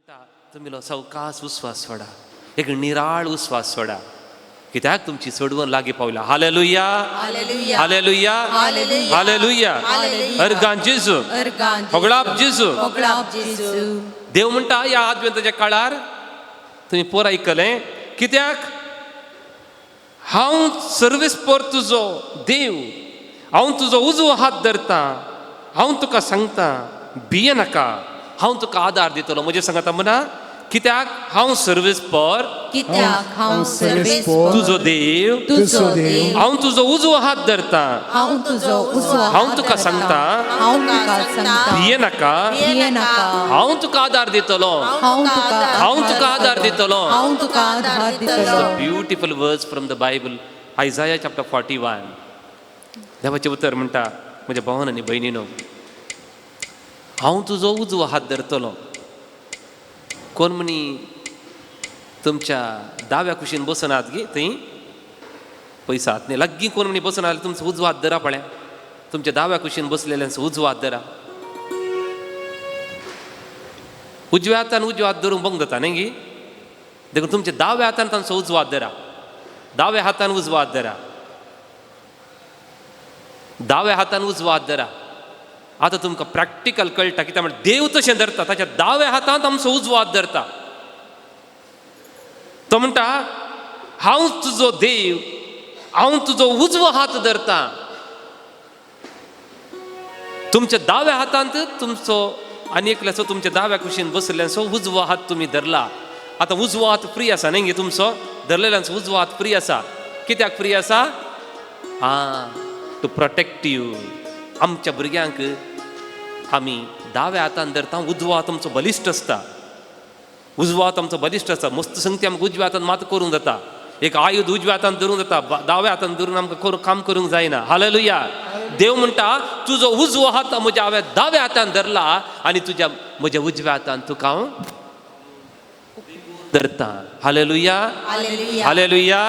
तुमी सवकास उस्वास सोडा, एक निराळ उस्वास सोडा, कित्याक तुमची सोडवण लागीं पावल्या. हालेलुया, हालेलुया, हालेलुया. अर्गान जेजू, होगळाप जेजू. देव म्हणटा ह्या आदवेंताच्या काळार तुमी पोर आयकलें, कित्याक हांव सर्वीस पोर तुजो देव, हांव तुजो उजवो हात धरता, हांव तुका सांगता भिये नाका, हांव तुका आदार दितलो. म्हजें सांगता म्हणा, कित्याक हांव सर्वीस पोर, कित्याक हांव सर्वीस पोर तुजो देव, तुजो देव, हांव तुजो उजवो हात धरता, हांव तुजो उजवो, हांव तुका सांगता, हांव तुका सांगता, भिये नाका, भिये नाका, हांव तुका आदार दितलो, हांव तुका, हांव तुका आदार दितलो. हांव तुका आदार दितलो. Beautiful words from the Bible, Isaiah chapter 41. देवाचें उतर म्हणटा, म्हज्या भावान आनी भयणीनो, हांव तुजो उजवो हात धरतलो. कोण म्हणी तुमच्या दाव्या कुशीन बसनात गी, थंय पयसा हात न्ही लागीं कोण म्हणी बसना जाल्यार तुमचो उजवो हात धरा पळय, तुमच्या दाव्या कुशीन बसलेल्यांचो उजवो हात धरा. उजव्या हातान उजवो हात धरूंक बंग जाता न्ही गी, देखून तुमच्या दाव्या हातान तांचो उजवो हात धरा, दाव्या हातान उजवो हात धरा, दाव्या हातान उजवो हात धरा. आतां तुमकां प्रॅक्टिकल कळटा, कित्याक म्हणल्यार देव तशें धरता, ताच्या दाव्या हातांत आमचो उजवो हात धरता. तो म्हणटा हांव तुजो देव, हांव तुजो उजवो हात धरता. तुमच्या दाव्या हातांत तुमचो आनी एकल्याचो तुमच्या दाव्या कुशीन बसलेल्याचो उजवो हात तुमी धरला. आतां उजवो हात फ्री आसा न्ही गे, तुमचो धरलेल्यांचो उजवो हात फ्री आसा. कित्याक फ्री आसा? आं, टू प्रोटेक्ट you. आमच्या भुरग्यांक आमी दाव्या हातान धरता, उजवो हात आमचो बलिश्ट आसता, उजवो हात आमचो बलिश्ट आसता. मस्त संगती आमकां उजव्या हातान मात करूंक जाता, एक आयुध उजव्या हातान धरूंक जाता, दाव्या हातान धरून आमकां काम करूंक जायना. हालेलुया. देव म्हणटा तुजो उजवो हात म्हज्या हांवें दाव्या हातान धरला आनी तुज्या म्हज्या उजव्या हातान तुका हांव धरता. हालेलुया, हालेलुया,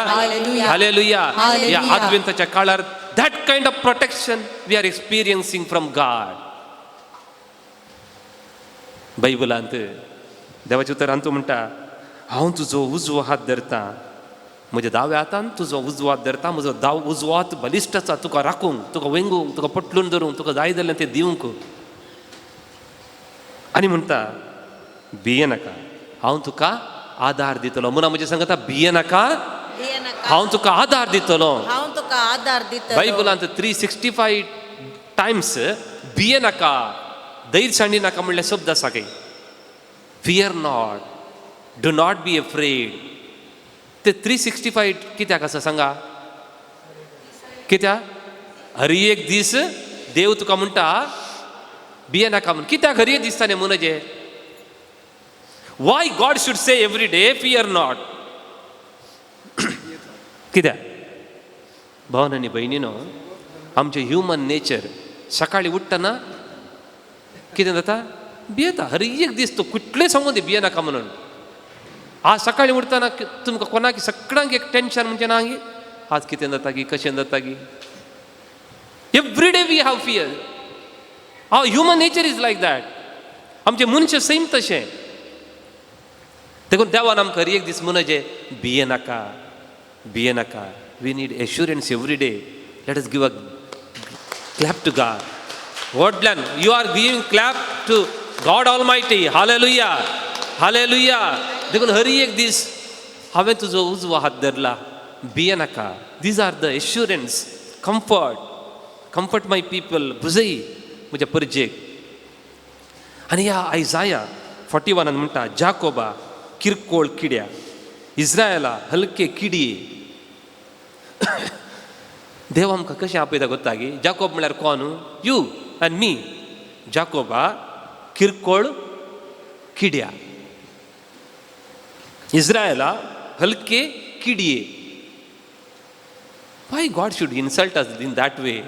हालेलुया. ह्या आदवेंताच्या काळार that kind of protection we are experiencing from God. बायबलांत देवाचें उतर तूं म्हणटा हांव तुजो उजवो हात धरता, म्हज्या दाव्या हातान तुजो उजवो हात धरता, म्हजो दाव उजवो हात बलिश्ट आसा तुका राखूंक, तुका वेंगूंक, तुका पटलून धरूंक, तुका जाय जाल्यार तें दिवंक. आनी म्हणटा भिये नाका, हांव तुका आदार दितलो. म्हणून म्हजें सांगता भिये नाका, हांव तुका आदार दितलो, हांव तुका आदार दितलो. बायबलांत 365 टायम्स भिये नाका, धैर्य सांडी नाका म्हणल्यार शब्द आसा काय. Fear not, do not be afraid. ते 365 कित्याक आसा सांगा? कित्याक हर एक दीस देव तुका म्हणटा भिये नाका म्हण. कित्याक हर एक दीस ताणें म्हणजें? Why God should say every day fear not? कित्याक? भावन आनी भयणीनो, आमचें ह्युमन नेचर सकाळीं उठ्ठना कितें जाता? भियेता. हर एक दीस तो कितलें सांगूं दी भिये नाका म्हणून. आज सकाळीं उठतना तुमकां कोणाक सगळ्यांक एक टेंशन म्हणजे ना गी, आज कितें जाता गी, कशें जाता गी. Every day we have fear. Our human nature is like that. आमचें मनशें सैम तशें. देखून देवान आमकां हर एक दीस म्हणजें भिये नाका, भिये नाका. We need assurance every day. Let us give a clap to God. व्हडल्यान you are giving clap to God almighty. Hallelujah, hallelujah. देखून हर एक दीस हांवें तुजो उजवो हात धरला, भिये नाका. These are the assurance, comfort, comfort my people. भुजय म्हज्या परजेक. आनी ह्या आयजाया 41 म्हणटा जाकोबा किरकोळ किड्या, इस्रायला हलके किडये. देव आमकां कशें आपयता गोत्ता गी? जाकोब म्हणल्यार कोण? You आनी मी. जाकोबा किरकोळ किड्या, इस्रायला हलके किडये. Why God should insult us in that way?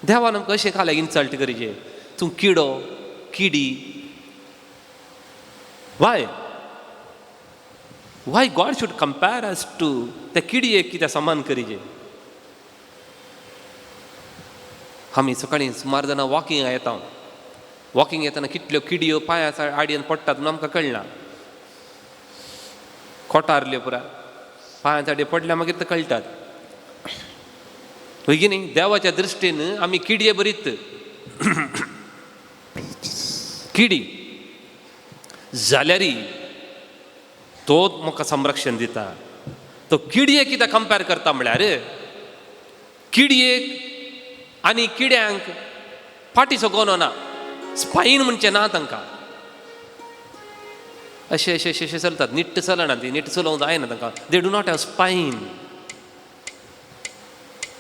देवान आमकां अशें खाल्यार इन्सल्ट करीजे, तूं किडो किडी. Why? Why God should compare us to त्या किडयेक कित्याक समान करीजे? आमी सकाळीं सुमार जाणां वॉकिंगाक येता. वॉकिंग येतना कितल्यो किडयो पांया आडयेन पडटात म्हणून आमकां कळना. कोटारल्यो पुरा पांयां आडये पडल्या मागीर ते कळटात. हय की न्ही? देवाच्या दृश्टीन आमी किडये बरीत किडी जाल्यारी तो म्हाका संरक्षण दिता. तो किडये कित्याक कंपेर करता म्हळ्यार किडयेक आनी किड्यांक फाटीचो गोनो ना, स्पायन म्हणचें ना तांकां. अशें अशें अशें अशें चलतात, नीट्ट चलना ती, नीट चलोवंक जायना तांकां. They do not have spine.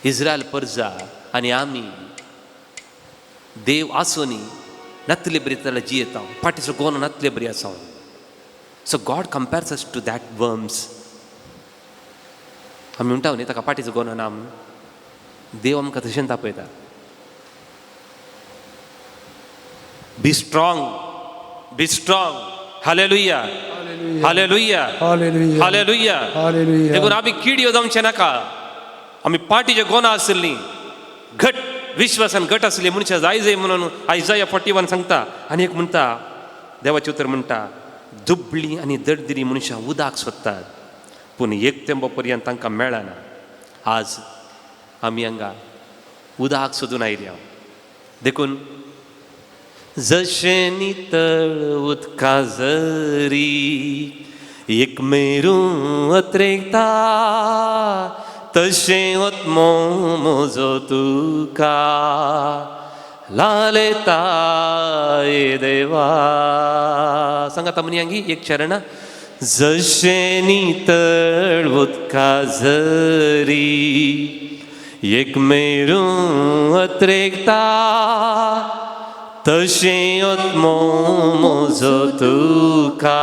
Israel परजा आनी आमी देव आसूनी नातले बरी जाल्यार जियेता, फाटीचो गोनो नातले बरी आसा. So God compares us to that worms. आमी म्हणटा न्ही ताका फाटीचो गोनो ना म्हणून. देव आमकां तशेंच तापयता. Be strong, be strong. Hallelujah, hallelujah, hallelujah. देखून आमी किडयो जावचें नाका. आमी पाटीचे गोना आसली घट विश्वासान घट आसली मनशां जाय जाय म्हणून आयजाया 41 सांगता. आनी एक म्हणटा देवाचें उतर म्हणटा, दुबळी आनी दळदिरी मनशां उदक सोदतात पूण एक तेंबो पर्यंत तांकां मेळना. आज आमी हांगा उदक सोदून आयल्या. देखून जशें नितळ उदका जरी एक मेरू अत्रेकता तशें आत्मो म्हजो तुका लालेता ए देवा. सांगाता म्हणया एक चरण. जशें नितळ उदका जरी एक मेरू अत्रेकता तशें आत्मो म्हजो तुका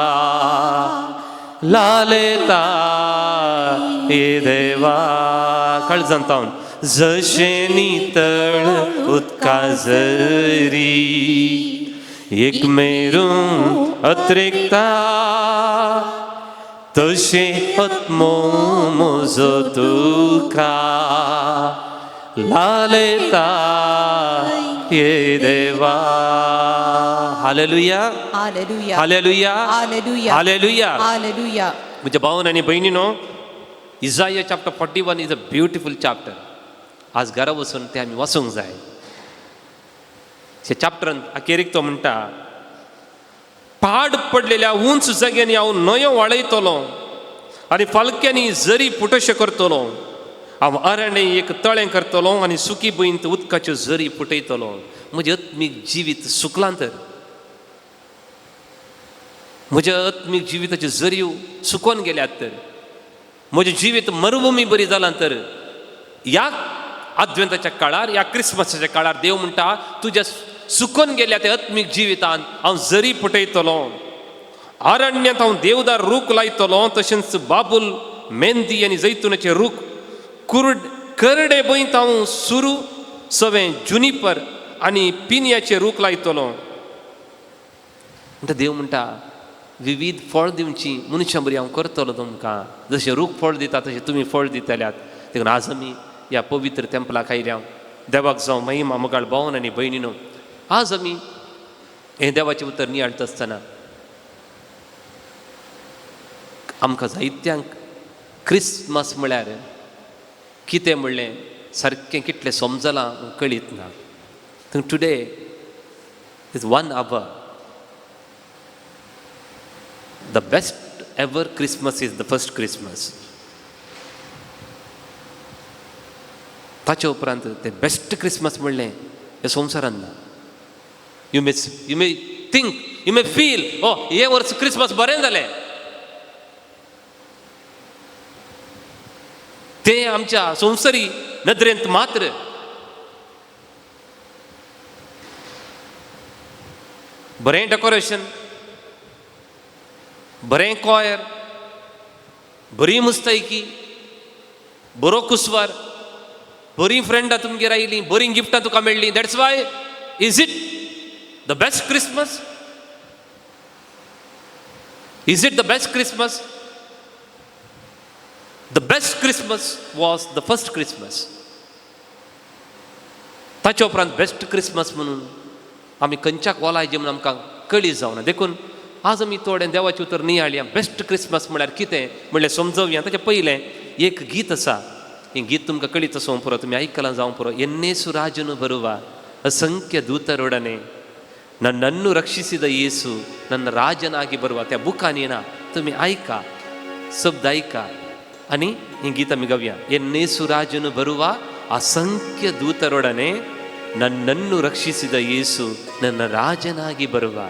लालेता ए देवा. कळजान तावन जशें नितळ उदका जरी एक मेरू अत्रेकता तशें आत्मो म्हजो तुका लालेता ए देवा. Hallelujah, hallelujah, hallelujah, hallelujah, hallelujah. Hallelujah. म्हज्या भावन आनी भयणीनो, Isaiah chapter 41 is a beautiful chapter. आज घरा वचून तें आमी वाचूंक जाय. त्या चॅप्टरान अखेरीक तो म्हणटा, पाड पडलेल्या उंच जाग्यांनी हांव न्हंयो वाळयतलो आनी फालक्यांनी जरी पुटशें करतलो. हांव अरण्य एक तळें करतलो आनी सुकी भंयंत उदकाच्यो जरी फुटयतलो. म्हजें आत्मीक जिवीत सुकलां तर, म्हज्या आत्मीक जिविताच्यो जरयो सुकोन गेल्यात तर, म्हजें जिवीत मरुभुमी बरी जालां तर, ह्या आद्वेंताच्या काळार, ह्या क्रिसमसाच्या काळार देव म्हणटा तुज्या सुकोन गेल्या त्या आत्मीक जिवितान हांव जरी फुटयतलो. अरण्यांत हांव देवदार रूख लायतलो, तशेंच बाबूल मेंदी आनी जैतुनाचे रूख. करडे भंयत हांव सुरू सवें जुनिपर आनी पिनयाचे रूख लायतलो. म्हणटा देव म्हणटा विविध फळ दिवची मनशां बरी हांव करतलो तुमकां. जशें रूख फळ दिता तशें तुमी फळ दितल्यात. देखून आज आमी ह्या पवित्र तेंपलाक आयल्या. देवाक जावं महिमा. मोगाळ भावन आनी भयणीनो, आज आमी हें देवाचें उतर नियाळटा आसतना आमकां जायत्यांक क्रिसमस म्हळ्यार कितें म्हणलें सारकें कितलें समजलां कळीत ना. Today is 1 hour. The best ever Christmas is the first Christmas. ताचे उपरांत ते बेस्ट क्रिसमस म्हणलें हे संवसारान ना. You may think, you may feel, oh हे वर्स क्रिसमस बरें जालें. तें आमच्या संवसारी नदरेंत मात्र. बरें डेकोरेशन, बरें कॉयर, बरी मुस्तायकी, बरो कुसवार, बरीं फ्रेंडां तुमगेर आयलीं, बरीं गिफ्टां तुका मेळ्ळीं. That's why is it the best Christmas? Is it the best Christmas? The best Christmas was the first Christmas. ताच्या उपरांत बेस्ट क्रिसमस म्हणून आमी खंयच्याक वलायजे म्हूण आमकां कळी जावना. देखून आज आमी थोडें देवाचें उतर नियाळया. बेस्ट क्रिसमस म्हळ्यार कितें म्हणल्यार समजोवया. ताचें पयलें एक गीत आसा, हें गीत तुमकां कळीत आसूंक पुरो, तुमी आयकलां जावंक पुरो. ಎನ್ನೇಸು ರಾಜನು ಬರುವ ಅಸಂಖ್ಯ ದೂತರೊಡನೆ ನನ್ನನ್ನು ರಕ್ಷಿಸಿದ ಯೇಸು ನನ್ನ ರಾಜನಾಗಿ ಬರುವ. त्या बुकान येना, तुमी आयका, शब्द आयका आनी हें गीत आमी गावया. ಎನ್ನೇಸು ರಾಜನು ಬರುವ ಅಸಂಖ್ಯ ದೂತರೊಡನೆ ನನ್ನನ್ನು ರಕ್ಷಿಸಿದ ಯೇಸು ನನ್ನ ರಾಜನಾಗಿ ಬರುವ.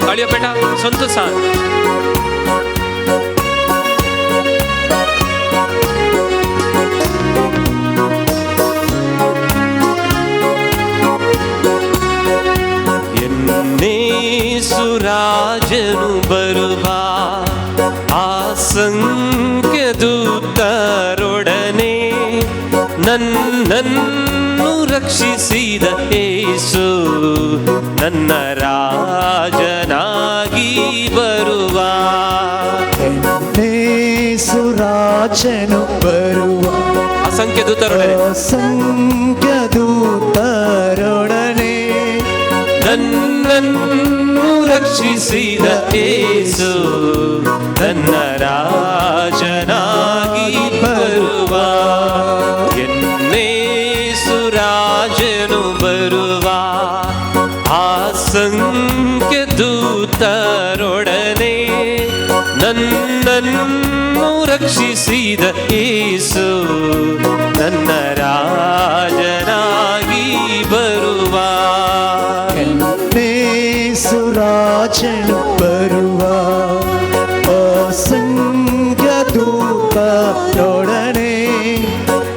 ताळयो बेटा संतोषान. ಎನ್ನೇಸು ರಾಜನು ಬರುವ ಅಸಂಖ್ಯ ದೂತರೊಡನೆ ನನ್ನನ್ನು ರಕ್ಷಿಸಿದ ಯೇಸು ನನ್ನ ರಾಜನಾಗಿ ಬರುವ. ಎನ್ನೇಸು ರಾಜನು ಬರುವ ಅಸಂಖ್ಯ ದೂತರೊಡನೆ ಅಸಂಖ್ಯ ದೂತರೊಡನೆ ನನ್ನನ್ನು ರಕ್ಷಿಸಿದ ಯೇಸು ನನ್ನ ರಾಜನಾಗಿ ಬರುವ. ಎನ್ನೇಸು ರಾಜನು ಬರುವ ಅಸಂಖ್ಯ ದೂತರೊಡನೆ ನನ್ನನ್ನು ರಕ್ಷಿಸಿದ ಯೇಸು ನನ್ನ ರಾಜನಾಗಿ ಬರುವ. ಎನ್ನೇಸು ರಾಜನು ಬರುವ ಅಸಂಖ್ಯ ದೂತರೊಡನೆ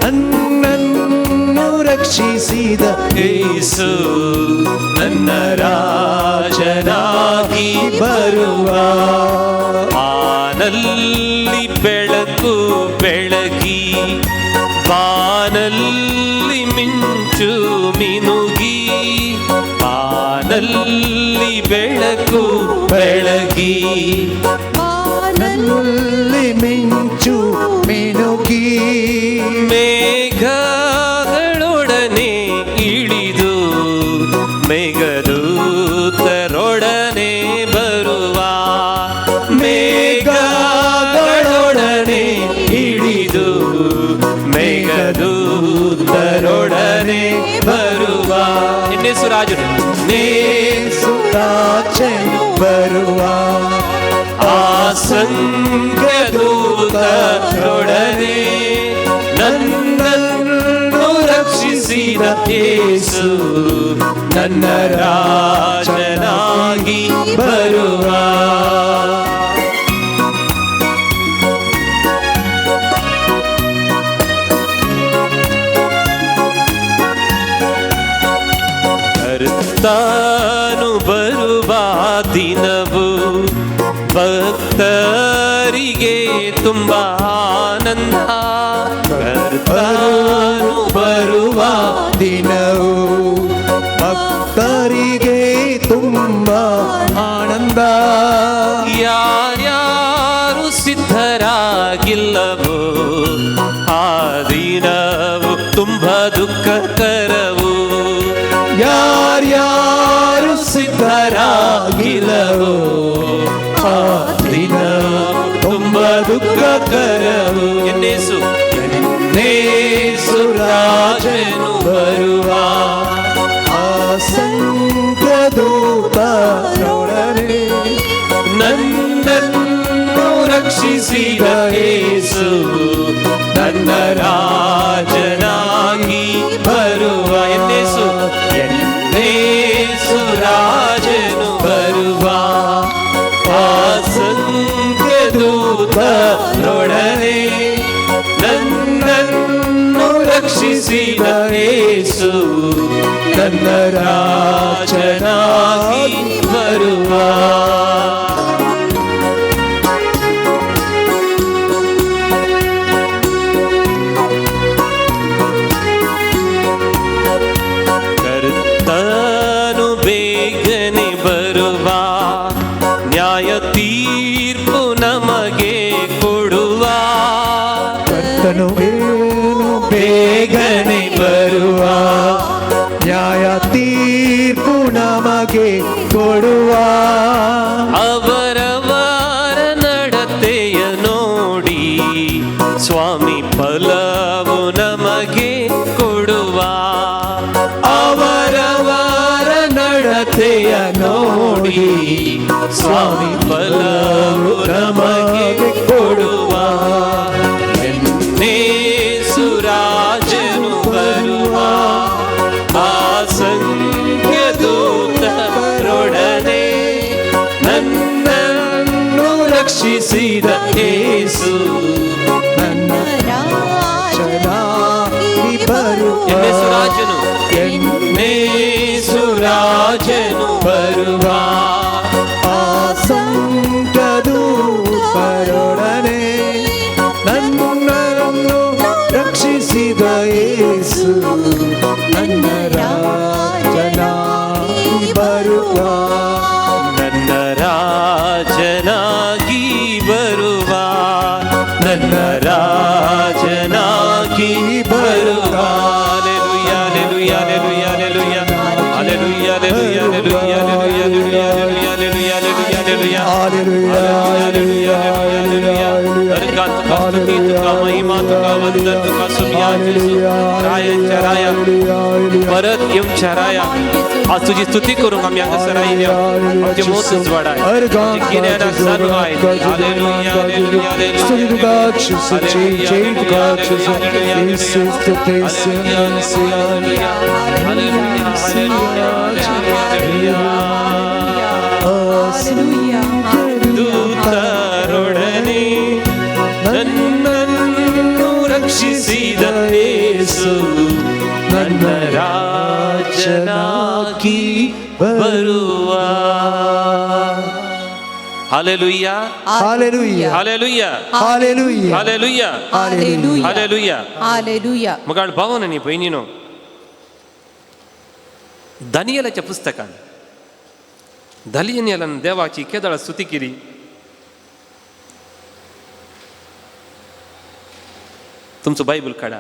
ನನ್ನನ್ನು ರಕ್ಷಿಸಿದ ಯೇಸು ನನ್ನ ರಾಜನಾಗಿ ಬರುವ. ಬಾನಲ್ಲಿ ಬೆಳಕು ಬೆಳಗಿ ಬಾನಲ್ಲಿ ಮಿಂಚು ಮಿನುಗಿ ಬಾನಲ್ಲಿ ಬೆಳಕು ಬೆಳಗಿ ಬಾನಲ್ಲಿ ಮಿಂಚು ಮಿನುಗಿ ಮೇಘಗಳೊಡನೆ ಇಳಿದು ಮೇಘದೂತರೊಡನೆ ಬರುವ. ಮೇಘಗಳೊಡನೆ ಇಳಿದು ಮೇಘದೂತರೊಡನೆ ಬರುವ. ಎನ್ನೇಸು ರಾಜನು ನೇಸು ರಾಜನು ಬರುವ ಅಸಂಖ್ಯ ದೂತರೊಡನೆ ನನ್ನನ್ನು ರಕ್ಷಿಸಿದ ಯೇಸು ನನ್ನ ರಾಜನಾಗಿ ಬರುವ. ಕರ್ತಾನು ಬರುವ ದಿನವು ಭಕ್ತರಿಗೆ ತುಂಬ ಆನಂದ. ಕರ್ತಾನು ಬರುವ ದಿನವು ಭಕ್ತರಿಗೆ ತುಂಬ ಆನಂದ. ಯಾರ್ಯಾರು ಸಿದ್ಧರಾಗಿಲ್ಲವೋ ಆ ದಿನವು ತುಂಬ ದುಃಖಕರವು. ಯಾರ್ಯಾರು ಸಿದ್ಧರಾಗಿಲ್ಲವೋ ಆ ದಿನವು ತುಂಬ ದುಃಖಕರವು. ಎನ್ನೇಸು ಎನ್ನೇಸು ರಾಜನು ಬರುವ ಅಸಂಖ್ಯ ದೂತರೊಡನೆ ನನ್ನನ್ನು ರಕ್ಷಿಸಿದ ಯೇಸು ನನ್ನ ರಾಜನಾಗಿ ಬರುವ. ಎನ್ನೇಸು ಎನ್ನೇಸು ರಾಜನು ಬರುವ ಅಸಂಖ್ಯ ದೂತರೊಡನೆ ನನ್ನನ್ನು ರಕ್ಷಿಸಿದ ಯೇಸು ನನ್ನ ರಾಜನಾಗಿ ಬರುವ. ಕರ್ತನು ಬೇಗನೆ ಬರುವ ನ್ಯಾಯ ತೀರ್ಪು ನಮಗೆ ಕೊಡುವ. ಬರುವ, ನ್ಯಾಯ ತೀರ್ಪು ನಮಗೆ ಕೊಡುವ. ಅವರವರ ನಡತೆಯ ನೋಡಿ ಸ್ವಾಮಿ ಫಲವು ನಮಗೆ ಕೊಡುವ. ಅವರವರ ನಡತೆಯ ನೋಡಿ ಸ್ವಾಮಿ ಫಲವು ನಮಗೆ ಕೊಡುವ. ಸುರಾಜನು ಬರುವ, ಅಸಂಖ್ಯ ದೂತರೊಡನೆ ನನ್ನನ್ನು ರಕ್ಷಿಸಿದ ಯೇಸು ನನ್ನ ರಾಜನಾಗಿ ಬರುವ. ಸುರಾಜನು, ಸುರಾಜನು ಬರುವ, ಅಸಂಖ್ಯ ದೂತರೊಡನೆ ನನ್ನನ್ನು ರಕ್ಷಿಸಿದ ಯೇಸು ನನ್ನ ರಾಜನಾಗಿ ಬರುವ. ನನ್ನ ರಾಜನಾಗಿ ಬರುವ, ನನ್ನ ರಾಜನಾಗಿ ಬರುವ. Hallelujah, hallelujah, hallelujah, hallelujah, hallelujah, hallelujah, hallelujah, hallelujah, hallelujah, hallelujah, hallelujah. महिमा तुका, वंदन तुका, राया परत येवच्या राया, आज तुजी स्तुती करूंक आमी हांगासर आयल्या. आमचे मोत उजवाडाय, गिन्यानाक जाणवाय. हालेलुया, हालेलुया, हालेलुया. ದೂತರೊಡನೆ ನನ್ನನ್ನು ರಕ್ಷಿಸಿದ ಯೇಸು ನನ್ನ ರಾಜನಾಗಿ ಬರುವ. Hallelujah, hallelujah, hallelujah, hallelujah, hallelujah, hallelujah. Hallelujah. मगाळ भावन आनी भयणीनो, दानियलाच्या पुस्तकान दानियलान देवाची केदळा स्तुती केली. तुमचो बायबल काडा.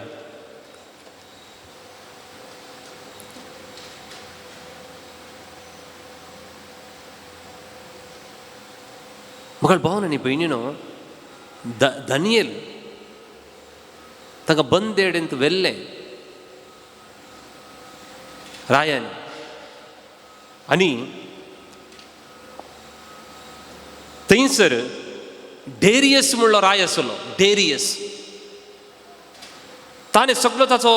मगाळ भावन आनी भयणीनो, दानियल तांकां बंदेडेंत व्हेल्लें रायान आनी थंयसर डेरियस म्हणलो राय आसलो. डेरियस ताणें सगलो ताचो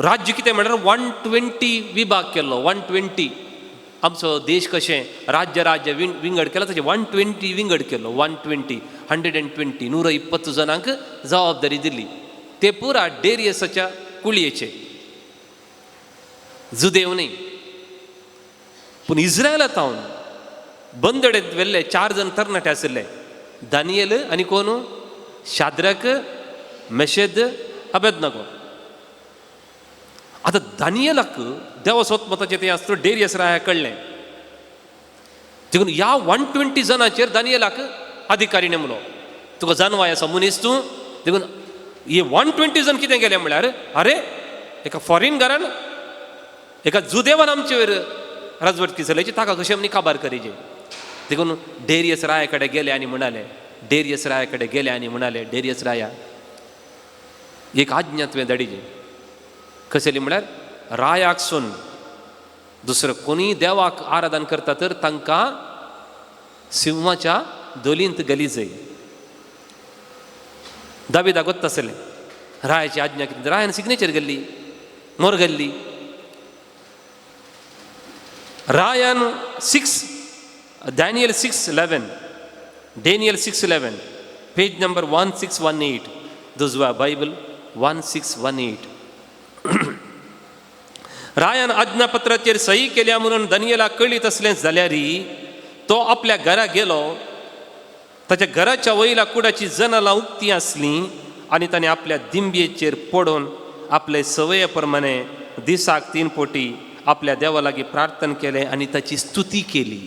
राज्य कितें म्हणल्यार 120 विभाग केल्लो. 120 आमचो देश कशें राज्य राज्य विंगड केला तशें 120 विंगड केल्लो. 120 120 120 जणांक जबाबदारी दिली. ते पुरा डेरियसाच्या कुळयेचे, जुदेव न्ही. पूण इस्रायला तावन बंदडेंत व्हेल्ले 4 जण तरणाटे आशिल्ले, दानियल आनी कोण, शाद्रक, मेशेद, अबेदनगो. आतां दानियलाक देवा सोतमताचें तें आसता डेरियस राया कळ्ळें. देखून ह्या 120 जणांचेर दानियलाक अधिकारी नेमलो. तुका जानवाय आसा मनीस तूं. देखून हे 120 जण कितें केलें म्हळ्यार, अरे एका फॉरेन घरान एका जुदेवान आमचेर राजवटकी चलयची, ताका कशें आमी काबार करीचे. देखून डेरियस राया कडेन गेले आनी म्हणाले, डेरियस राया कडेन गेले आनी म्हणाले, डेरियस राया एक आज्ञा तुवें धाडिल्ली. कसली म्हळ्यार रायाक सून दुसरो कोणीय देवाक आराधन करता तर तांकां सिंहाच्या धोलींत गली जाय. दाविदाक गोत्त आसलें रायाची आज्ञा कितें. रायान सिग्नेचर गेल्ली, मोर गेल्ली. रायान Daniel 6:11, Daniel 6:11, page number 1618, दुसरा बायबल 1618. रायान आज्ञापत्राचेर सही केल्या म्हणून दानियलाक कळीत आसलें जाल्यार तो आपल्या घरा गेलो. ताच्या घराच्या वयल्या कुडाची जनालां उक्ती आसलीं आनी ताणें आपल्या दिंबयेचेर पडून आपले सवये प्रमाणे दिसाक 3 पटी आपल्या देवा लागीं प्रार्थना केलें आनी ताची स्तुती केली.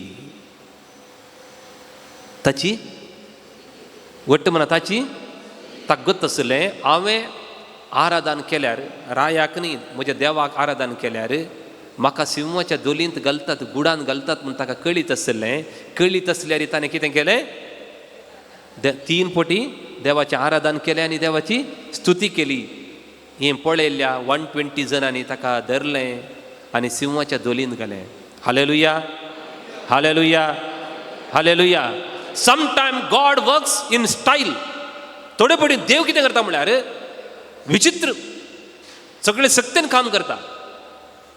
ताची वट्ट म्हणा ताची तागत आसलें, हांवें आराधन केल्यार, रायाक न्ही म्हज्या देवाक आराधन केल्यार म्हाका सिंहाच्या दोलींत घालतात, गुडान घालतात म्हूण ताका कळीत आसलें. कळीत आसल्यार ताणें कितें केलें? तीन पटी देवाचें आराधन केलें आनी देवाची स्तुती केली. हें पळयल्ल्या 120 जाणांनी ताका धरलें आनी सिंहाच्या दोलींत घालें. Hallelujah, hallelujah, hallelujah. Sometime God works in style. थोडे पटी देव कितें करता म्हळ्यार विचित्र सगळे सक्तेन काम करता,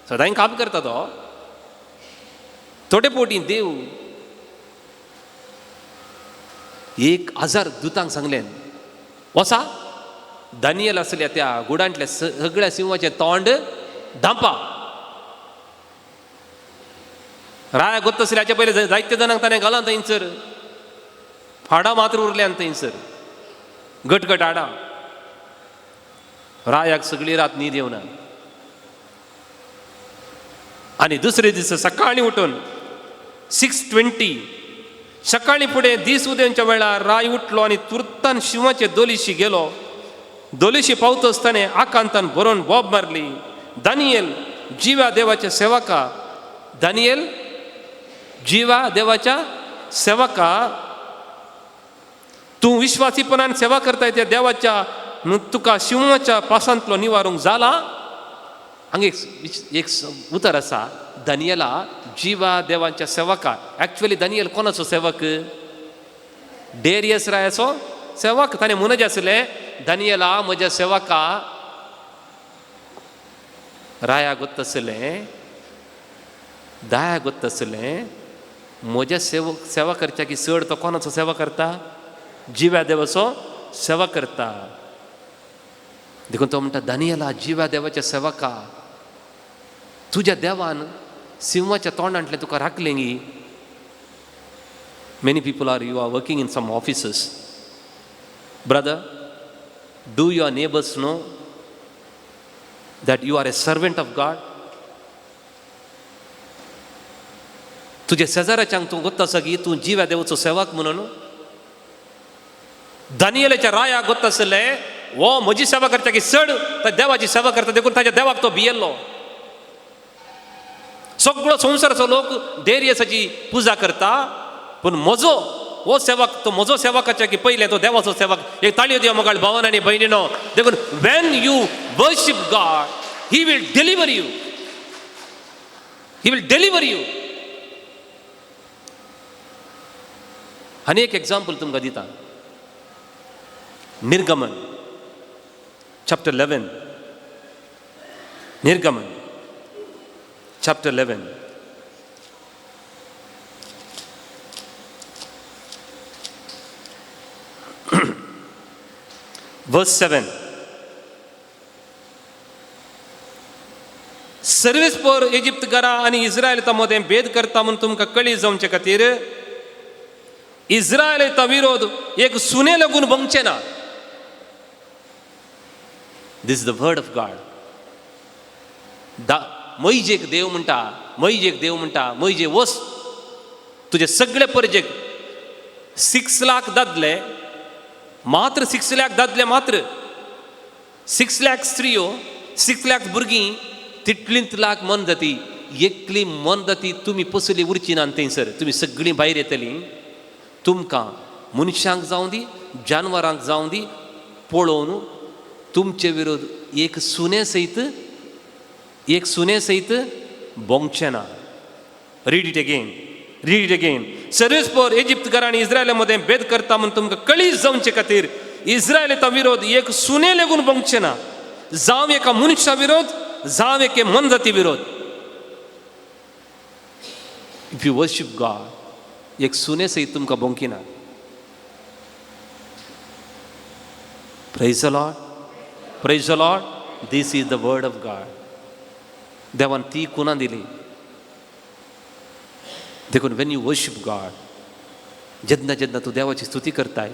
सदांय काम करता तो. थोडे पटी देव 1000 दुतांक सांगलें, वसा दानियल आसल्या त्या गुडांतल्या सगळ्या सिंहाचें तोंड धांपा. राया गोत्त आसल्या हाच्या पयलीं जायते जाणांक ताणें घालां थंयसर, हाडां मात्र उरल्यान थंयसर, गटगट हाडां. रायाक सगळी रात न्हीद येवना. आनी दुसरे दीस सकाळीं उठून 6:20 सकाळीं फुडें दीस उदेवच्या वेळार राय उठलो आनी तुर्तान शिंवाचे दोलीशी गेलो. दोलीशी पावतो आसतना आकांतान बरोवन बोब मारली, दानियल जिव्या देवाच्या सेवका, दानियल जिवा देवाच्या सेवका, तूं विश्वासीपणान सेवा करताय त्या देवाच्या तुका शिंवाच्या पासांतलो निवारूंक जाला. हांगा एक उतर आसा, दानियला जिवा देवाच्या सेवका. एक्चुअली दानियल कोणाचो सेवक? डेरियस रायाचो सेवक. ताणें म्हणजें आसलें, दानियला म्हज्या सेवका. राया गोत्त आसलें, दाया गोत्त आसलें, म्हज्या सेवा करच्या की चड तो कोणाचो सेवा करता? जिव्या देवाचो सेवा करता. देखून तो म्हणटा, दानियला जिव्या देवाच्या सेवका, तुज्या देवान सिंहाच्या तोंडांतलें तुका राखलें गी. Many people are, you are working in some offices. Brother, do your neighbours know that you are a servant of God? तुज्या शेजाऱ्याच्यांक तूं गोत्ता आसा की तूं जिव्या देवाचो सेवक म्हणून? दानियलाच्या राया गोत्ता आसलें, हो म्हजी सेवा करता की चड देवाची सेवा करता, देखून ताच्या देवाक तो भियेल्लो. सगळो संवसाराचो लोक डेरियसाची पुजा करता, पूण म्हजो हो सेवक तो म्हजो सेवकाच्या की पयलें तो देवाचो सेवक. एक ताळयो दिया मोगाळ भावन आनी भयणीनो. देखून when you worship God, he will deliver you, he will deliver you. आनी एक एग्जाम्पल तुमकां दिता, निर्गमन चॅप्टर 11, निर्गमन चॅप्टर 11. वर्स 7. सर्वीस पोर इजिप्त घरा आनी इस्रायलता मदें भेद करता म्हूण तुमकां कळी जावचे खातीर इस्रायलता विरोध एक सुने लागून भोंगचें ना. This is the word of God. मैजेक देव म्हणटा, मैजेक देव म्हणटा, मैजे वस तुजे सगळे परजेक 6 लाख दादले मात्र, 6 लाख दादले मात्र, 6 लाख स्त्रियो, 6 लाख भुरगीं, तितलींच लाख मन जाती, एकली मन जाती तुमी पसली उरची ना थंयसर, तुमी सगळीं भायर येतलीं. तुमकां मनशांक जावं दी, जानवरांक जावं दी, पळोवन तुमचे विरोध एक सुने सयत, एक सुने सयत भोंगचें ना. Read it again, read it again. Service for Egypt घर आनी इस्रायला मदें भेद करता म्हूण तुमकां कळीत जावचे खातीर इस्रायलाचो विरोध एक सुने लेगून भोंगचें ना, जावं एका मनशा विरोध, जावं एके मनजाती विरोध. If you worship God, एक सुने सयत तुमकां भोंवकी ना. Praise the Lord, praise the Lord. This is the word of God. देवान ती कुणां दिली. देखून when you worship God, जेन्ना जेन्ना तूं देवाची स्तुती करताय,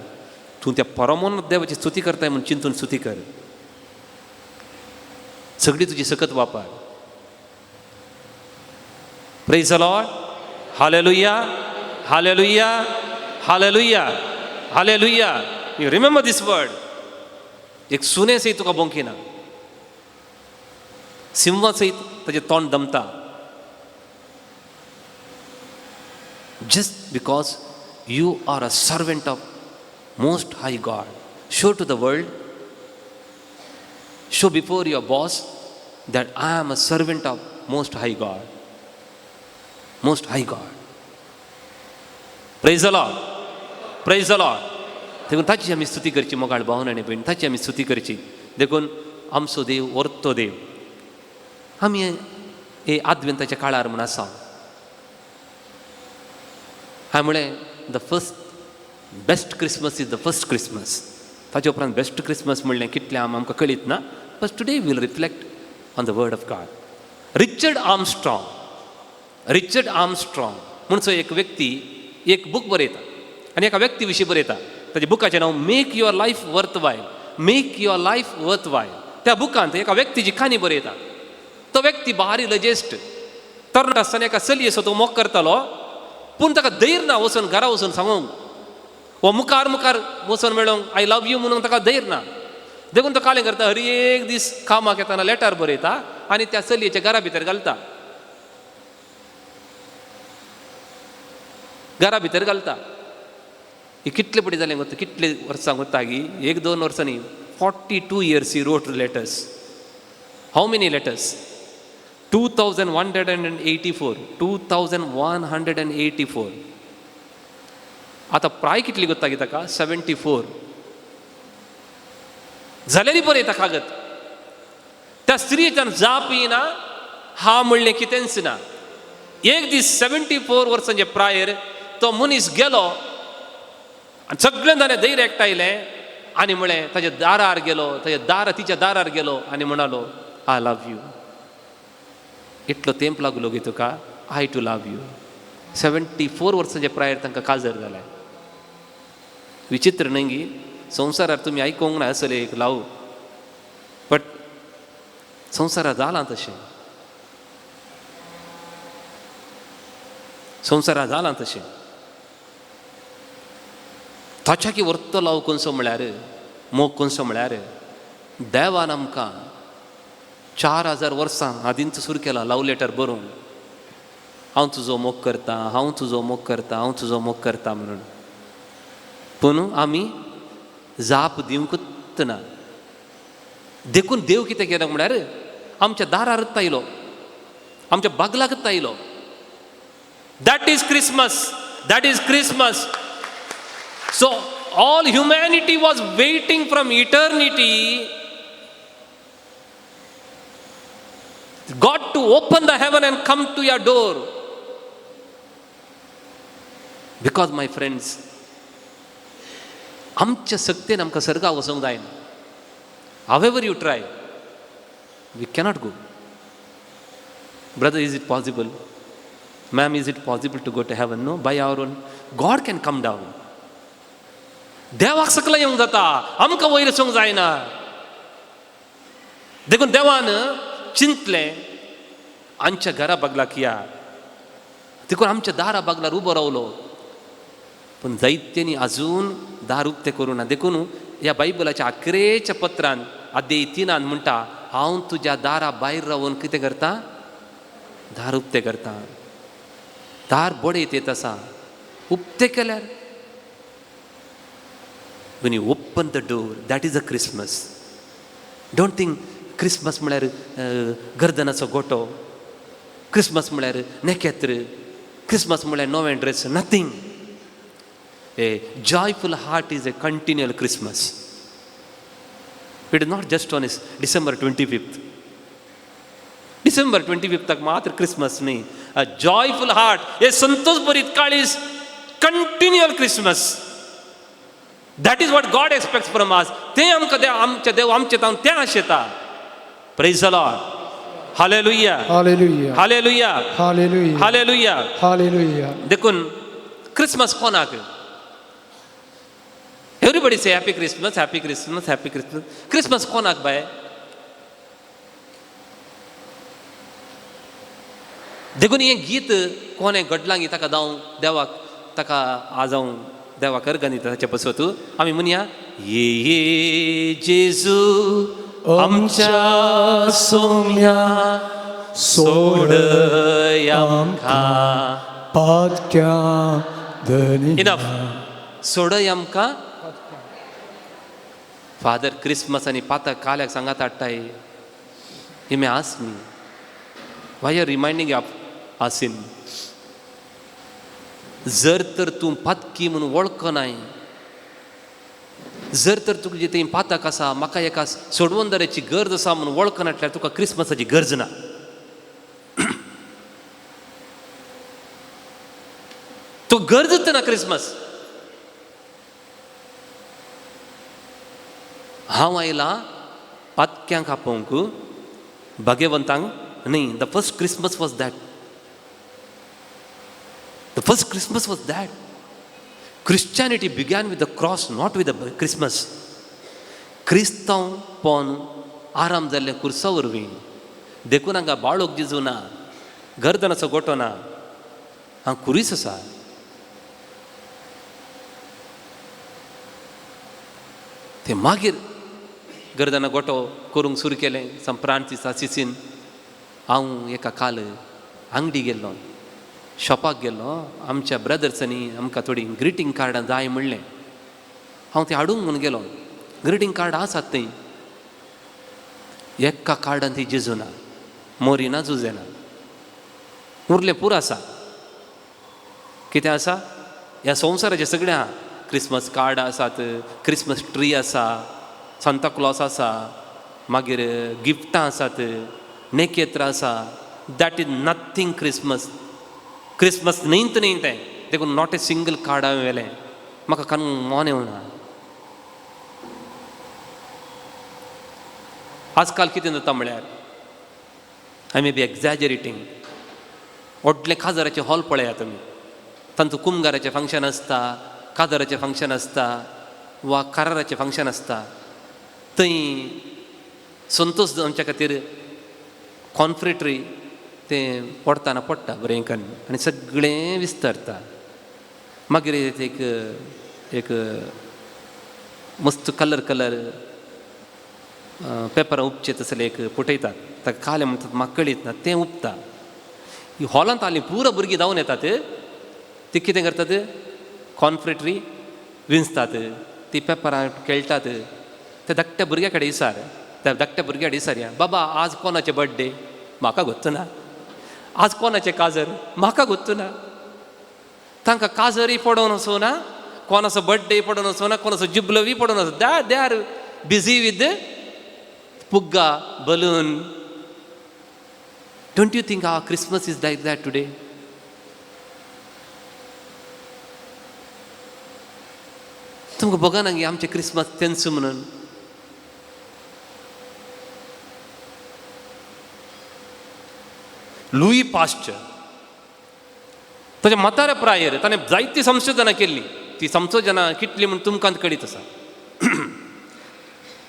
तूं त्या परमोन देवाची स्तुती करताय म्हूण चिंतून स्तुती कर. सगळी तुजी सकत वापर. Praise the Lord, hallelujah, hallelujah, hallelujah, hallelujah. You remember this word. एक सुने सयत तुका भोंवकी ना. सिंवा सयत ताजें तोंड दमता, just because you are a servant of most high God. Show to the world, show before your boss that I am a servant of most high God, most high God. Praise the Lord, praise the Lord. देखून ताची आमी स्तुती करची मोगाळ भावन आनी भयण, ताची आमी स्तुती करची. देखून आमचो देव वर्तो देव. आमी हे आदवेंताच्या काळार म्हूण आसा. हांवें म्हळें, the first best Christmas is the first Christmas. ताचे उपरांत बेस्ट क्रिसमस म्हणलें कितलें आमकां कळीत ना. But today we'll reflect on the word of God. Richard Armstrong, Richard Armstrong म्हणचो एक व्यक्ती एक बूक बरयता आनी एका व्यक्ती विशीं बरयता. ताच्या बुकाचें नांव make your life worthwhile, make your life worthwhile. त्या बुकांत एका व्यक्तीची काणी बरयता. तो व्यक्ती भारी लजेस्ट तरणाटो आसतना एका चलयेचो तो मोग करतालो, पूण ताका धैर्य ना वचून घरा वचून सांगूंक, वो मुखार मुखार वचून मेळोंक I love you म्हणून ताका धैर्य ना. देखून तो कालें करता, हर एक दीस कामाक येतना लेटर बरयता आनी त्या चलयेच्या घरा भितर घालता, घरा भितर घालता. ही कितले पटी जालें गोता, कितले वर्सां गोता गी, एक दोन वर्सां न्ही, 42 years he wrote letters. How many letters? 2184, 2184. आतां प्राय कितली गोता गी ताका? 74 जाल्यारय बरयता कागद. त्या स्त्रियेच्यान जाप येना, हा म्हणलें कितेंच ना. एक दीस 74 वर्सांचे प्रायर तो मनीस गेलो आनी सगळें ताणें धैर्य एकठांयलें आनी म्हळें ताच्या दारार गेलो, ताच्या दारा तिच्या दारार गेलो आनी म्हणालो I love you. इतलो तेंप लागलो गे तुका I to love you. 74 वर्सांचे प्रायर तांकां काजर जालें. विचित्र न्हय गी, संवसारार तुमी आयकूंक ना असलें एक लाव, बट संवसारार जालां तशें, संवसारार जालां तशें. ताच्या की वर्तो लाव कोणसो म्हळ्यार, मोग कोणसो म्हळ्यार, देवान आमकां 4000 वर्सां आदींच सुरू केला लव लेटर बरोवन, हांव तुजो मोग करता, हांव तुजो मोग करता, हांव तुजो मोग करता म्हणून. पूण आमी जाप दिवंकूच ना. देखून देव कितें केलें म्हळ्यार आमच्या दारारच आयलो, आमच्या बागलाकच आयलो. That is Christmas, that is Christmas. So all humanity was waiting from eternity God to open the heaven and come to your door. Because my friends, आमच्या सक्तेन आमकां सर्गाक वचूंक जायना. However you try, we cannot go. Brother, is it possible? Ma'am, is it possible to go to heaven? No, by our own. God can come down. देवाक सकला येवंक जाता, आमकां वयर वचूंक जायना. देखून देवान चिंतलें आमच्या घरा बागलाक या, देखून आमच्या दारा बागलार उबो रावलो. पूण जायत्यांनी अजून दार उक्तें करूं ना. देखून ह्या बायबलाच्या अकरेच्या पत्रान अध्याय 3 म्हणटा, हांव तुज्या दारा भायर रावन कितें करता? दार उक्तें करता. दार बडयत येत आसा, उक्तें केल्यार when you open the door, that is a Christmas. Don't think Christmas म्हळ्यार गर्दनाचो गोटो, क्रिसमस म्हळ्यार नेकेत्र, क्रिसमस म्हळ्यार नवें dress. Nothing. A joyful heart is a continual Christmas. It is not just on December 25th. December 25th मात्र Christmas न्ही. A joyful heart, a Santosh भरीत काळीज, continual Christmas. That is what God expects from us. तें आमकां देव, आमच्या देव आमचे तावन तें आशेता. Praise the Lord. Hallelujah, hallelujah, hallelujah, hallelujah, hallelujah. Hallelujah. देखून क्रिसमस कोणाक? Everybody say happy Christmas, happy Christmas, happy Christmas. Christmas कोणाक बाय? देखून हें गीत कोणें घडलां गी ताका जावं देवाक, ताका आज हांव देवाक अर्गां दिता ताचे पासत. आमी म्हणया, ये ये जेजू आमच्या सोम्या सोडय आमकां. पातक्या धनी. इनफ. सोडय आमकां. फादर क्रिसमस आनी पातक काल्याक सांगात हाडटाय. You may ask me, why are reminding of our sin? जर तर तूं पातकी म्हणून वळखनाय, जर तर तुजे थंय पातक आसा, म्हाका एका सोडवणदाराची गरज आसा म्हणून वळखनाटल्यार तुका क्रिसमसाची गरज ना. तो गरजच ना क्रिसमस. हांव आयला पातक्यांक आपोवंक, भाग्यवंतांक न्ही. The first Christmas was that. The first Christmas was that. Christianity began with the cross, not with the Christmas. क्रिस्तांवपण आराम जाल्लें खुर्सा वरवीं. देखून हांगा बाळोक जिजू ना, गर्दनाचो गोटो ना, हांगा खुरीस आसा. ते मागीर गर्दना गोटो करूंक सुरू केलें संप्रांतीस आसिसीन. हांव एका काल आंगडी गेल्लो, शॉपाक गेल्लो. आमच्या ब्रदर्सांनी आमकां थोडीं ग्रिटींग कार्डां जाय म्हणलें. हांव ती हाडूंक म्हूण गेलो. ग्रिटींग कार्डां आसात थंय, एका कार्डान ती जेजुना, मोरिना, जुजेना, उरलें पुरो आसा. कितें आसा ह्या संवसाराचें सगळें आहा. क्रिसमस कार्ड आसात, क्रिसमस ट्री आसा, सांता क्लॉस आसा, मागीर गिफ्टां आसात, नेकेत्र आसा. That is nothing Christmas. Christmas न्ही न्ही तें. देखून not a single card हांवें व्हेलें. म्हाका कान मोन येवना. आजकाल कितें जाता म्हळ्यार, I may be exaggerating, व्हडलें काजाराचें हॉल पळयात तुमी. तांचो कुमगाराचें फंक्शन आसता, काजाराचें फंक्शन आसता वा काराराचें फंक्शन आसता. थंय संतोश आमच्या खातीर कॉन्फ्रेटरी तें पडटाना पडटा बरें कन्न आनी सगळें विस्तारता. मागीर एक एक मस्त कलर कलर पेपरां उपचे तसले एक पुटयतात, ताका कालें म्हणटात, म्हाका कळीत ना. तें उपता. हॉलांत आली पुरो भुरगीं धांवन येतात. ती कितें करतात, कॉन्फ्रेटरी विंचतात, ती पेपरां खेळटात. त्या धाकट्या भुरग्या कडेन विचार, त्या धाकट्या भुरग्या कडेन विचारया, बाबा आज कोणाचें बर्थडे? म्हाका गोत्त ना. आज कोणाचें काजर? म्हाका गोत्त ना. तांकां काजरय पडोवन वचूं ना, कोणाचो बर्थडे पडोवन वचूं ना, कोणाचो जुबलवी पडोवन वचूं. They are busy with पुग्गा, balloon. Don't you think our Christmas is like that today? तुमकां बघा गे आमचें क्रिसमस तेंच म्हणून. लुई पाश्च ताच्या म्हाताऱ्या प्रायेर ताणें जायतीं संशोधनां केल्लीं. ती संशोधनां कितलीं म्हूण तुमकां कळीत आसा.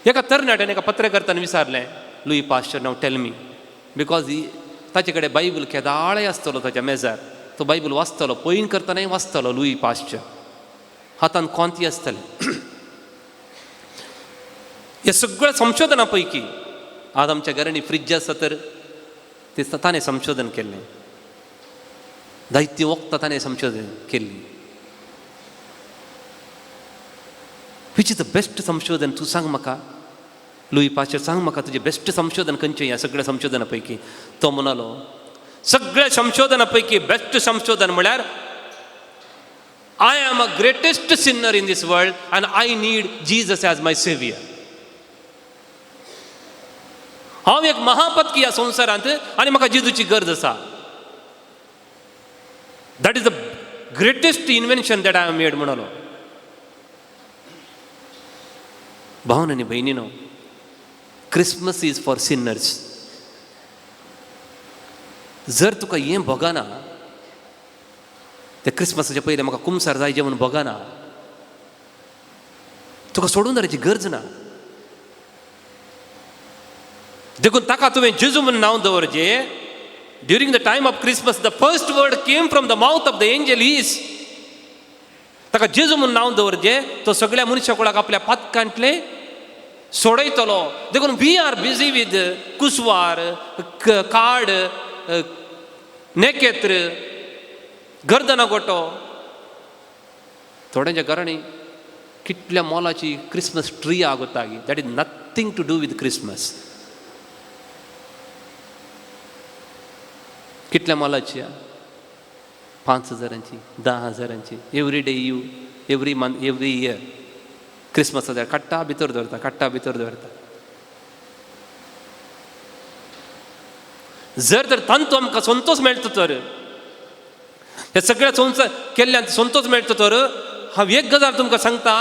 एका तरणाट्यान एका पत्रकर्त्यान विचारलें, Louis Pasteur, now tell me, because ताचे कडेन बायबल केदाळय आसतलो ताच्या मेजार, तो बायबल वाचतलो, पयन करतनाय वाचतलो. लुई पाश्च हातान कोंती आसतलें. ह्या सगळ्या संशोधना पैकी आज आमच्या घरांनी फ्रिज आसा तर ते ताणें संशोधन केल्लें. जायतीं वखदां ताणें संशोधन केल्लीं. Which is the best संशोधन तूं सांग म्हाका, लुई पाश्चर, सांग म्हाका तुजें बेस्ट संशोधन खंयचें ह्या सगळ्या संशोधना पैकी? तो म्हणालो, सगळ्या संशोधना पैकी बेस्ट संशोधन म्हळ्यार I am a greatest sinner in this world and I need Jesus as my saviour. हांव एक महापतकी ह्या संवसारांत आनी म्हाका जेजूची गरज आसा. That is the greatest invention that I have made म्हणालो. भावन आनी भयणीनो, Christmas is for sinners. जर तुका हें भोगना, ते क्रिसमसाच्या पयलें म्हाका कुमसार जायचें म्हूण भोगना, तुका सोडून धरची गरज ना. देखून ताका तुवें जेजू म्हूण नांव दवरचें. During the time of Christmas, the first word came from the mouth of the angel is, ताका जेजू म्हूण नांव दवरचें, तो सगळ्या मनशा कुळाक आपल्या पातकांतले सोडयतलो. देखून we are busy with कुसवार, card, नेकेत्र, गर्दना गोटो. थोड्यांच्या घरांनी कितल्या मोलाची क्रिसमस ट्री आगोता. That is nothing to do with Christmas. कितल्या मोलाची? 5,000ची, 10,000ची. Every day you, every month, every year Christmas जाल्यार काडटा भितर दवरता, काडटा भितर दवरता. जर तर तांतू आमकां संतोश मेळटा तर, हे सगळ्या संवसार केल्ल्यान संतोश मेळटा तर, हांव एक गजाल तुमकां सांगता,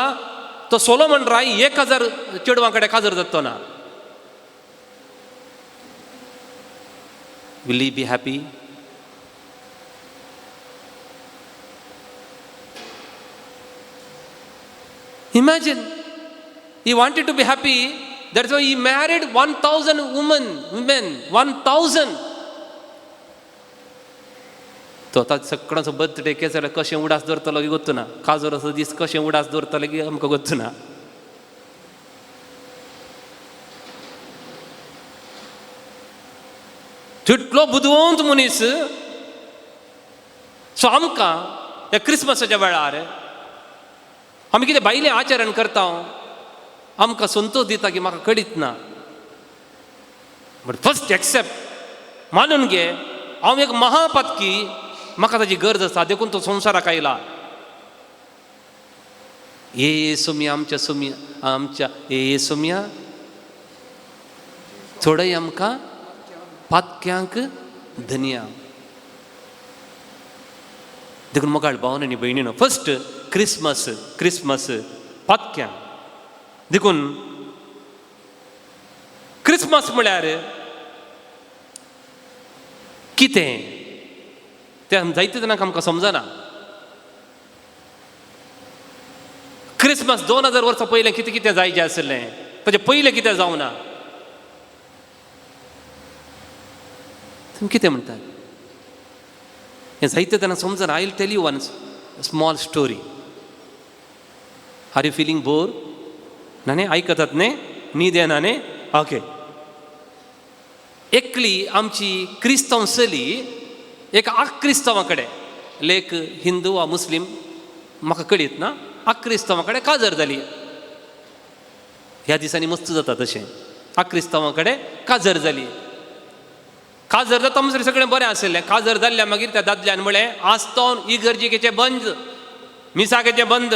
तो सोलोमन राय 1000 चेडवां कडेन काजर जातो ना. Will he be happy? Imagine, he wanted to be happy, that's why he married 1000 women, 1000. तो आतां सगळ्यांचो बर्थडे केलो जाल्यार कशें उडास दवरतलो की गोत्तू ना, काजर असो दीस कशें उडास दवरतलो की आमकां गोत्तू ना. तितलो बुदवंत मनीस. सो आमकां ह्या क्रिसमसाच्या वेळार आमी कितें भायलें आचरण करता, आमकां संतोश दिता की म्हाका कळीत ना. बट फर्स्ट एक्सेप्ट, मानून घे हांव एक महापातकी, म्हाका ताजी गरज आसा, देखून तो संवसाराक आयला. ये सोम्या आमच्या सोम्या आमच्या ये सोम्या थोडय आमकां पातक्यांक धनया. देखून मोगाळ भावन आनी भयणीनो, फर्स्ट क्रिसमस, क्रिसमस पातक्यां. देखून क्रिसमस म्हळ्यार कितें तें जायते जाणांक आमकां समजना. क्रिसमस 2000 वर्सां पयलें कितें कितें जायचें आशिल्लें, ताचें पयलें कितें जावना. तुमी कितें म्हणटात हें जायते जाणां समजना. I will tell you one small story. Are you feeling bore? ना न्ही, आयकतात न्ही, न्हीद येना न्ही? ओके. एकली आमची क्रिस्तांव चली एका आक्रिस्तांवा कडेन, लेक हिंदू वा मुस्लीम म्हाका कळीत ना, आक्रिस्तांवा कडेन काजर जाली. ह्या दिसांनी मस्त जाता तशें. आक्रिस्तांवा कडेन काजर जाली. काजर जाता म्हणसर सगळें बरें आशिल्लें. काजर जाल्ल्या मागीर त्या दादल्यान म्हळें, आजतोन इगर्जिकेचें बंद, मिसाकेचें बंद,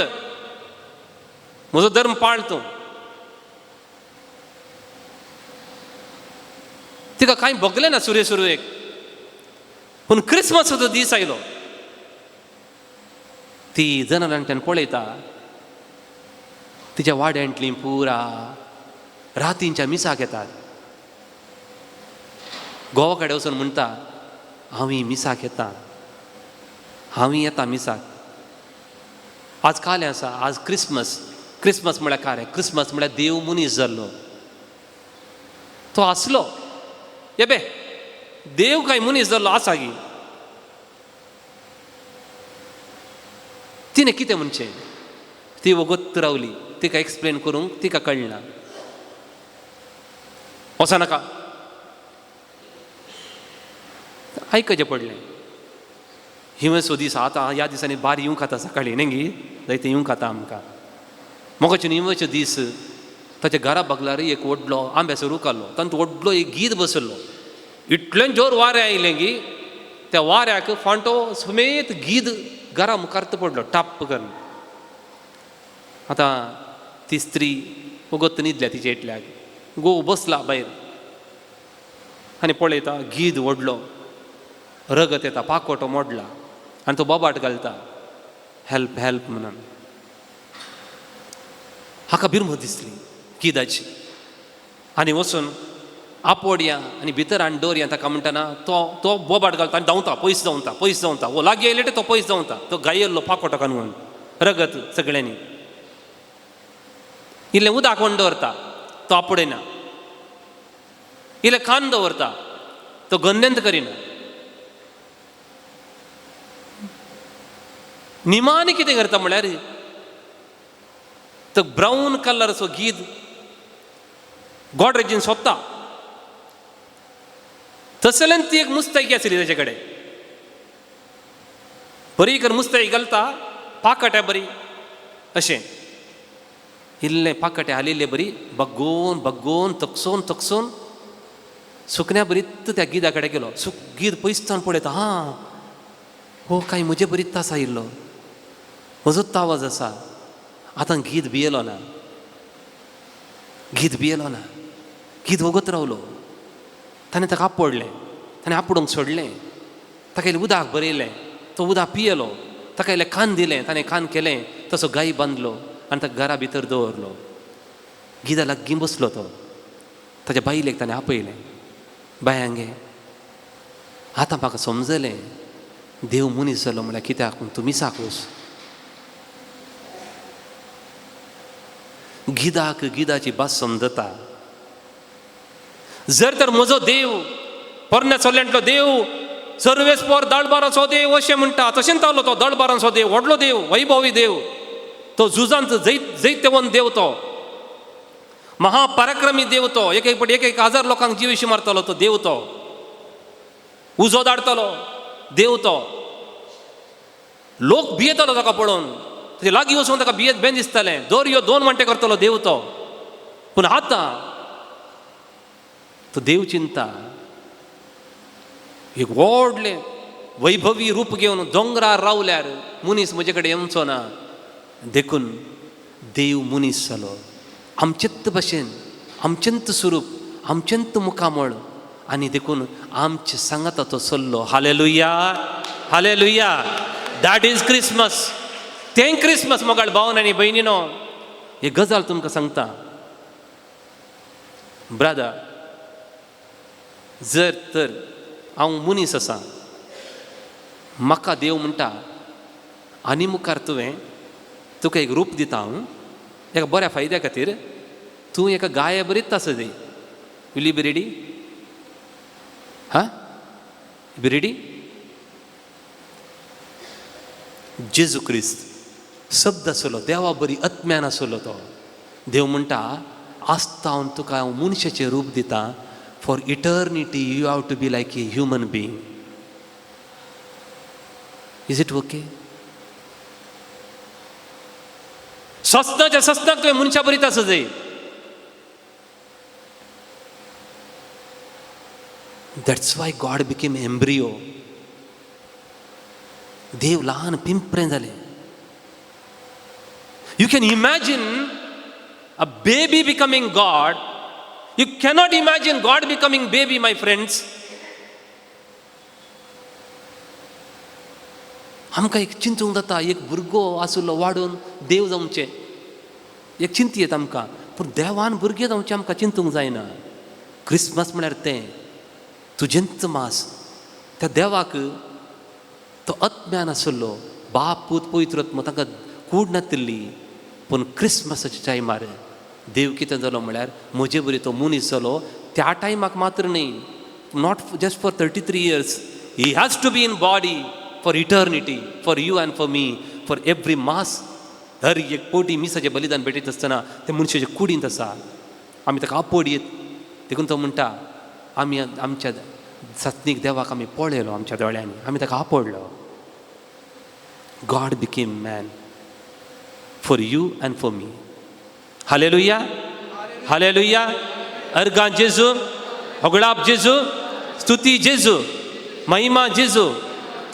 म्हजो धर्म पाळ तूं. तिका कांय भोगलें ना सुरे सुरवेक. पूण क्रिसमसाचो दीस आयलो. ती जनावरांच्यान पळयता, तिच्या वाड्यांतलीं पुरा रातींच्या मिसाक येतात. गोवा कडेन वचून म्हणटा, हांवूय मिसाक येता, हांवूय येता मिसाक. आज कालें आसा, आज क्रिसमस. क्रिसमस म्हळ्यार कालें, क्रिसमस म्हळ्यार देव मनीस जाल्लो. तो आसलो ये बे देव काय मनीस जाल्लो आसा गी. तिणें कितें म्हणचें, ती वगत रावली. तिका एक्सप्लेन करूंक तिका कळना. वचो नाका, आयकचें पडलें. हिंवसो दीस आतां ह्या दिसांनी बार येवंक खाता सकाळीं न्ही गी, जायते येवंक खाता आमकां. मोगाचें हिंवचे दीस ताच्या घरा बगलार एक व्हडलो आंब्याचो रूख आसलो, तातूंत व्हडलो एक गीद बसलो. इतलें जोर वारें आयलें की त्या वाऱ्याक फांटो समेत गीद घरा मुखार पडलो टाप्प करून. आतां ती स्त्री वगत न्हिदल्या तिच्या इतल्याक. घोव बसला भायर आनी पळयता गीद व्हडलो, रगत येता, पाकोटो मोडला आनी तो बोबाट घालता हेल्प हेल्प म्हणून. हाका बिरमत दिसली गिदाची आनी वचून आपोडया आनी भितर आनी दवरया. ताका म्हणटना तो तो बोबाट घालता आनी धांवता, पयस धांवता, पयस धांवता. वो लागीं आयले तो पयस धांवता, तो गायल्लो पाकोटो कानून रगत सगळ्यांनी. इल्लें उदक कोण दवरता तो आपोडयना, इल्लें कान दवरता तो गन्यंत करिना. निमाणी कितें करता म्हळ्यार तो ब्रावन कलरचो गीद गॉडरेजीन सोदता तसल्यान ती एक मुस्तायकी आसली ताचे कडेन. बरी कर मुस्तायकी घालता पाकट्या बरी अशें इल्लें पाकटे हालिल्ले बरी बग्गोवन बग्गोवन तकसोवन तकसोवन सुकण्या बरीत त्या गिदा कडेन गेलो. गीद पयसतान पळयता, हां हो कांय म्हजे बरीत आसा इल्लो, म्हजोच आवाज आसा. आतां गीद भियेलो ना, गीद भियेलो ना, गीद वगत रावलो. ताणें ताका आपडलें, ताणें आपडूंक सोडलें, ताका इल्लें उदक बरयलें, तो उदक पियेलो, ताका इल्लें कान दिलें, ताणें कान केलें, तसो गाय बांदलो आनी ताका घरा भितर दवरलो. गिदा लागीं बसलो तो, ताच्या बायलेक ताणें आपयलें, बायांगे आतां म्हाका समजलें देव मनीस जालो म्हळ्यार कित्याक, पूण तुमी साकोस. गिदाक गिदाची भास समजता. जर तर म्हजो देव पोरण्या चोल्यांतलो देव सर्वेस्पोर दळबाराचो देव अशें म्हणटा, तशेंच जालो तो दळबारांचो देव, व्हडलो देव, वैभवी देव, तो झुजांत जैतवंत देव, तो महापराक्रमी देव, तो एक एक एक एक हजार लोकांक जिविशी मारतालो तो देव, तो उजो धाडतालो देव, तो लोक भियेतालो ताका पळोवन, ताचे लागीं वचून ताका भियेत बेन दिसतालें, दर्यो दोन वांटे करतालो देव तो. पूण आतां तो देव चिंता एक व्हडलें वैभवी रूप घेवन दोंगरार रावल्यार मनीस म्हजे कडेन येवचो ना, देखून देव मनीस जालो, आमचेच भशेन, आमचेंच स्वरूप, आमचेंच मुखामळ, आनी देखून आमचे सांगाता तो चल्लो. Hallelujah, hallelujah. That is Christmas. तें क्रिसमस मोगाळ भावन आनी भयणीनो, ही गजाल तुमकां सांगता ब्रादर, जर तर हांव मनीस आसा, म्हाका देव म्हणटा आनी मुखार तुवें तुका एक रूप दिता हांव एका बऱ्या फायद्या खातीर, तूं एका गाये बरीच आसा दी, will you be ready? हा, बी रेडी? जेजू क्रिस्त शब्द आसलो, देवा बरी आत्म्यान आसलो तो. देव म्हणटा आसता हांव तुका हांव मनशाचें रूप दिता, for eternity you have to be like a human being. Is it okay? सस्नाच्या सस्नाक तुवें मनशा बरीत आसा जाय. That's why God became embryo. देव ल्हान पिंपरें जालें. You can imagine a baby becoming God. You cannot imagine God becoming baby, my friends. आमकां एक चिंतूंक जाता, एक भुरगो आसलो वाडून देव जावचें, एक चिंती येता आमकां, पूण देवान भुरगें जावचें आमकां चिंतूंक जायना. क्रिसमस म्हळ्यार तें तुजेंच मास. त्या देवाक तो अज्ञान आसलो, बाप पूत पवित्र आत्मो तांकां कूड नातिल्ली, पूण क्रिसमसाच्या टायमार देव कितें जालो म्हळ्यार म्हजे बरी तो मनीस जालो. त्या टायमाक मात्र न्ही, not just for 33 years, he has to be in body for eternity, for you and for me, for every mass. हर एक कोटी मिसाचें बलिदान भेटयत आसतना ते मनशाचे कुडींत आसा, आमी ताका आपोड येत. देखून तो म्हणटा आमी आमच्या सात्नीक देवाक आमी पळयलो आमच्या दोळ्यांनी, आमी ताका आपोडलो. God became man for you and for me. Hallelujah, hallelujah. अर्गां जेजू, होगळाप जेजू, स्तुती जेजू, महिमा जेजू.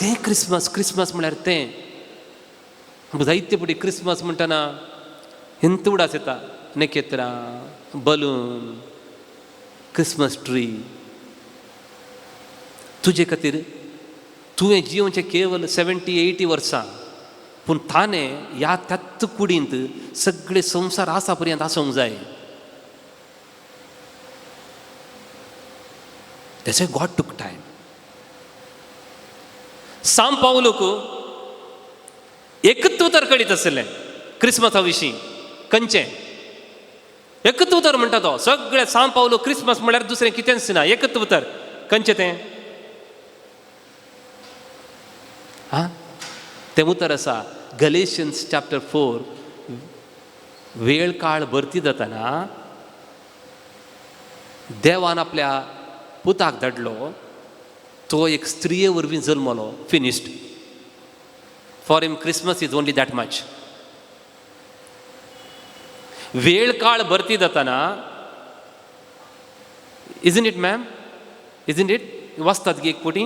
तें क्रिसमस. क्रिसमस म्हळ्यार तें. आमकां जायते फावटी क्रिसमस म्हणटना हेंच उडास येता, नखेत्रां, बलून, क्रिसमस ट्री. तुजे खातीर तुवें जियोवचें केवल 70-80 वर्सां, पूण ताणें ह्या त्याच कुडींत सगळे संवसार आसा पर्यंत आसूंक जाय. That's why God took time. साम पावलूक एकच उतर कळीत आसलें क्रिसमसा विशीं, खंयचें एकच उतर म्हणटा तो सगळे. साम पावलो क्रिसमस म्हळ्यार दुसरें कितेंच ना, एकच उतर. खंयचें तें? हा, तें उतर आसा गलेशियन्स चॅप्टर 4. वेळ काळ भरती जाताना देवान आपल्या पुताक धाडलो, तो एक स्त्रिये वरवीं जल्मलो. Finished. For him Christmas is only that much. वेळ काळ भरती जाताना, isn't it ma'am, isn't it? वाचतात गी एक फावटी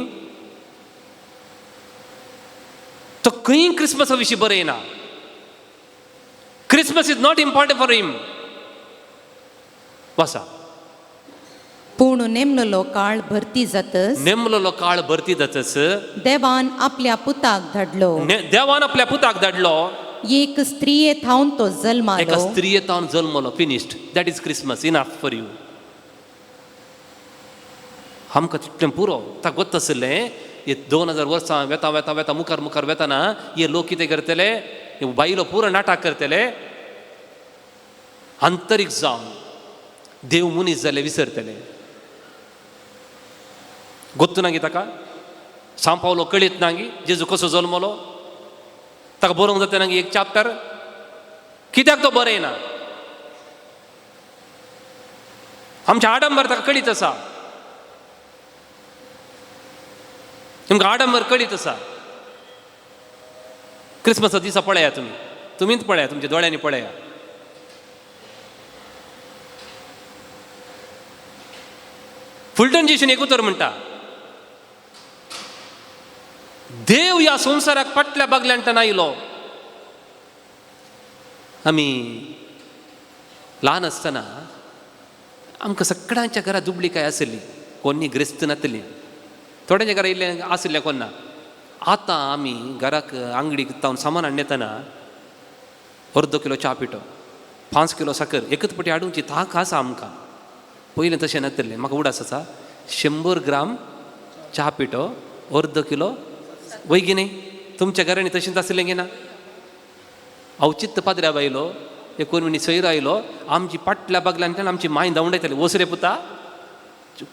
तो खंय क्रिसमसा विशीं बरयना. Christmas is not important for him. वाचा. पूण नेमलेलो काळ भरती जातच, नेमलेलो काळ भरती जातच, देवान आपल्या पुताक धाडलो. देवान आपल्या पुताक धाडलो. एक स्त्रिये थावन तो एका जल्मालो. स्त्रियेतावन जल्मलो. Finished. That is Christmas, enough for you. आमकां तितलें पुरो. ताका गोत्त आशिल्लें, हे 2000 वर्सां वेता वेता वेता मुखार मुखार वेताना हे लोक कितें करतले, हे बायलो पुरो नाटक करतले, आंतरीक जावन देव मनीस जाले विसरतले. गोत्तू नागी ताका सांव पावलो कळीत नागी जेजू कसो जल्मलो. ताका बरोवंक जाता नागी एक चॅप्टर? कित्याक तो बरयना? आमचें आडंबर ताका कळीत आसा. तुमकां आडंबर कळीत आसा. क्रिसमसा दिसा पळया तुमी, तुमीच पळया, तुमच्या दोळ्यांनी पळया. फुलटन जेशन एक उतर म्हणटा, देव ह्या संवसाराक फाटल्या बागल्यान आयलो. आमी ल्हान आसतना आमकां सगळ्यांच्या घरा दुबळी काय आसली. कोणी ग्रेस्त नातली, थोड्यांच्या घरा इल्लें आशिल्लें, कोण ना. आतां आमी घराक आंगडीक तावन सामान हाडून येतना अर्दो किलो च्या पिठो, 5 किलो साकर एकच पटी हाडूंची तांक आसा आमकां. पयलें तशें नातलें. म्हाका उडास आसा, 100 ग्राम च्या पिठो, अर्दो किलो, वय गी न्ही? तुमच्या घरांनी तशेंच आसलें गी ना? अवचित्त पाद्र्या आयलो, एक कोण सैरो आयलो, आमची पाटल्या बागल्यान आमची माय धांवडायताली, वसरे पुता.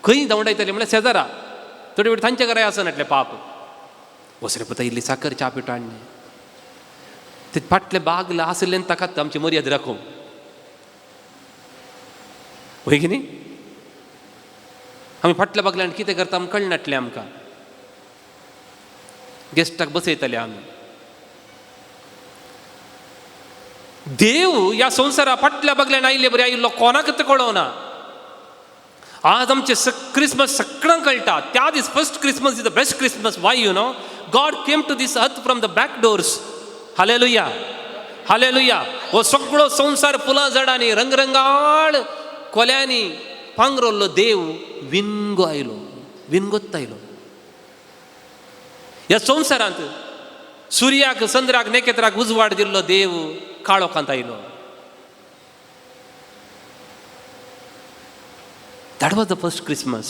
खंय धांवडायताली म्हळ्यार शेजारा थोडे वेळ तांच्या घराय आसनाटले पाप. वसरे पुता, इल्ली साकर, च्या पिठो हाडलें. ते फाटले बागला आसलें ताका आमची मर्याद राखूंक, वय की न्ही? आमी फाटल्या बागल्यान कितें करता आमकां कळनाटलें. आमकां गेस्टाक बसयताले आमी. देव ह्या संवसारा फाटल्या बागल्यान आयिल्ले बरी आयिल्लो कोणाक कळोना. आज आमचे क्रिसमस सगळ्यांक कळटा. त्या दीस first Christmas is the best Christmas. Why you know? God came to this earth from the back doors. Hallelujah, hallelujah. हो सगळो संवसार फुलां झाडांनी, रंगरंगाळ कोल्यांनी पांगरल्लो देव विंगो आयलो, विंगोत आयलो. ह्या संवसारांत सुर्याक, चंद्राक, नेकेत्राक उजवाड दिल्लो देव काळोखांत आयलो. That was the first Christmas.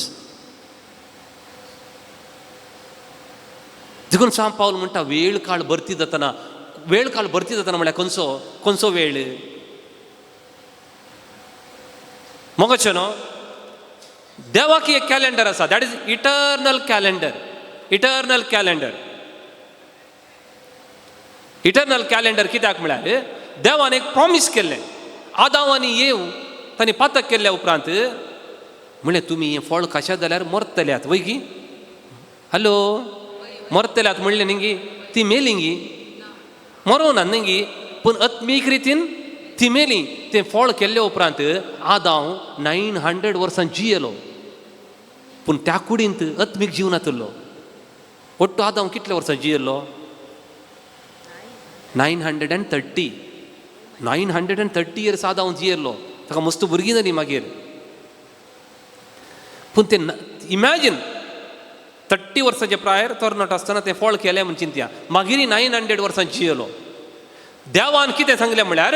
देखून सांव पावल म्हणटा, वेळ काळ भरती जातना. वेळ काळ भरती जातना म्हळ्यार खंयचो खंयचो वेळ मोगाचें न्हू? देवाक एक कॅलेंडर आसा. That is eternal calendar, eternal calendar. Eternal calendar कित्याक म्हळ्यार देवान एक प्रॉमीस केल्लें. आदाव आनी येव तांणी पातक केल्ल्या उपरांत म्हणलें, तुमी हें फळ खाशात जाल्यार मरतल्यात. वय गी? हॅलो, मरतल्यात म्हणलें न्ही गी? ती मेली गी? मरोना न्ही गी? पूण आत्मीक रितीन ती मेली. तें फळ केल्ले उपरांत आदाव 900 वर्सां जियेलो, पूण त्या कुडींत आत्मीक जीव नातलो. ಒಟ್ಟು आदाव कितले वर्सां जियेलो? 930, 930 years आदाव जियेलो. ताका मस्त भुरगीं जालीं मागीर. पूण ते इमॅजीन, 30 वर्साचे प्रायर तरणाटो आसतना तें फळ केलें म्हूण चिंतया. मागीर 900 वर्सां जियेलो. देवान कितें सांगलें म्हळ्यार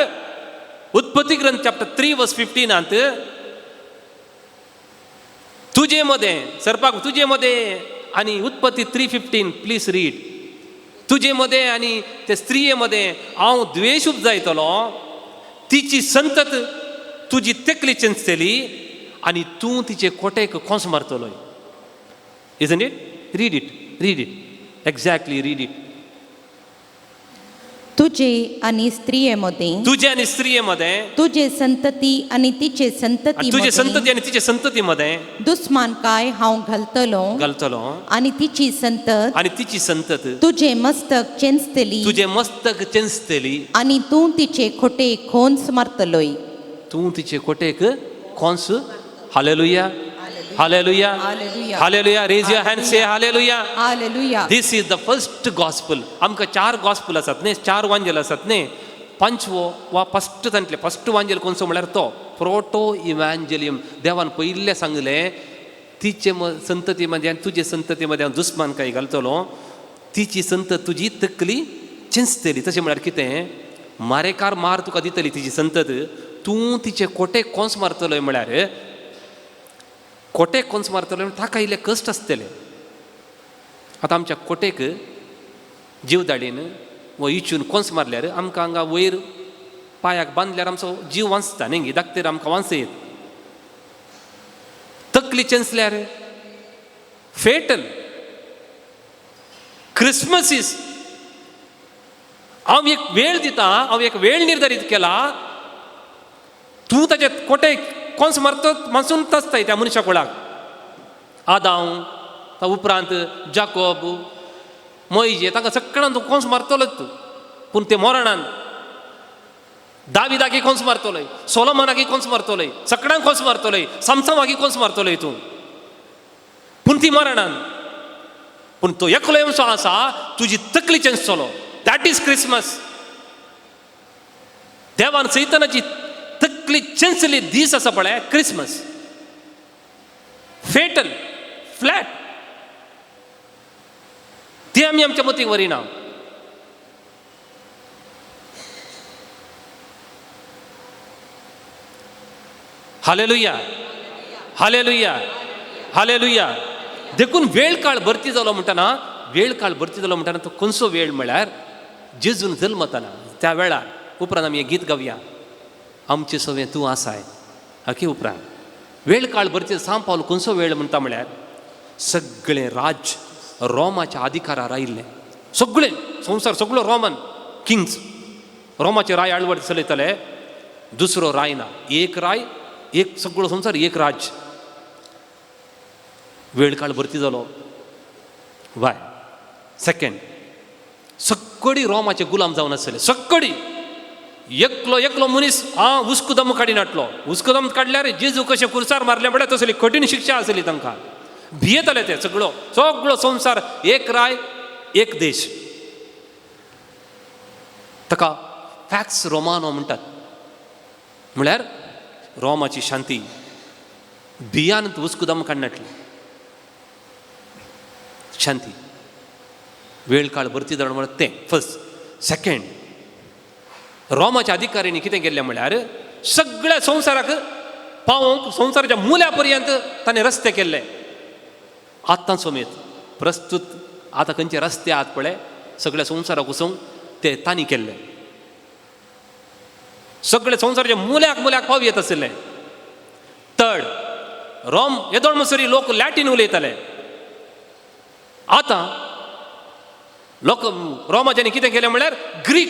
उत्पत्ती ग्रंथ चॅप्टर 3 वर्स 15त, तुजे मदें सर्पाक, तुजे मदें आनी, उत्पत्ती 3:15, please read. तुजे मदें आनी ते स्त्रिये मदें हांव द्वेश उपजायतलो. तिची संतत तुजी तकली चेंचतली आनी तूं तिचे Kotak खोंस मारतलो. Isn't it? Read it, read it, exactly, read it. तुजे आनी स्त्रिये मदें, तुजे आनी स्त्रिये मदें, तुजे संतती आनी तिचे संतती आनी तुजे मदें संतती आनी तिचे संतती मदें दुस्मानकाय हांव घालतलो घालतलो आनी तिची संतत आनी तिची संतत तुजें मस्तक चेंचतली तुजें मस्तक चेंचतली आनी तूं तिचे खोटे खोंच मारतलोय. तूं तिचे Kotak खोंस. Hallelujah, hallelujah, hallelujah. Hallelujah. Raise your hand, say hallelujah. Hallelujah. This is the first gospel. आमकां चार गॉस्पल आसात न्ही, चार वांजेल आसात न्ही. पंचवो वा फस्ट तांतले फस्ट वांजेल कोणसो म्हळ्यार तो प्रोटो इव्हँजेलियम. देवान पयिल्लें सांगलें तिचे संतती मदें आनी तुजे संतती मदें हांव दुस्मानकाय घालतलो, तिची संतत तुजी तकली चेंचतली. तशें म्हळ्यार कितें, मारेकार मार तुका दितली तिची संतत, तूं तिचे कोटे कोंस मारतलोय. म्हळ्यार कोटेक कोंस मारतलो म्हळ्यार ताका इल्ले कश्ट आसतले. आतां आमच्या कोटेक जीवदाडीन वा इचून कोंस मारल्यार आमकां हांगा वयर पांयाक बांदल्यार आमचो जीव वांचता न्ही, धाकतेर आमकां वांच येत. तकली चेंचल्यार फेटल. क्रिसमस is हांव एक वेळ दिता, हांव एक वेळ निर्धारीत केला, तूं ताचे कोटे कोंस मारतो मासून तसताय त्या मनशा कुळाक. आदांव ता उपरांत जाकोब मोयजे तांकां सगळ्यांक तूं कोंस मारतलोच तूं, पूण ते मोरणान. दाविदाकी कोंस मारतलोय, सोलोमनाकी कोंस मारतलोय, सगळ्यांक कोंस मारतलोय, सामसमाकी कोंस मारतलोय तूं, पूण ती मरणान. पूण तो एकलो येवचो आसा तुजी तकली चेंचतलो. That is Christmas. देवान सैतानाची तकली चेंचली दीस आसा पळय क्रिसमस. फेटल फ्लॅट ती आमी आमच्या मतीक व्हरिना. हालेलुया, हालेलुया, हालेलुया. देखून वेळ काळ भरती जालो म्हणटना, वेळ काळ भरती जालो म्हणटना तो खंयचो वेळ म्हळ्यार जेजून जल्मतना त्या वेळार. उपरांत आमी हें गीत गावया, आमचे सवें तूं आसाय. ओके, उपरांत वेळ काळ भरती सांव पावल खंयचो वेळ म्हणटा म्हळ्यार सगळें राज्य रोमाच्या अधिकारार आयिल्लें. सगळें संवसार सगळो रोमन किंग्स रोमाचे राय आळवट चलयताले, दुसरो राय ना, एक राय, एक सगळो संवसार एक राज्य. वेळ काळ भरती जालो. वाय सेकंड सगळी रोमाचे गुलाम जावन आसले सगळी. एकलो एकलो मनीस आ उस्कुदम काडिनाटलो. उस्कुदम काडल्यार जेजू कशें कुर्सार मारलें म्हळ्यार तसली कठीण शिक्षा आसली तांकां. भियेताले ते सगळो सगळो संवसार एक राय एक देश. ताका फॅक्स रोमानो म्हणटात, म्हळ्यार रोमाची शांती. भियान उस्कुदम काडनाटली शांती. वेळ काळ भरती जाण म्हळ्यार तें फर्स्ट. सेकंड रोमाच्या अधिकाऱ्यांनी कितें केल्लें म्हळ्यार सगळ्या संवसाराक पावोवंक संवसाराच्या मुल्या पर्यंत ताणें रस्ते केल्ले. आतां समेत प्रस्तूत आतां खंयचे रस्ते आहात पळय सगळ्या संवसाराक वचूंक ते तांणी केल्ले. सगळे संवसाराच्या मुल्याक मुल्याक पाव येत आशिल्ले. थर्ड रोम येदोळ म्हणसर लोक लॅटीन उलयताले. आतां लोक रोमाच्यानी कितें केलें म्हळ्यार ग्रीक.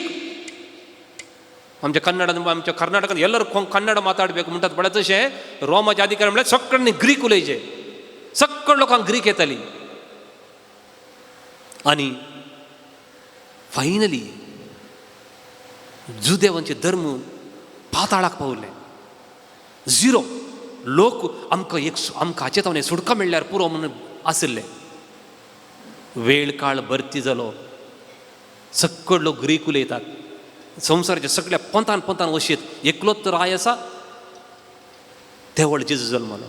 आमच्या कन्नडान आमच्या कर्नाटकान ಎಲ್ಲರೂ कन्नड माताडಬೇಕು म्हणटात पळय तशें रोमाचे अधिकारी म्हळ्यार सगळ्यांनी ग्रीक उलयचे. सगळ्या लोकांक ग्रीक येताली. आनी फायनली जुदेवांचे धर्म पाताळाक पावले. झिरो. लोक आमकां एक आमकां हाचे तावन सुटका मेळ्ळ्यार पुरो म्हणून आशिल्ले. वेळ काळ भरती जालो. सगळे लोक ग्रीक उलयतात. संवसाराच्या सगळ्या पंथान पंथान वशीत एकलोच राय आसा देवळ जेजू जल्मलो.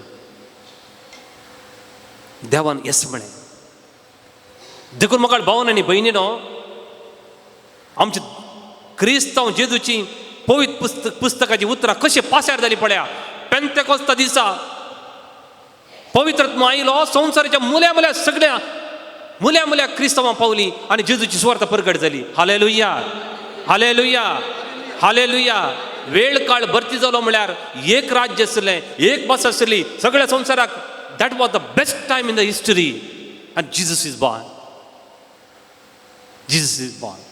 देवान येस म्हळें. देखून म्हाका भावन आनी भयणीनो आमचे क्रिस्तांव जेजूची पवित्र पुस्तकाची उतरां कशी पासार जाली पळया. पेंतेकोस्ता दिसा पवित्र आत्मो आयलो, संवसाराच्या मुल्या मुल्या सगळ्या मुल्या मुल्या क्रिस्तांवां पावली आनी जेजूची सुवार्ता परगट जाली. हालेलुया, हालेलुया, हालेलुया. वेळ काळ भरती जालो म्हळ्यार एक राज्य आसलें, एक भास आसली सगळ्या संवसाराक. That was the best time in the history. And Jesus is born. Jesus is born.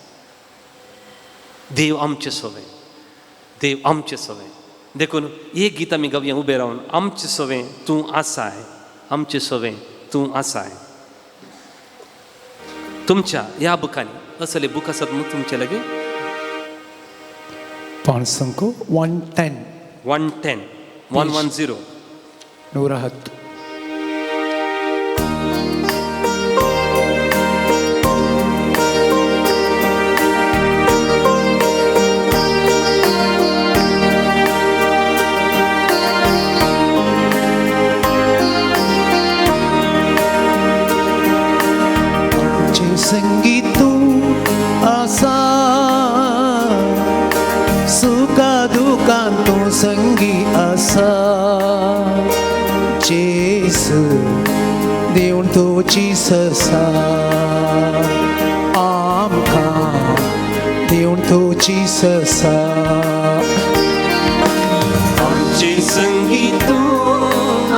देव आमचे सोवे, देव आमचे सोवे. देखून एक गीत आमी गावया उबे रावन, आमचे सोवे तूं आसाय, आमचे सोवे तूं आसाय. तुमच्या ह्या बुकांनी असले बूक आसात न्हू तुमचे लागीं? 500 110. 110, 110. 110. संगीत तूं आसा, सुखा दुखान तूं संगी आसा. जेसू देव तुजी ससा, आमकां देव तुजी ससा. आमचे संगी तूं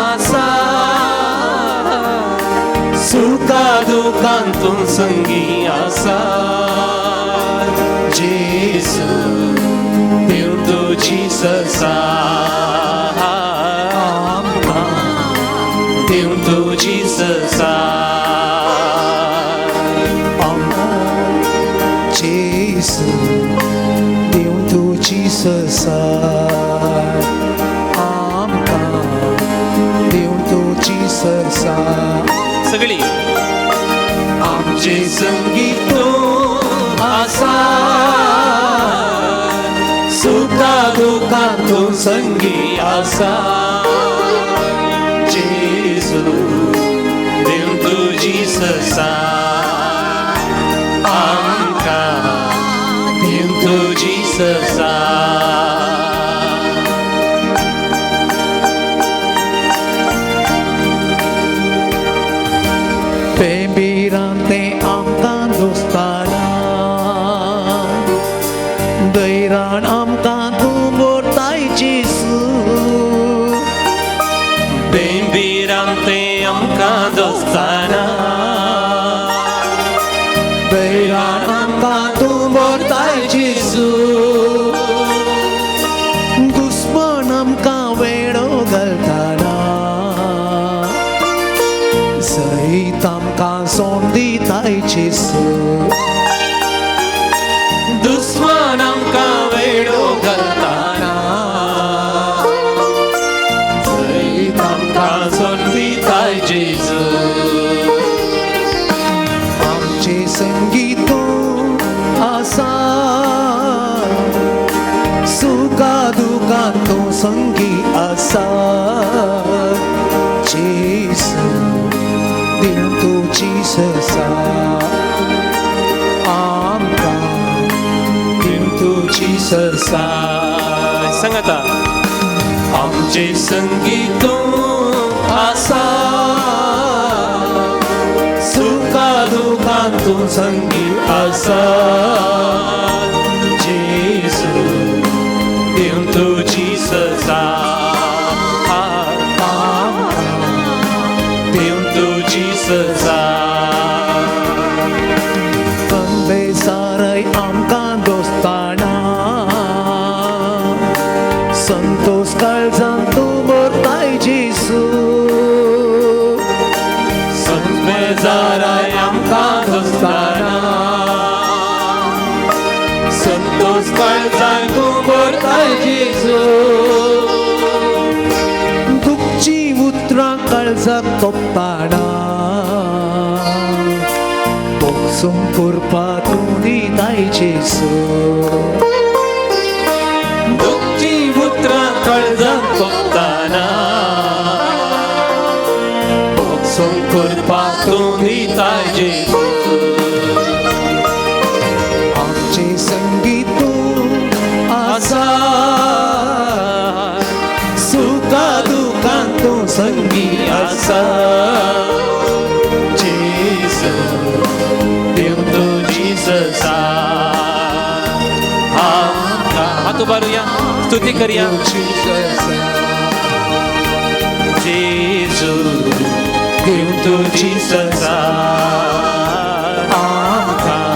आसा, सुखा दुखान तूं संगी आसा. जेसू देव तुजी ससा, आमकां देव तुजी ससा. जेसू देव तुजी ससा, आमकां देव तुजी ससा. सगळी आमचे संगी तूं आसा, सुखा दुखान तूं संगी आसा. जेसू देव तुजी ससा, आमकां देव तुजी ससा. पेंबिरांते आमकां दोस्ताना, दैरान आमकां तूं मोरताय जेसू. बेंबिरांते आमकां दोस्ताना, दैरान आमकां तूं मोरताय जेसू. दुस्मन आमकां वेडो घालताना, सैत आमकां सोंड दिताय जेसू. दुस्मान आमकां वेडो घालताना, सैत आमकां सोंड दिताय जेसू. आमचे संगी तूं आसा, सुखा दुखान तूं संगी आसा. जेसू देव तुजी ससा, आमकां देव तुजी ससा. सांगाता आमचे संगी तूं आसा, सुखा दुखान तूं संगी आसा. जेसू देव तुजी ससा, देव तुजी ससा. सारय आमकां दोस्ताना, संतोष काळजान तूं मोरताय जेसू. संतोष आमकां दोस्ताना, संतोष काळजान तूं मोरताय जेसू. दुखची उतरां काळजाक तोपताना, बोगसूंक करपा तूं दिताय जेसू. दुखची उतरां काळजाक तोपताना, बोगसूंक करपा तूं दिताय जेसू. आमचे संगी तूं आसा, सुखा दुखान तूं संगी आसा. जेसू देव तुजी ससा, आमकां हात उबारुया, स्तुती करया. जेसू देव तुजी ससा, आमकां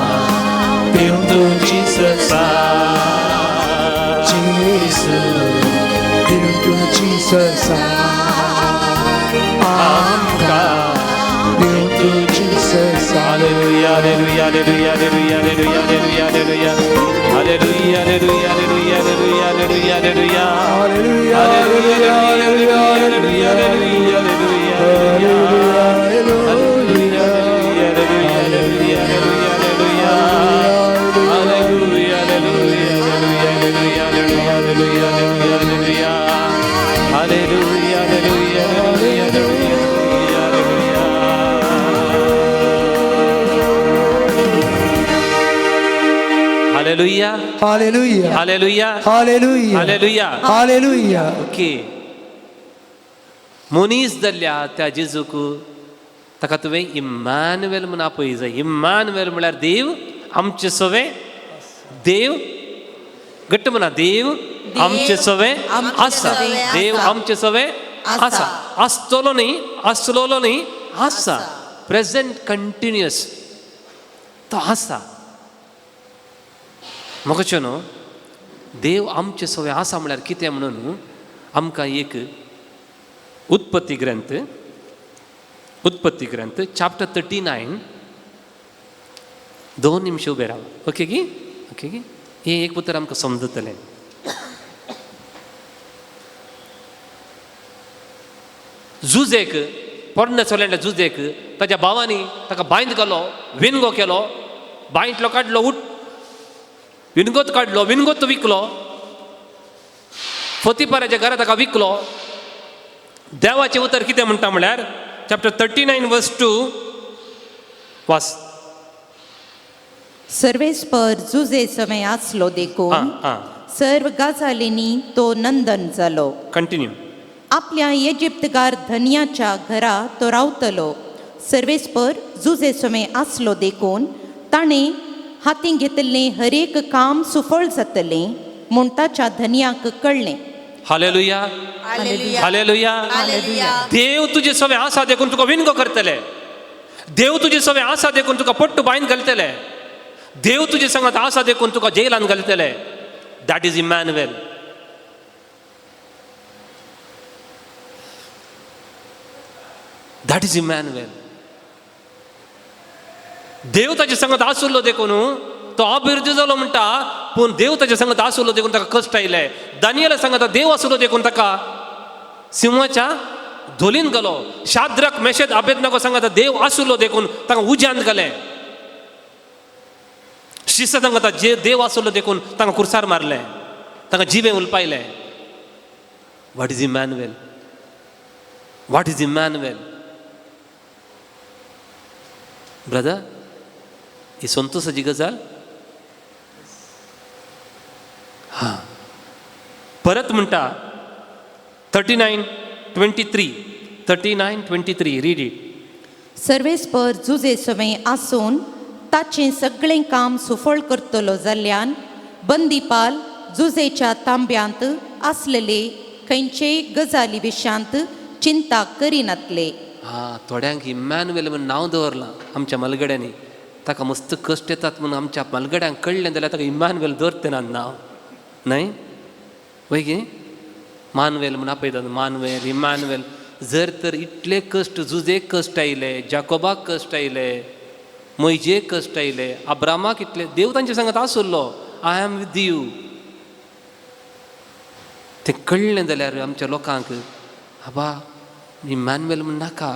देव तुजी ससा. Hallelujah, hallelujah, hallelujah, hallelujah, hallelujah, hallelujah, hallelujah, hallelujah, hallelujah, hallelujah, hallelujah, hallelujah, hallelujah, hallelujah, hallelujah, hallelujah, hallelujah. Hallelujah, hallelujah, hallelujah, hallelujah, hallelujah. Hallelujah. Okay, मनीस जाल्ल्या त्या जेजूक ताका तुवें इम्मानुवेल म्हूण आपय जाय. इम्मानुवेल म्हळ्यार देव आमचे सवे, देव घट्ट म्हणा, देव आमचे सवे आसा, देव आमचे सवे आसा, आसतलो न्ही, आसलोलो न्ही, आसा, प्रेजेंट कंटिन्युअस तो आसा. म्हाका न्हू देव आमचे सवे आसा म्हळ्यार कितें म्हणून आमकां एक उत्पत्ती ग्रंथ, उत्पत्ती ग्रंथ चॅप्टर 39, 2 निमशे उबे राव. ओके की? ओके की? हें एक उतर आमकां समजतलें. जुजेक, पोरण्या चोल्याच्या जुजेक ताच्या भावांनी ताका बांयत घालो, विनगो केलो, बांयतलो काडलो, उठ विनगोत काडलो, विनगोत विकलो, फोतिपाराच्या घरा ताका विकलो. देवाचें उतर कितें म्हणटा म्हळ्यार चॅप्टर 39 वर्स 2 वास. सर्वेस्पर जुजे समय आसलो देखून आं आं सर्व गजालींनी तो नंदन जालो. कंटिन्यू. आपल्या इजिप्तगार धनयाच्या घरा तो रावतलो. सर्वेस्पर जुजे समय आसलो देखून ताणें हातीं घेतिल्लें हरेक काम सुफळ जातलें म्हूण ताच्या धनयाक कळ्ळें. Hallelujah, hallelujah. देव तुजे सवे आसा देखून तुका विनगो करतले. देव तुजे सवे आसा देखून तुका पट्टू बांयन घालतले. देव तुजे संगत आसा देखून तुका जेलान घालतले. That is Emmanuel. That is Emmanuel. देव ताजे संगत आसुल्लो देखून तो अभिवृद्धी जालो म्हणटा, पूण देव ताजे संगत आसुल्लो देखून ताका कश्ट आयले. दानियेला संगत देव आसुल्लो देखून ताका सिंहाच्या धोलीन गेलो. शाद्रक मेशेद आबेदनागो संगत देव आसुल्लो देखून ताका उज्यांत गेले. शिस्त संगत जे देव आसुल्लो देखून ताका कुर्सार मारले, ताका जिवे उलपायले. What is Emmanuel? What is Emmanuel? Brother, ही संतोषाची गजाल. हां, परत म्हणटा 39:23, 39:23, रीड it. सर्वेस्पर जुजे समय आसून ताचें सगळें काम सुफळ करतलो जाल्ल्यान बंदीपाल जुजेच्या तांब्यांत आसलेले खंयचेय गजाली विशयांत चिंता करिनातले. हां, थोड्यांक इम्मॅन्युएल म्हूण नांव दवरलां आमच्या मलगड्यांनी. ताका मस्त कश्ट येतात म्हणून आमच्या मलगड्यांक कळ्ळें जाल्यार ताका इम्मॅन्युएल दवरते ना नांव, न्हय वय गे? मानवेल म्हूण आपयतात, मानवेल, इम्मॅन्युएल. जर तर इतले कश्ट, जुजेक कश्ट आयले, जाकोबाक कश्ट आयले, मोयजेक कश्ट आयले, अब्रामाक इतले, देव तांचे सांगत आसुल्लो, I am with you. तें कळ्ळें जाल्यार आमच्या लोकांक आबा इम्मॅन्युएल म्हूण नाका,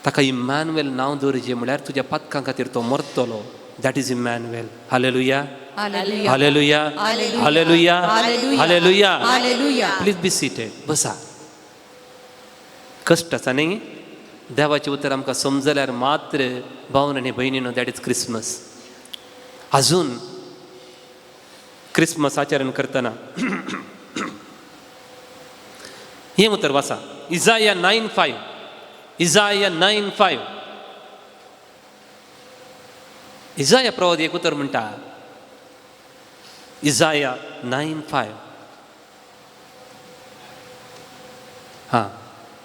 ताका इम्मॅन्युएल नांव दवरचें म्हळ्यार तुज्या पातकां खातीर तो मरतलो. That is Emmanuel. Hallelujah, hallelujah, hallelujah, hallelujah. Please be seated. बसा. कश्ट आसा न्ही? देवाचें उतर आमकां समजल्यार मात्र भावन आनी भयणीनो, that is Christmas. अजून क्रिसमस आचरण करतना हें उतर वाचा, इजाया 9:5, इजाया 9:5. इजाया प्रवादी एक उतर म्हणटा, इजाया 9:5. हां,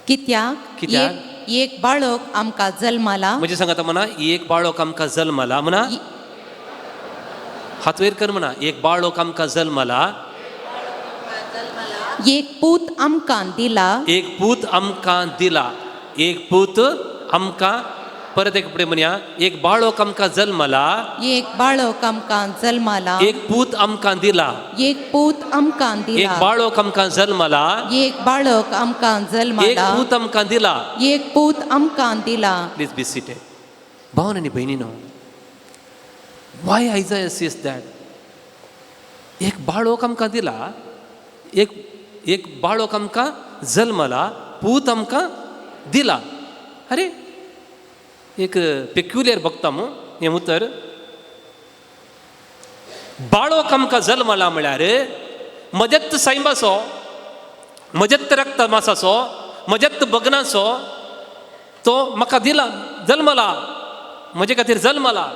कित्याक कित्याक? एक बाळक आमकां जल्माला. म्हणजे सांगता म्हणा, एक बाळक आमकां जल्माला म्हणा, हात वयर कर म्हणा, एक बाळक आमकां जल्माला, एक पूत आमकां दिला, एक पूत आमकां दिला, एक पूत आमकां परत एक फुडें म्हणया, एक बाळक आमकां जल्मला, एक बाळक आमकां जल्माला, एक पूत आमकां दिला. एक पूत आमकां एक दिला. बाळक आमकां जल्मला, एक बाळक आमकां एक जल्माला, पूत आमकां दिला. एक पूत आमकां दिला. Please be seated. भावन आनी भयणीनो, why Isaiah says that? एक बाळक आमकां दिला, एक एक बाळक आमकां जल्मला, पूत आमकां दिला. अरे, एक पेक्युलियर बघता मू हें उतर. बाळक आमकां जल्मला म्हळ्यार म्हज्याच सैमाचो, म्हज्याच रक्त मासाचो, म्हज्याच बगनाचो तो म्हाका दिला, जल्मला, म्हजे खातीर जल्मला.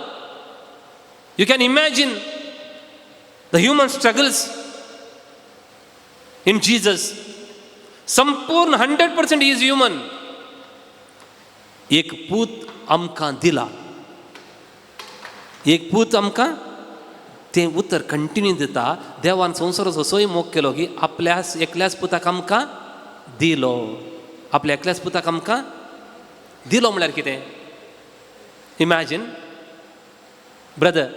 You can imagine the human struggles in Jesus. संपूर्ण 100% is human. एक पूत आमकां दिला, एक पूत आमकां. तें उतर कंटिन्यू दिता. देवान संवसाराचो असोय मोग केलो की आपल्या एकल्याच पुताक आमकां दिलो. आपल्या एकल्याच पुताक आमकां दिलो म्हळ्यार कितें? इमॅजीन ब्रदर,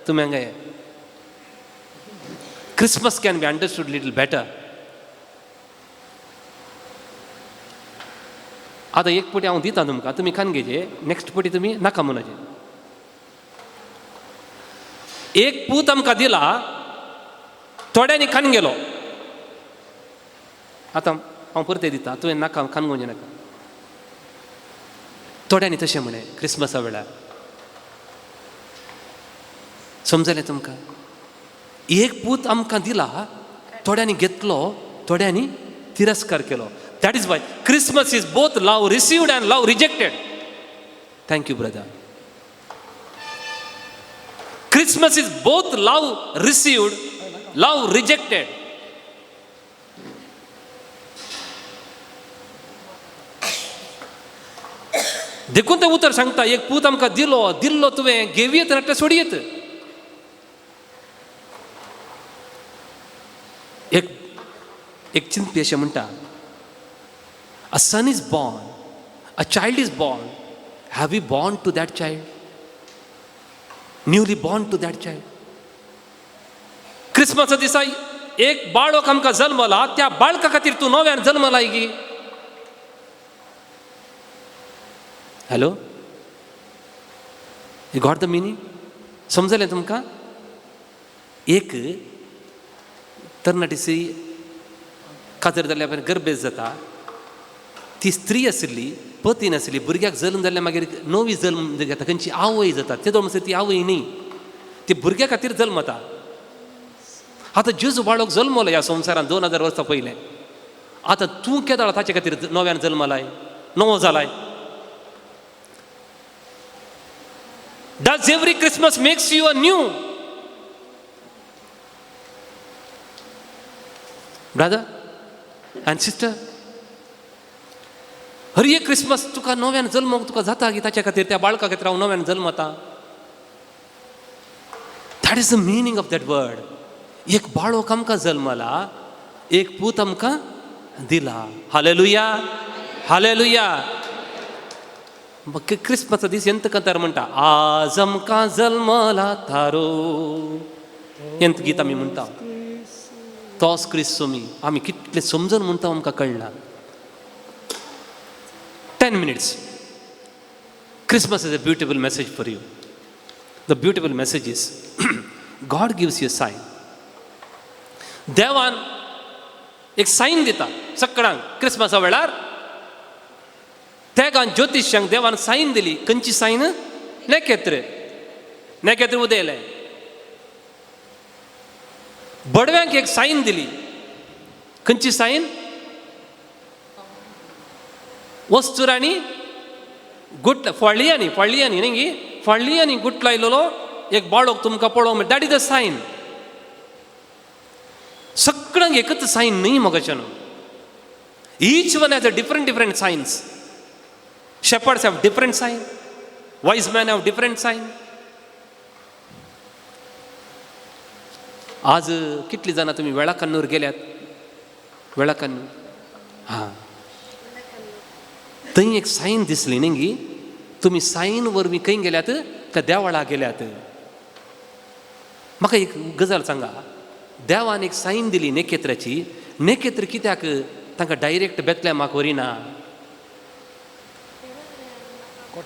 तुमी हांगा ये. Christmas can be understood little better. आतां एक पटी हांव दिता तुमकां, तुमी खान घेचे. नेक्स्ट पटी तुमी नाका म्हणपाचें. एक पूत आमकां दिला, थोड्यांनी खान गेलो. आतां हांव परतें दिता, तुवें नाका खान घेवचें नाका. थोड्यांनी तशें म्हणें क्रिसमसा वेळार. समजलें तुमकां? एक पूत आमकां दिला, थोड्यांनी घेतलो, थोड्यांनी तिरस्कार केलो. That is why Christmas is both love received and love rejected. Thank you, brother. Christmas is both love received, love rejected. देखून तें उतर सांगता, एक पूत आमकां दिलो, दिल्लो तुवें घेवयेत नाटल्यार सोडयेत. एक एक चिंतपी अशें म्हणटा, a son is born, a child is born. Have you born to that child, newly born to that child? क्रिसमसा दिसा एक बाळक आमकां जल्मला, त्या बाळका खातीर तूं नव्यान जल्मलाय की? Hello, you got the meaning? समजलें तुमकां? एक तरणाटी स्त्री काजर जाल्यार गर्भेस्त जाता. ती स्त्री आशिल्ली, पती नाशिल्ली, भुरग्याक जल्म जाल्यार मागीर नवी जल्म घेता, खंयची आवय जाता. ते म्हणसर ती आवय न्ही, ती भुरग्या खातीर जल्मता. आतां जेजू बाळक जल्मलो ह्या संवसारांत 2000 वर्सां पयलें. आतां तूं केदाळ ताचे खातीर नव्यान जल्मलाय, नवो जालाय? Does every Christmas makes you a new brother and sister? हर एक क्रिसमस तुका नव्यान जल्मोंक तुका जाता की ताच्या खातीर, त्या बाळका खातीर हांव नव्यान जल्मता? That is the meaning of that word. एक बाळक आमकां जल्मला, एक पूत आमकां दिला. Hallelujah, hallelujah. क्रिसमसा दीस एंत कंतार म्हणटा, आज आमकां जल्मला थारो. एंत गीत आमी म्हणटा, तोच क्रिस्त सोमी. आमी कितले समजून म्हणटा आमकां कळना. 10 minutes. Christmas is a beautiful message for you. The beautiful message is God gives you sign. देवान एक सायन दिता सगळ्यांक क्रिसमसा वेळार. तेगान ज्योतिशांक देवान सायन दिली. खंयची सायन? नेकेत्र, नेकेत्र उदयलें. बडव्यांक एक सायन दिली. खंयची सायन? वस्तुरांनी गुट फळयांनी, फळयांनी न्ही गी, फळयांनी गुट लायलेलो एक बाळक तुमकां पळोवंक मेळटा. That is a sign. सगळ्यांक एकच सायन न्ही मगाच्यान. Each one has a different different signs. Shepherds have different sign, wise man have different sign. आज कितली जाणां तुमी वेळाकन्नूर गेल्यात? वेळाकन्नूर, हां, थंय एक सायन दिसली न्ही गी. तुमी सायन वरवीं खंय गेल्यात? त्या देवळा गेल्यात. म्हाका एक गजाल सांगा, देवान एक सायन दिली नेकेत्राची. नेकेत्र कित्याक तांकां डायरेक्ट बेतलेमाक व्हरिना?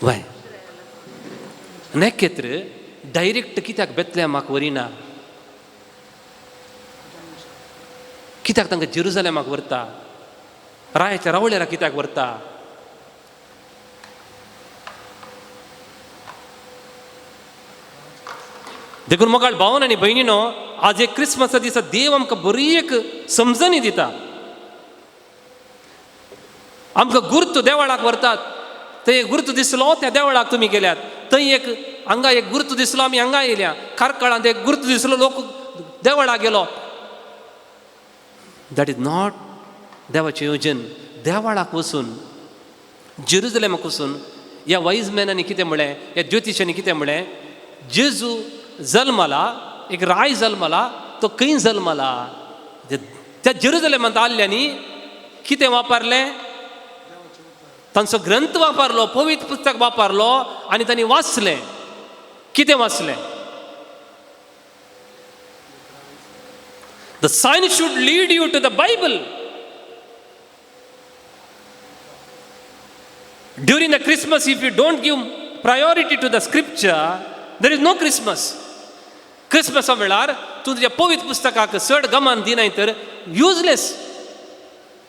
वय नेकेत्र डायरेक्ट कित्याक बेतलेमाक व्हरिना? कित्याक तांकां जेरुजलेमाक व्हरता? रायाच्या रावळेरा कित्याक व्हरता? देखून मोगाळ भावन आनी भयणीनो, आज एक क्रिसमसा दिसा देव आमकां बरी एक समजणी दिता. आमकां गुर्त देवळाक व्हरतात, थंय एक गुर्त दिसलो त्या देवळाक तुमी गेल्यात. थंय एक हांगा एक गुर्त दिसलो, आमी हांगा येयल्या. कार्कळांत एक गुर्त दिसलो, लोक देवळाक गेलो. That is not देवाचें योजन. देवळाक वचून, जेरुजलेमाक वचून ह्या वायज मॅनांनी कितें म्हळें, ह्या ज्योतिशांनी कितें म्हळें? जेजू जल्मला, एक राय जल्मला, तो खंय जल्मला? त्या जेरुजलेमांत आल्ल्यांनी कितें वापरलें? तांचो ग्रंथ वापरलो, पवित्र पुस्तक वापरलो आनी तांणी वाचलें. कितें वाचलें? The sign should lead you to the Bible. During the Christmas, if you don't give priority to the scripture, there is no Christmas. क्रिसमसा वेळार तूं तुज्या पवित्र पुस्तकाक चड गमान दिनाय तर युजलेस,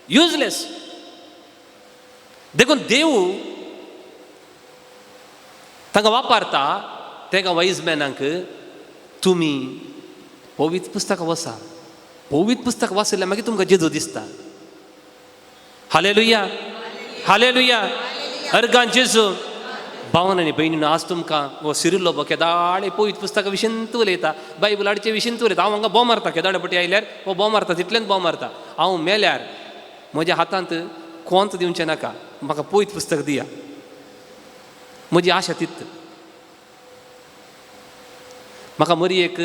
युजलेस. देखून देव तांकां वापरता तेका वायज मॅनांक, तुमी पवित्र पुस्तकां वसा. पवित्र पुस्तक वाचल्यार मागीर तुमकां जेजू दिसता. Hallelujah, hallelujah. अर्गान जेजू. भावन आनी भयणीनो, आज तुमकां हो सिरिल लोबो केदाळे पवित्र पुस्तका विशींत उलयता, बायबल हाडचे विशींत उलयता. हांव हांगा बोम मारता, केदाळे पटी आयल्यार हो बोम मारता, तितलेंच बोम मारता. हांव मेल्यार म्हज्या हातांत कोंत दिवचें नाका, म्हाका पवित्र पुस्तक दिया, म्हजी आशा तित. म्हाका मरी एक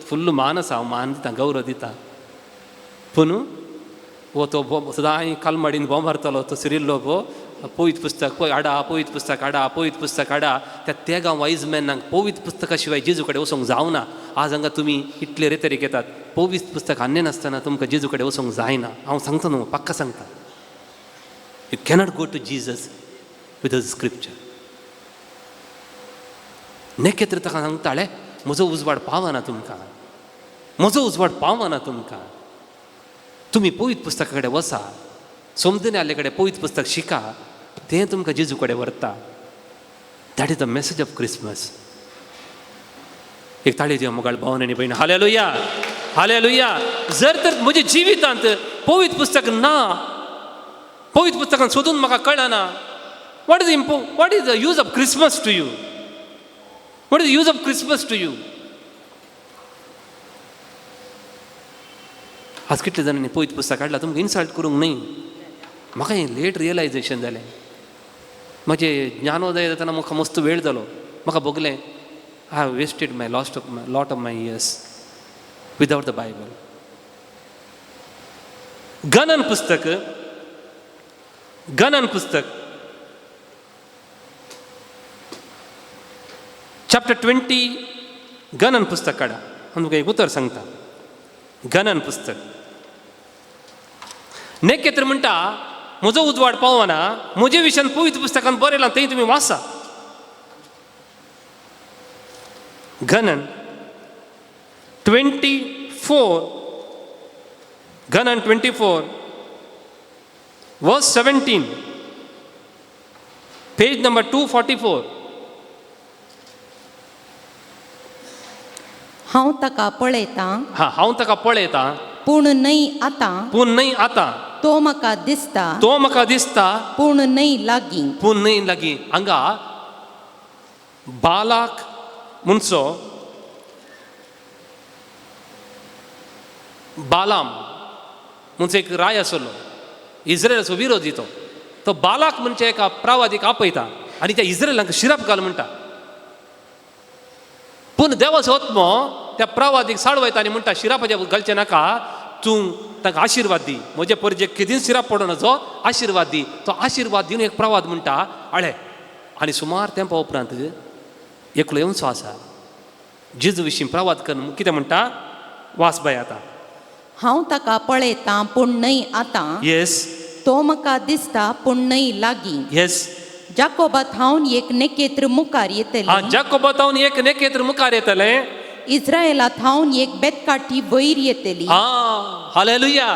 फुल्ल मान आसा, हांव मान दिता, गौरव दिता. पूण हो तो सदांय कालमाडीन बोम मारतालो तो सिरिल लोबो, पवित्र पुस्तक पळय हाडा, पवित्र पुस्तक हाडा, पवित्र पुस्तक हाडा. त्या तेगां वायज मॅनांक पवित्र पुस्तका शिवाय जेजू कडेन वचोंक जावना. आज हांगा तुमी इतले रेतरीक येतात, पवित्र पुस्तक हाडलें नासतना तुमकां जेजू कडेन वचोंक जायना. हांव सांगता न्हू, पक्का सांगता, you cannot go to Jesus with a scripture. नेकेत्र ताका सांगताले, म्हजो उजवाड पावना तुमकां, म्हजो उजवाड पावना तुमकां. तुमी पवित्र पुस्तका कडेन वचा, समजून आसले कडेन पवित्र पुस्तक शिका, तें तुमकां जेजू कडेन व्हरता. That is the message of Christmas. एक ताळी दिया मोगाळ भावन आनी भयण. Hallelujah, hallelujah. जर तर म्हज्या जिवितांत पवित्र पुस्तक ना, पवित्र पुस्तकान सोदून म्हाका कळना, what is the use of Christmas to you? What is the use of Christmas to you? आज कितले जाणांनी पवित्र पुस्तक काडला, तुमकां इन्सल्ट करूंक न्हय. म्हाका हें लेट रियलायजेशन जालें. म्हजें ज्ञानोदय जातना म्हाका मस्त वेळ जालो. म्हाका भोगलें, I have wasted my lost of my lot of my years without the Bible. गणन पुस्तक, गणन पुस्तक चॅप्टर 20, गणन पुस्तक काडा. हांव तुमकां एक उतर सांगता. गणन पुस्तक नेकेत्र म्हणटा, म्हजो उजवाड पावना, म्हजे विशयान पवित्र पुस्तकान बरयलां तें तुमी वाचा. गणन 24, गणन 24 verse 17, page number 244. हांव ताका पळयतां, हा, हांव ताका पळयतां, पूण न्हय आतां, पूण न्हय आतां, तो म्हाका दिसता, तो म्हाका दिसता, पूण न्हय लागीं. पूण न्हय लागीं. हांगा बालाक म्हणचो बालाम म्हणचो एक राय आसलो, इस्रायलाचो विरोधी. तो तो बालाक म्हणजे एका प्रवादीक आपयता आनी त्या इस्रायलांक शिरप घाल म्हणटा. पूण देवाचो आत्मो त्या प्रवादीक साळवयता आनी म्हणटा, शिरापाचे घालचें नाका, तूं तांकां आशिर्वाद दी, म्हजे परजेक केदींच शिराप पडूं नजो, आशिर्वाद दी. तो आशिर्वाद दिवन एक प्रवाद म्हणटा, आळे आनी सुमार तेंपा उपरांत एकलो येवचो आसा जेजू विशीं प्रवाद करून कितें म्हणटा वास बाय आतां. हांव ताका पळयतां पूण न्हय आतां, येस. तो म्हाका दिसता पूण न्हय लागीं. येस. जाकोबा थावन एक नेकेत्र मुखार येतलें, जाकोबा थावन एक नेकेत्र मुखार येतलें, इस्रायला थावन एक बेतकाठी वयर येतली. Hallelujah,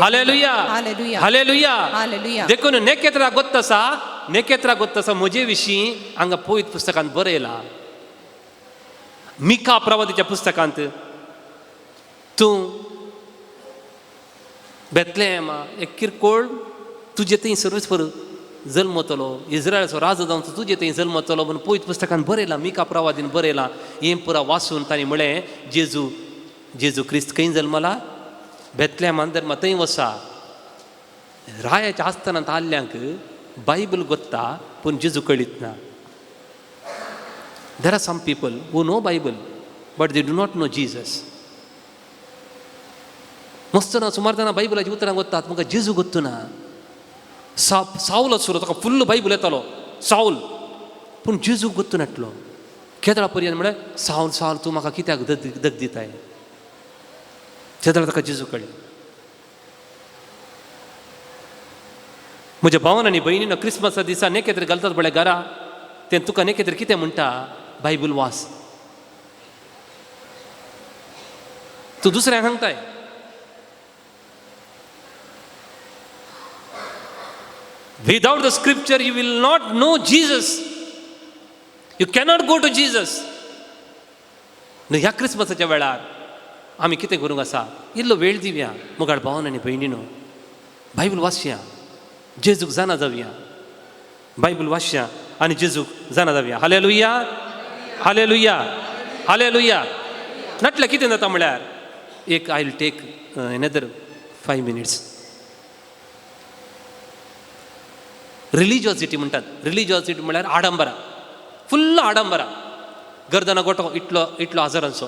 hallelujah, hallelujah. Hallelujah. Hallelujah. देखून नेकेत्रा गोत्त आसा, नेकेत्रा गोत्त आसा म्हजे विशीं हांगा पवित्र पुस्तकांत बरयला. मिका प्रवादीच्या पुस्तकांत तूं बेतलेमा एक किरकोळ तुजे थंय सर्वेस्पर जल्मतलो, इस्रायलाचो राजा जावन तुजे थंय जल्मतलो म्हूण पवित्र पुस्तकान बरयलां, मिका प्रवादीन बरयलां. हें पुरा वाचून तांणी म्हळें जेजू, जेजू क्रिस्त खंय जल्मला? बेतलेमान धर्मा थंय वसा. रायाच्या आस्थानांत आल्ल्यांक बायबल गोत्ता पूण जेजू कळीत ना. There are some people who know Bible but they do not know Jesus. मस्त ना सुमार जाणां बायबलाची उतरां गोत्तात, म्हाका जेजू गोत्तू ना. सावल आसलो ताका फुल्ल बायबल येतालो सावल, पूण जेजू गोत्तू नासलो. केदळा पर्यंत म्हळ्यार सावल सावल तूं म्हाका कित्याक दग दिताय, तेदळा ताका जेजू कळ्ळें. म्हज्या भावान आनी भयणीन क्रिसमसा दिसा नेकेत्र घालतात पळय घरा, तें तुका नेकेत्र कितें म्हणटा? बायबल वास. तूं दुसऱ्यांक सांगताय. Without the scripture you will not know Jesus. You cannot go to Jesus. ह्या क्रिसमसाच्या वेळार आमी कितें करूंक आसा? इल्लो वेळ दिवया मुगाड भावन आनी भयणीनो, बायबल वाचया, जेजूक जाणा जावया. बायबल वाचया आनी जेजूक जाणा जावया. हालेलुया, हालेलुया, हालेलुया. नाटल्यार कितें जाता म्हळ्यार एक I will take another 5 minutes. Religiosity म्हणटात. रिलिजियोसिटी म्हळ्यार आडंबरां, फुल्ल आडंबरां. गर्दना गोटो इतलो इतलो हजारांचो,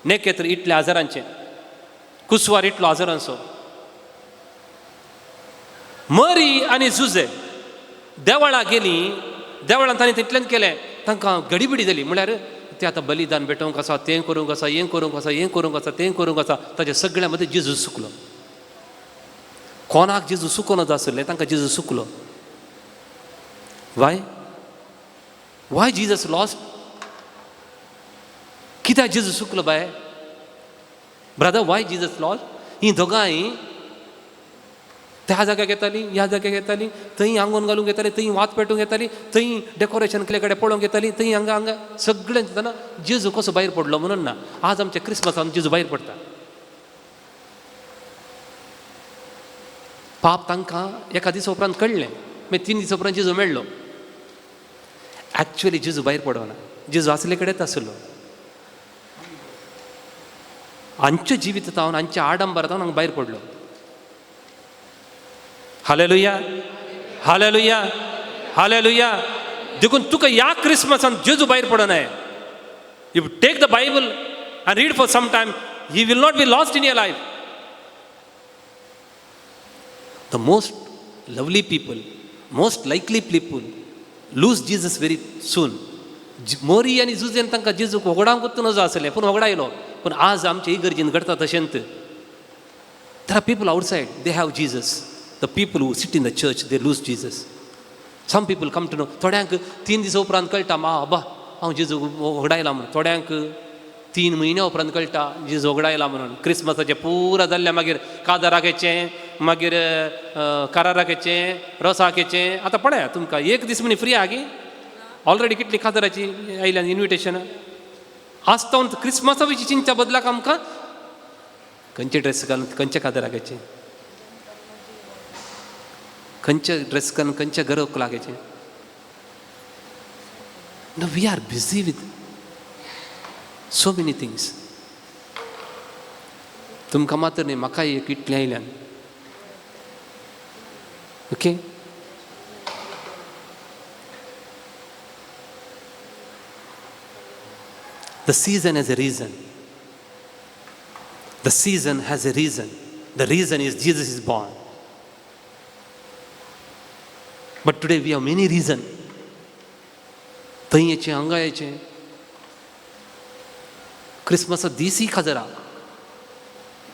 नेकेत्र इतले हजारांचे, कुसवार इतलो हजारांचो. मरी आनी जुजे देवळां गेलीं, देवळान तांणी तितलेंच केलें, तांकां गडीबिडी जाली. म्हळ्यार ते आतां बलिदान भेटोवंक आसा, तें करूंक आसा, हें करूंक आसा, हें करूंक आसा, तें करूंक आसा. ताच्या सगळ्या मदें जेजू सुकलो. कोणाक जेजू सुकोन आसलें तांकां जेजू सुकलो. Why why Jesus lost? कित्याक जेजू सुकलो बाय? Brother, why Jesus lost? ही दोगांय त्या जाग्याक येताली, ह्या जाग्याक येताली, थंय आंगोन घालूंक येताली, थंय वात पेटोवंक येताली, थंय डेकोरेशन केल्ले कडेन पळोवंक येताली, थंय हांगा हांगा सगळें जाता. जेजू कसो भायर पडलो म्हणून ना. आज आमच्या क्रिसमसान जेजू भायर पडटा. पाप तांकां एका दिसा उपरांत कळ्ळें, मागीर 3 दिसा उपरांत जेजू मेळ्ळो. एक्चुअली जेजू भायर पडना, जेजू आसले कडेच आसलो. आमच्या जिवीत जावन, आमच्या आडंबरां जावन हांगा भायर पडलो. हालेलुया, हालेलुया, हालेलुया. देखून तुका ह्या क्रिसमसान जेजू भायर पडना. You take the Bible and read for some time, he will not be lost in your life. The most lovely people, most likely people lose Jesus very soon. मोरी आनी जुजेन तांकां जेजूक होगडावंक नजो आसलें, पूण होगडायलो. पूण आज आमचे इगर्जीन घडटा तशेंच. There are people outside, they have Jesus. The people who sit in the church, they lose Jesus. Some people come to know, थोड्यांक 3 दिसां उपरांत कळटा, मा आबा हांव जेजूक होगडायला म्हणून. थोड्यांक 3 म्हयन्या उपरांत कळटा जेजू होगडायला म्हणून. क्रिसमसाचें पुरा जाल्ल्या मागीर कादाराक येचें, मागीर काराराक येचें, रोसाक येचें. आतां पळया तुमकां एक दीस म्हणी फ्री आहा की ऑलरेडी कितली कादाराची आयल्या इन्विटेशनां. आज तो क्रिसमसा विशीं चिंतच्या बदलाक आमकां खंयचे ड्रेस घालून खंयच्या कादराक येचें, खंयचे ड्रेस घालून खंयच्या घराक लागेचें. No, we are busy with so many things. तुमकां मात्र न्ही, म्हाकाय एक इतलें आयल्यान. Okay, The season has a reason. The season has a reason. The reason is Jesus is born. But today we have many reasons. थंय येचें हांगा येचें. क्रिसमसा दीसय काजरा,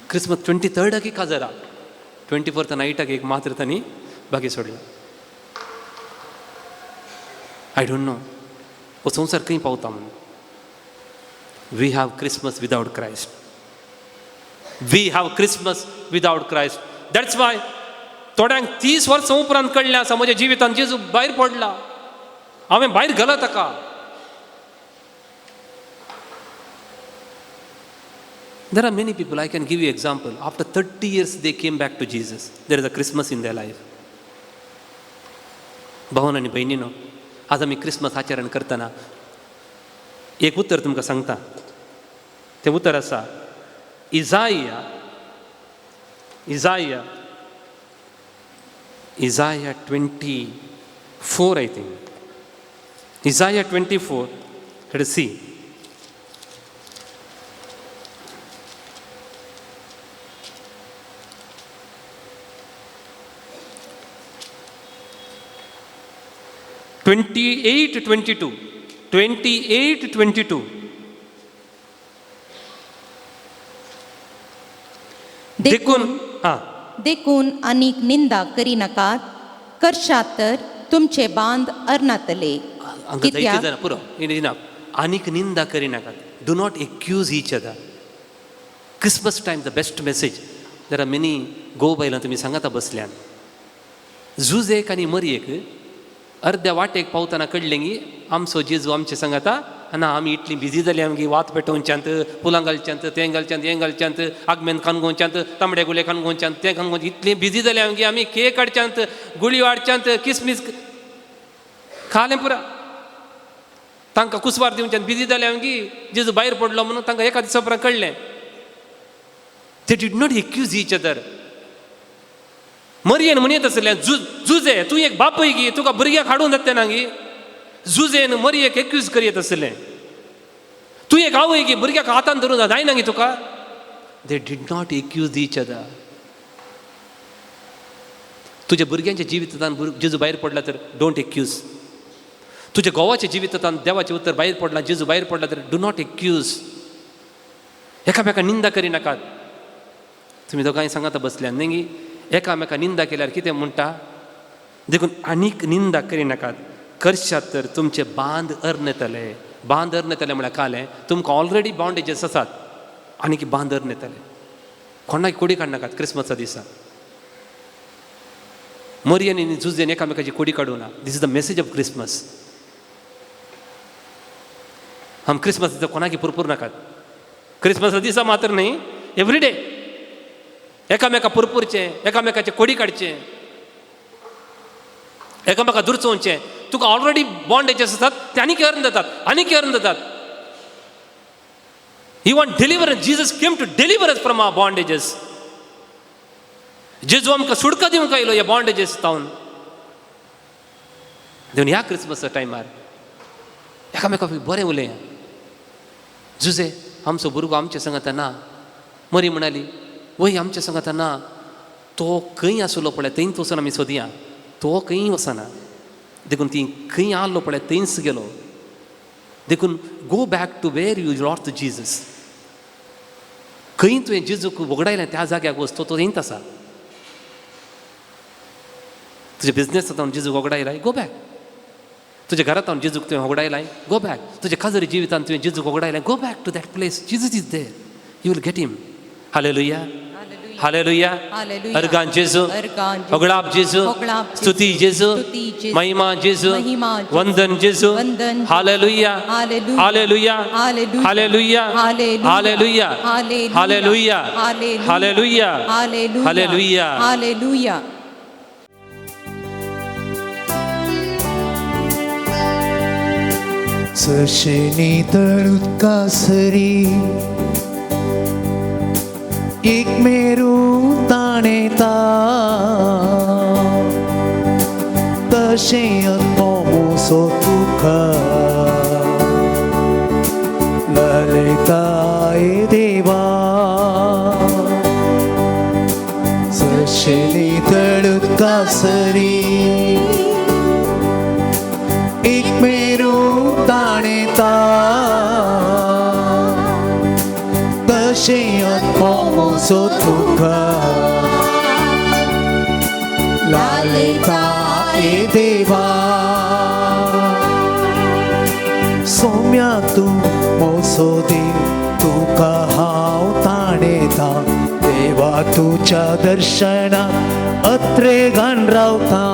Christmas 23 काजरा, 24 नायटाक एक मात्र तांणी बाकी सोडला. I don't know हो संवसार खंय पावता म्हणून. We have Christmas without Christ. We have Christmas without Christ. That's why थोड्यांक 30 वर्सां उपरांत कळ्ळें आसा म्हज्या जिवितांत जेजू भायर पडला, हांवें भायर घाला ताका. There are many people, I can give you example. After 30 years they came back to Jesus. There is a Christmas in their life. भावन आनी भयणीनो, आज आमी क्रिसमस आचरण करतना एक उतर तुमकां सांगता. तें उतर आसा Isaiah, Isaiah, Isaiah 24, I think. Isaiah 24, let us see. 28:22, 28:22. देखून हां, देखून आनीक निंदा करिनाकात, करशात तर तुमचे बांद अर्नातले. हांगा जायते जाणां पुरो इनाफ. आनीक निंदा करिनाकात. Do not accuse each other. Christmas time the best message. There are many गो बायलां तुमी सांगाता बसल्यान. जुजेक आनी मरयेक अर्द्या वाटेक पावतना कळ्ळें की आमचो जेजू आमचे सांगाता ना, आमी इतली बिजी जाली आमगे वात पेटोवच्यांत, फुलां घालच्यांत, तें घालच्यांत, हें घालच्यांत, आगमेन खानगोवच्यांत, तांबडे गुळे खानगोवच्यांत, तें खानगोवच्यांत, इतली बिजी जाली आमगे आमी केक हाडच्यांत, गुळयो हाडच्यांत, किसमीस खालें पुरा. तांकां कुसवार दिवच्यान बिजी जाले आमगे जेजू भायर पडलो म्हणून तांकां एका दिसा उपरांत कळ्ळें. They did not accuse each other. मरयेन म्हणयत आसलें, जुजे तूं एक बापूय गी, तुका भुरग्याक हाडून जाता ना गी. जुजेन मरयेक एक्यूज करयत आसलें, तूं एक आवय गी, भुरग्याक हातान धरून जायना गी तुका. They did not accuse each other. तुज्या भुरग्यांच्या जिवितांत जेजू भायर पडला तर don't accuse. तुज्या घोवाच्या जिवितांत देवाचें उतर भायर पडला, जेजू भायर पडला तर do not accuse. एकामेका निंदा करिनाकात. तुमी दोगांय सांगाता बसल्यान न्ही गी, एकामेका निंदा केल्यार कितें म्हणटा? देखून आनीक निंदा करिनाकात, करशात तर तुमचे बांद अर्नेतले. बांद अर्नेतले म्हळ्यार कालें तुमकां ऑलरेडी बाउंडेजीस आसात, आनीक बांद अर्नेतले. कोणाक कोडी काडनाकात क्रिसमसा दिसा. मरियन आनी जुजेन एकामेकाची कोडी काडूं ना. This is the message of Christmas. आम क्रिसमस दिसा कोणाकी पुरपूर नाकात. क्रिसमसा दिसा मात्र न्ही, एवरी डे एकामेका पुरपुरचें, एकामेकाचे कोडी काडचें, एकामेका दुर्चोवचें. तुका ऑलरेडी बॉन्डेजीस आसात ते आनीक अर्न जातात, आनीक अर्न जातात. He want deliverance. Jesus came to deliver us from our bondages. जेजू आमकां सुटका दिवंक आयलो ह्या बॉन्डेजीस तावन. देवन ह्या क्रिसमसा टायमार एकामेका बरें उलया. जुजे आमचो भुरगो आमच्या संगाता ना. मरी म्हणाली वय आमच्या संगाता ना, तो खंय आसलो पळय थंयच वचून आमी सोदया, तो खंय वचना. देखून ती खंय आहलो पळय थंयच गेलो. देखून go back to where you lost Jesus. खंय तुवें जेजूक वगडायलें त्या जाग्याक वच, तो थंयच आसा. तुज्या बिजनेसांत जेजूक वगडायलाय, गो बॅक. तुज्या घरांत जेजूक तुवें वगडायलाय, गो बॅक. तुज्या खाजरी जिवितांत तुवें जेजूक वगडायलाय, go back to that place. Jesus is there, you will get him. Hallelujah, hallelujah. Organ जेजू, होगळाप जेजू, स्तुती जेजू, महिमा जेजू, वंदन जेजू. Hallelujah, hallelujah, hallelujah, hallelujah, hallelujah, hallelujah, hallelujah. Hallelujah. सशेनी तळुदकासरी एक मेरू ताणेता, तशें आत्मो तुका ललयता देवा. सशेनी तळुदकासरी एक मेरू ताणेता तशें आत्मोसो तुका लालता ए देवा. सोम्या तूं मोसो देव तुका हांव ताणेता देवा तुज्या दर्शनाक अत्रेगान रावता.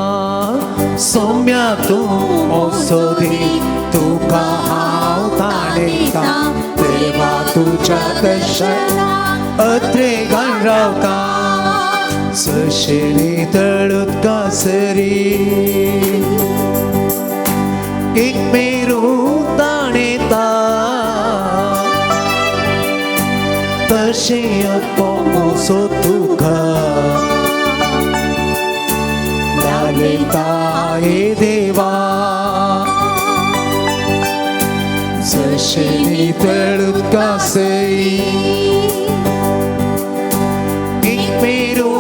सोम्या तूं मोसो देव तुका हांव ताणेता देवा तुज्या दर्शनाक अत्रेगान रावता. सशेली तळुदका सरी एक मेरू ताणेता तशें आत्मोसो तुका लालता ए देवा. सशेली तळुदका सरी एक मेरू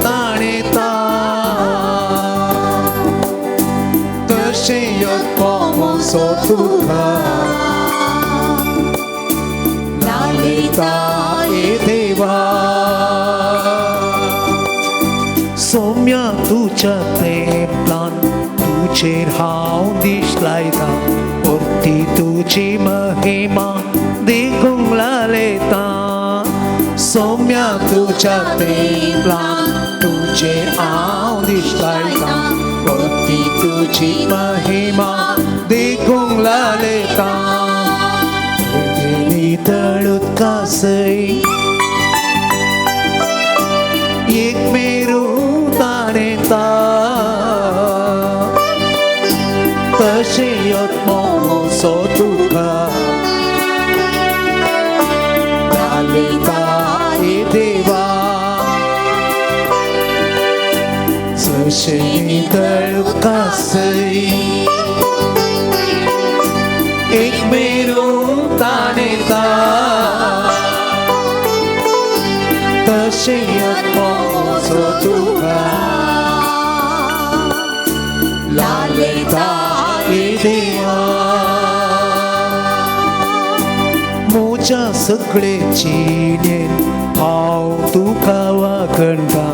ताणेता तशें आत्मोसो तुका लालता ए देवा. सोम्या तुज्या तेंपलान तुजेर हांव दीस लायता परती तुजी महिमा देखूंक लालयता. सोम्या तुज्या तेंपलान तुजेर हांव दीस लायता परती तुजी महिमा देखूंक लालयता. तळुदका सई एक मेरू ताणेता तशें आत्मोसो तुका लालता ए देवा. सशें तळुदका सई एक मेरू ताणेता तशें आत्मोसो तुका लालता ए देवा. म्हज्या सगळे जिणेन हांव तुका वाखणटा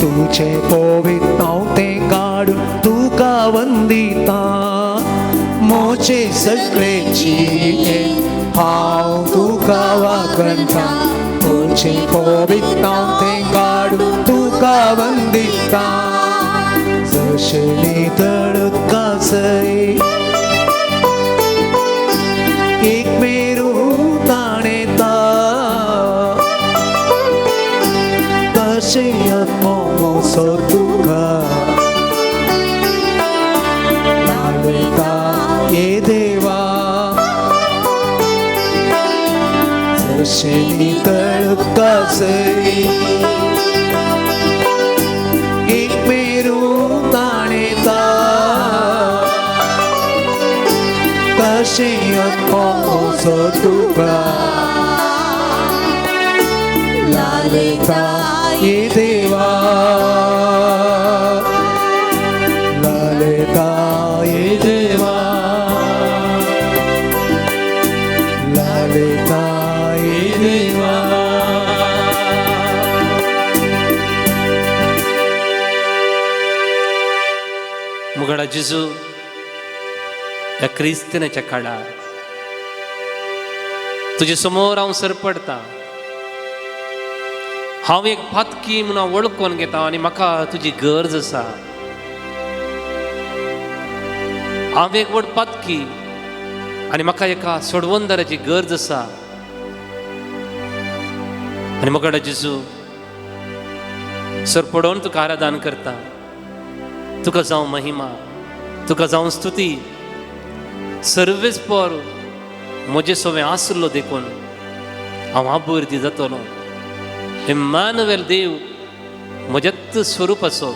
तुजें पवित्र नांव तें काडून तुका वंदिता. म्हजे सगळे जिणेन हांव तुका वाखणटा तुजें पवित्र नांव तें काडून तुका वंदिता. सशेली तळुदका सई एक मेरू ताणेता तशें आत्मोसो तुका लालता ए देवा. सशेली तळुदका सई एक मेरू ताणेता तशें आत्मोसो तुका लालता ए देवा. लालता ए देवा. लालता ए देवा. मुगडा जेजू ह्या क्रिस्तीनाच्या काळार तुजे समोर हांव सरपडटा. हांव एक पातकी म्हणून हांव वळखून घेता आनी म्हाका तुजी गरज आसा. हांव एक व्हड पातकी आनी म्हाका एका सोडवणदाराची गरज आसा. आनी मुगडा जेजू सरपडोवन तुका आराधन करता. तुका जावं महिमा, तुका जावं स्तुती. सर्वेस पर म्हजे सवें आसलो देखून हांव आबुर्दी जातलो. इम्मानुएल देव म्हजेच स्वरूप आसो,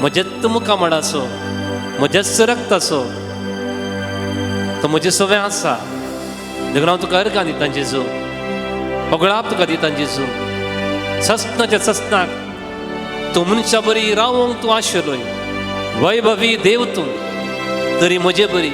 म्हजेच मुखामळ आसो, म्हजेच रक्त आसो, तो म्हजे सवें आसा. देखून हांव तुका अर्गां दिता जेजू, होगळाप तुका दिता जेजू. सस्नाच्या सस्नाक तूं मनशा बरी रावोंक तूं आशिल्लोय, वैभवी देव तूं, तरी म्हजे बरी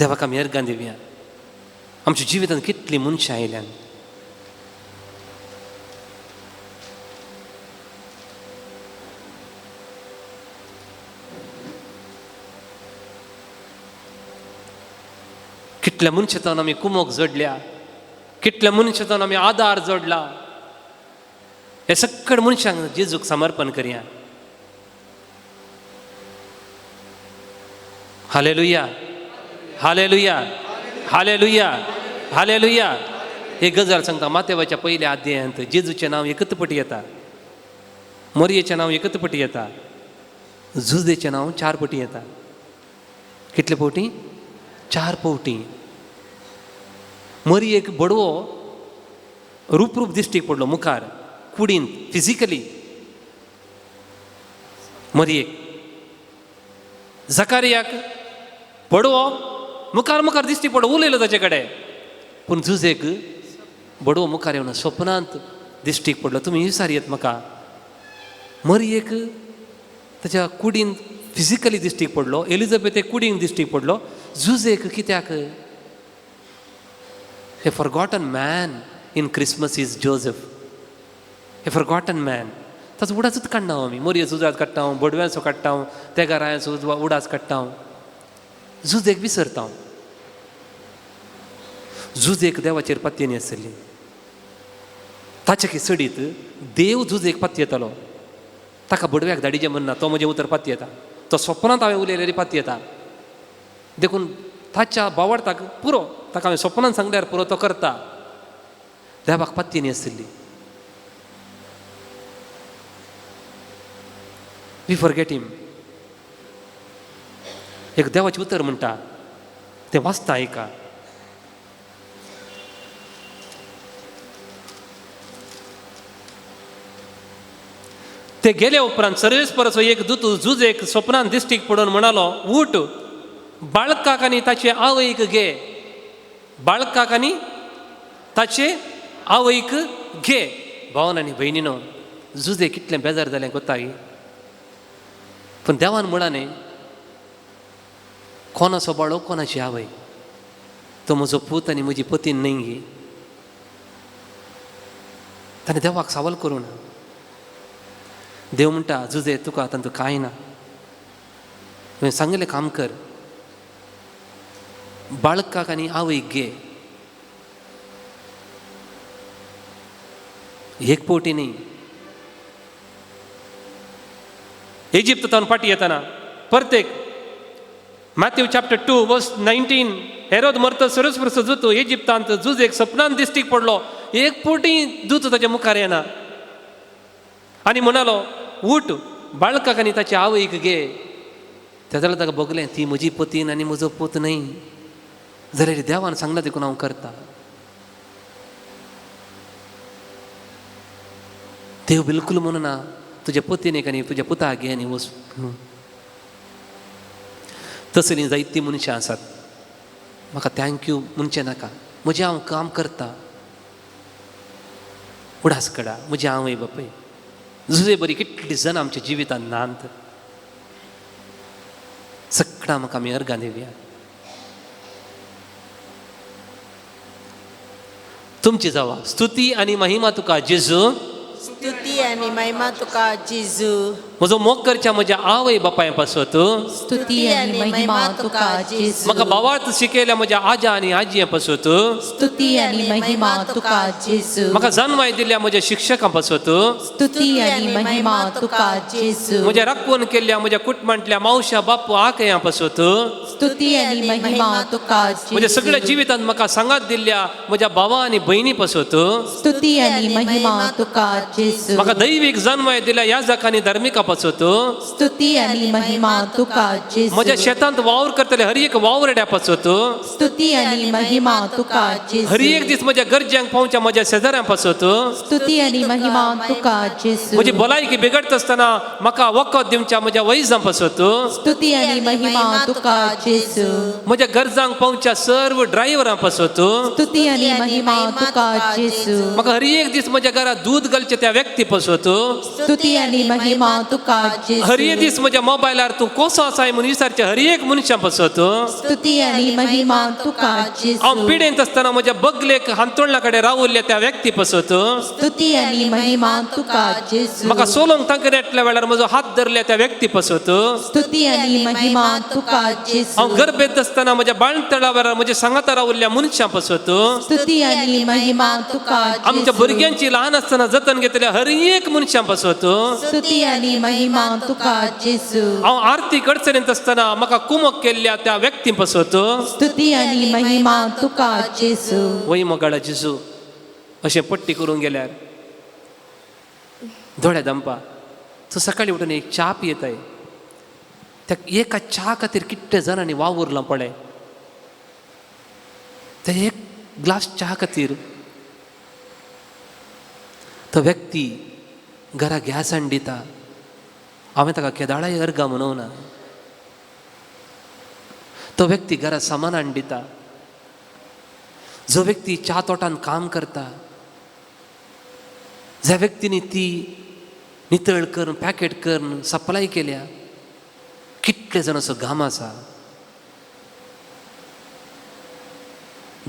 देवाक आमी अर्गां दिवया. आमच्या जिवितांत कितलीं मनशां आयल्यान. कितल्या मनशांत आमी कुमोक जोडल्या, कितल्या मनशांत आमी आदार जोडला. हे सगळे मनशांक जेजूक समर्पण करया. हालेलुया, हालेलुया, हालेलुया, हालेलुया. ही गजाल सांगता मातेवाच्या पयल्या अध्यायांत जेजूचें नांव एकच पटी येता, मोरयेचें नांव एकच पटी येता, जुजेचें नांव 4 पटी येता. कितले पवटी? 4 पवटी. मरयेक बडवो रूप दिश्टीक पडलो मुखार कुडीन फिजिकली मरयेक. जकारियाक बडवो मुखार मुखार दिश्टी पडलो, उलयलो ताचे कडेन. पूण जुजेक बडवो मुखार येवन स्वप्नांत दिश्टीक पडलो. तुमी विचार येत म्हाका, मरयेक ताच्या कुडीन फिजिकली दिश्टीक पडलो, एलिझाबेथेक कुडीन दिश्टीक पडलो, जुजेक कित्याक? A forgotten man in Christmas is Joseph. A forgotten man. ताचो उडासूच काडना आमी. मोरयेचो उडास काडटा, बडव्यांचो काडटा, तेगारायांचो उडास काडटा, जुजेक विसरता. जुजेक देवाचेर पातयेनी आसली. ताचे चडीत देव जुजेक पातयेतालो. ताका बडव्याक धाडीचें म्हणना, तो म्हजें उतर पातयेता, तो सपनांत हांवें उलयलें पातयेता. देखून ताच्या बावडताक पुरो, ताका हांवें सपनान सांगल्यार पुरो, तो करता. देवाक पातयेनी आसली. We forget him. एक देवाचें उतर म्हणटा तें वाचता आयका. ते गेले उपरांत सर्वेस्पराचो एक दूत जुजेक स्वप्नान दिश्टीक पडून म्हणालो, उठ, बाळकाक आनी ताचे आवयक घे, बाळकाक आनी ताचे आवयक घे. भावन आनी भयणीनो, जुजे कितलें बेजार जालें कोताय. पूण देवान म्हणा न्ही, कोणाचो बाळो कोणाची आवय, तो म्हजो पूत आनी म्हजी पतीन न्हय गी. ताणें देवाक सवाल करूं ना. देव म्हणटा, जुजे तुका आतां तूं कांय ना, तुवें सांगलें काम कर, बाळकाक आनी आवयक घे. एक पवटी न्ही. इजिप्तान फाटी येताना परतेक मॅथ्यू चॅप्टर 2 वर्स 19, हेरोद मरत सरस्परस दूत इजिप्तांत जुजेक सपनान दिश्टीक पडलो. एक पवटी दूत ताच्या मुखार येना आनी म्हणालो, उठ, बाळकाक आनी ताचे आवयक घे. त्या जाल्यार ताका भोगलें, ती म्हजी पतीन आनी म्हजो पूत न्हय, जाल्यार देवान सांगलां देखून हांव करता. देव बिलकूल म्हणना तुज्या पतीनेक आनी तुज्या पुताक घे आनी वच. तसलीं जायतीं मनशां आसात. म्हाका thank you म्हणचें नाका, म्हजें हांव काम करता. उडास कडा म्हजें आवय बापूय जुजे बरी कितली जाणां आमच्या जिवितांत नात. सगळां म्हाका आमी अर्गां दिवया. तुमची जावा स्तुती आनी महिमा तुका जेजू, स्तुती आनी महिमा तुका जेजू. म्हजो मोग करच्या म्हज्या आवय बापाय पासत, स्तुती आनी महिमा तुका जेजू. म्हाका भावार्थ शिकयल्या म्हज्या आजा आनी आजये पासत, स्तुती आनी महिमा तुका जेजू. म्हाका जानवाय दिल्या म्हज्या शिक्षकां पासत, स्तुती आनी महिमा तुका जेजू. म्हज्या राखवण केल्ल्या म्हज्या कुटुंबांतल्या मावशा बापू आकयां पासत, स्तुती आनी महिमा तुका जेजू. म्हज्या सगळ्या जिवितांत म्हाका सांगात दिल्ल्या म्हज्या भावा आनी भयणी पासत, स्तुती आनी महिमा तुका जेजू. म्हाका दैवीक जानवाय दिल्या याजक आनी धार्मिका पासत, स्तुती आनी महिमा तुका जेजू. म्हज्या शेतांत वावर करतले हर एक वावरड्या पासत, स्तुती आनी महिमा तुका जेजू. हर एक दीस म्हज्या गरजेंक पावच्या म्हज्या शेजाऱ्यां पासत, स्तुती आनी महिमा तुका जेजू. म्हजी भलायकी बिगडटा आसतना म्हाका वखद दिवच्या म्हज्या वैजां पासत, स्तुती आनी महिमा तुका जेजू. म्हज्या गरजांक पावच्या सर्व ड्रायव्हरां पासत, स्तुती आनी महिमा तुका जेजू. म्हाका हर एक दीस म्हज्या घरा दूद घालचे त्या व्यक्ती पासत, स्तुती आनी महिमा तुका तुका जेजू. हर एक दीस म्हज्या मोबायलार तूं कसो आसाय म्हूण विचारचें हर एक मनशां पासत. स्तुती आनी महिमा तुका जेजू. हांव पिडेंत आसतना म्हज्या बगलेक हांतोळणा कडेन रावल्ल्या त्या व्यक्ती पासत. स्तुती आनी महिमा तुका जेजू. म्हाका सोलोंक तांकां नेटल्या वेळार म्हजो हात धरल्या त्या व्यक्ती पासत. स्तुती आनी महिमा तुका जेजू. हांव गर्भेंत आसतना म्हज्या बाळंतळा वेळार म्हज्या सांगाता रावल्ल्या मनशां पासत. स्तुती आनी महिमा तुका आमच्या जेजू. भुरग्यांची ल्हान आसतना जतन घेतल्या हर एक मनशां पासत. स्तुती आनी महिमा तुका जेजू. हांव आर्थीक अडचणींत आसतना म्हाका कुमक केल्ल्या त्या व्यक्ती पासत. स्तुती आनी महिमा तुका जेजू. वय मोगाळा जेजू अशें पट्टी करूंक गेल्यार दोळे दंपा तूं सकाळीं उठून एक च्या पियेताय, त्या एका च्या खातीर कितले जाणांनी वावुरलां पळय. त्या एक ग्लास च्या खातीर तो व्यक्ती घरा गॅस हाडून दिता. हांवें ताका केदाळाय अर्गां म्हणोवना. तो व्यक्ती घरा सामान हाडून दिता. जो व्यक्ती च्या तोटान काम करता, ज्या व्यक्तींनी ती नितळ करून पॅकेट करून सप्लाय केल्या, कितले जाणांचो घाम आसा.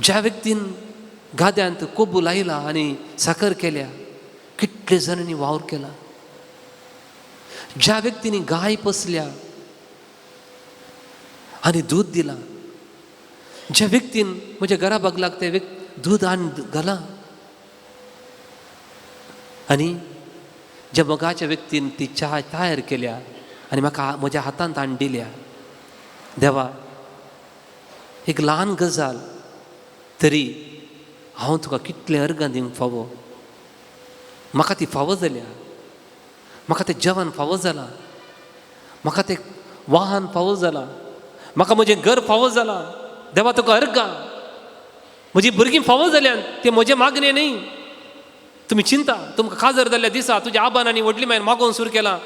ज्या व्यक्तीन गाद्यांत कोबू लायला आनी साकर केल्या, कितले जाणांनी वावर केला. ज्या व्यक्तींनी गाय पोसल्या आनी दूद दिलां, ज्या व्यक्तीन म्हज्या घरा बगलाक ते व्यक्ती दूद हाडून घालां, आनी ज्या मोगाच्या व्यक्तीन ती च्या तयार केल्या आनी म्हाका म्हज्या हातांत हाडून दिल्या. देवा, एक ल्हान गजाल तरी हांव तुका कितलें अर्गां दिवंक फावो. म्हाका ती फावो जाल्या, म्हाका तें जेवण फावो जालां, म्हाका तें वाहन फावो जालां, म्हाका म्हजें घर फावो जालां. देवा तुका अर्गां. म्हजी भुरगीं फावो जाल्यान तें म्हजें मागणें न्ही. तुमी चिंता, तुमकां काजर जाल्ल्या दिसा तुज्या आबान आनी व्हडली मायन मागोवन सुरू केलां,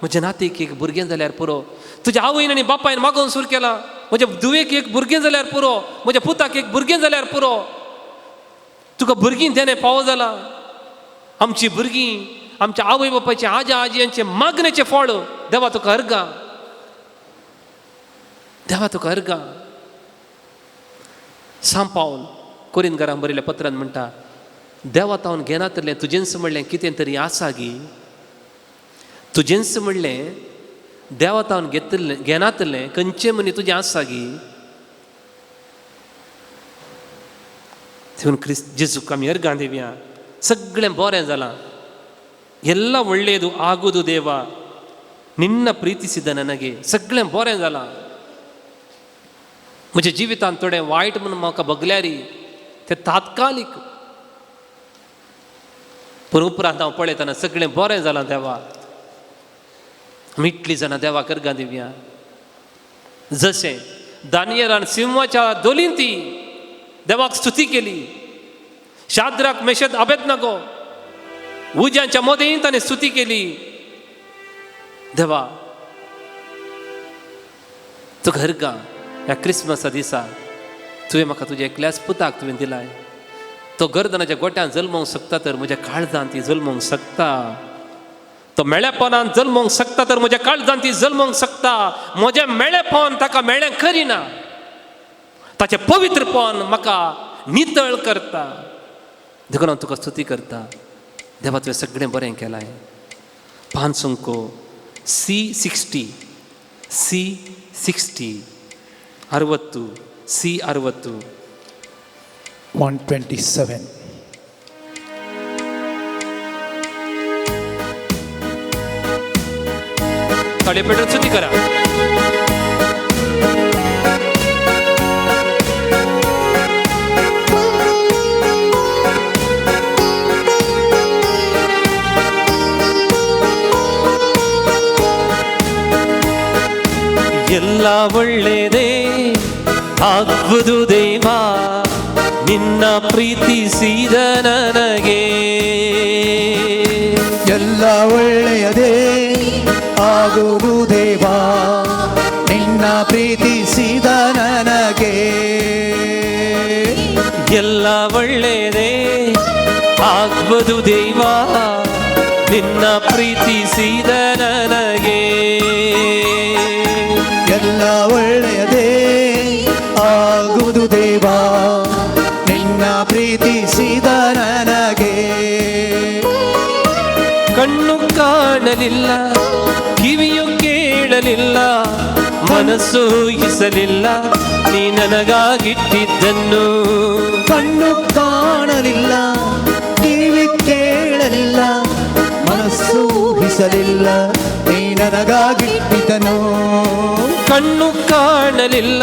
म्हज्या नातीक एक भुरगें जाल्यार पुरो. तुज्या आवयन आनी बापायन मागोवन सुरू केलां, म्हज्या धुवेक एक भुरगें जाल्यार पुरो, म्हज्या पुताक एक भुरगें जाल्यार पुरो. तुका भुरगीं तेणें फावो जालां. आमची भुरगीं आमच्या आवय बापायचें आजा आजयांचें मागणेचें फळ. देवा तुका अर्गां, देवा तुका अर्गां. सांव पावल कोरिंद घरान बरयल्ल्या पत्रान म्हणटा, देवा तावन घेनातलें तुजेंच म्हणलें कितें तरी आसा गी. तुजेंच म्हणलें देवा तावन घेतलें घेनातलें खंयचें म्हणी तुजें आसा गी. देखून क्रिस्त जेजूक आमी अर्गां दिवया. सगळें बरें जालां. ಎಲ್ಲ ಒಳ್ಳೆಯದು ಆಗುವುದು ದೇವ ನಿನ್ನ ಪ್ರೀತಿಸಿದ ನನಗೆ. सगळें बरें जालां. म्हज्या जिवितांत थोडें वायट म्हूण म्हाका बगल्यारी तें तात्कालीक, पूण उपरांत हांव पळयतना सगळें बरें जालां देवा. आमी इतलीं जाणां देवाक अर्गां दिवया. जशें दानियलान सिंहाच्या दोलींत ती देवाक स्तुती केली, शाद्राक मेशद अबेदनगो उज्यांच्या मदें ताणें स्तुती केली. देवा तुका अर्गां. ह्या क्रिसमसा दिसा तुवें म्हाका तुज्या एकल्याच पुताक तुवें दिलाय. तो गर्दनाच्या गोट्यान जल्मोंक शकता तर म्हज्या काळजान ती जल्मोंक शकता. तो मेळेपणान जल्मोंक शकता तर म्हज्या काळजान ती जल्मोंक शकता. म्हजें मेळेपण ताका मेळ्ळें करिना, ताचें पवित्रपण म्हाका नितळ करता. देखून हांव तुका स्तुती करता. देवा तुवें सगळें बरें केलां. पांच अंको C60 C60 60 C60. 127. थोडे पेटून स्तुती करा. ಎಲ್ಲ ಒಳ್ಳೆಯದೇ ಆಗುವುದು ದೇವಾ ನಿನ್ನ ಪ್ರೀತಿಸಿದ ನನಗೆ. ಎಲ್ಲ ಒಳ್ಳೆಯದೇ ಆಗುವುದು ದೇವಾ ನಿನ್ನ ಪ್ರೀತಿಸಿದ ನನಗೆ. ಎಲ್ಲ ಒಳ್ಳೆಯದೇ ಆಗುವುದು ದೇವಾ ನಿನ್ನ ಪ್ರೀತಿಸಿದ ನನಗೆ. ಪ್ರೀತಿಸಿದ ನನಗೆ. ಕಣ್ಣು ಕಾಣಲಿಲ್ಲ, ಕಿವಿಯು ಕೇಳಲಿಲ್ಲ, ಮನಸ್ಸು ಊಹಿಸಲಿಲ್ಲ ನೀ ನನಗಾಗಿಟ್ಟಿದ್ದನ್ನು. ಕಣ್ಣು ಕಾಣಲಿಲ್ಲ, ಕಿವಿ ಕೇಳಲಿಲ್ಲ, ಮನಸ್ಸು ಊಹಿಸಲಿಲ್ಲ ನೀ ನನಗಾಗಿಟ್ಟಿದ್ದನು. ಕಣ್ಣು ಕಾಣಲಿಲ್ಲ,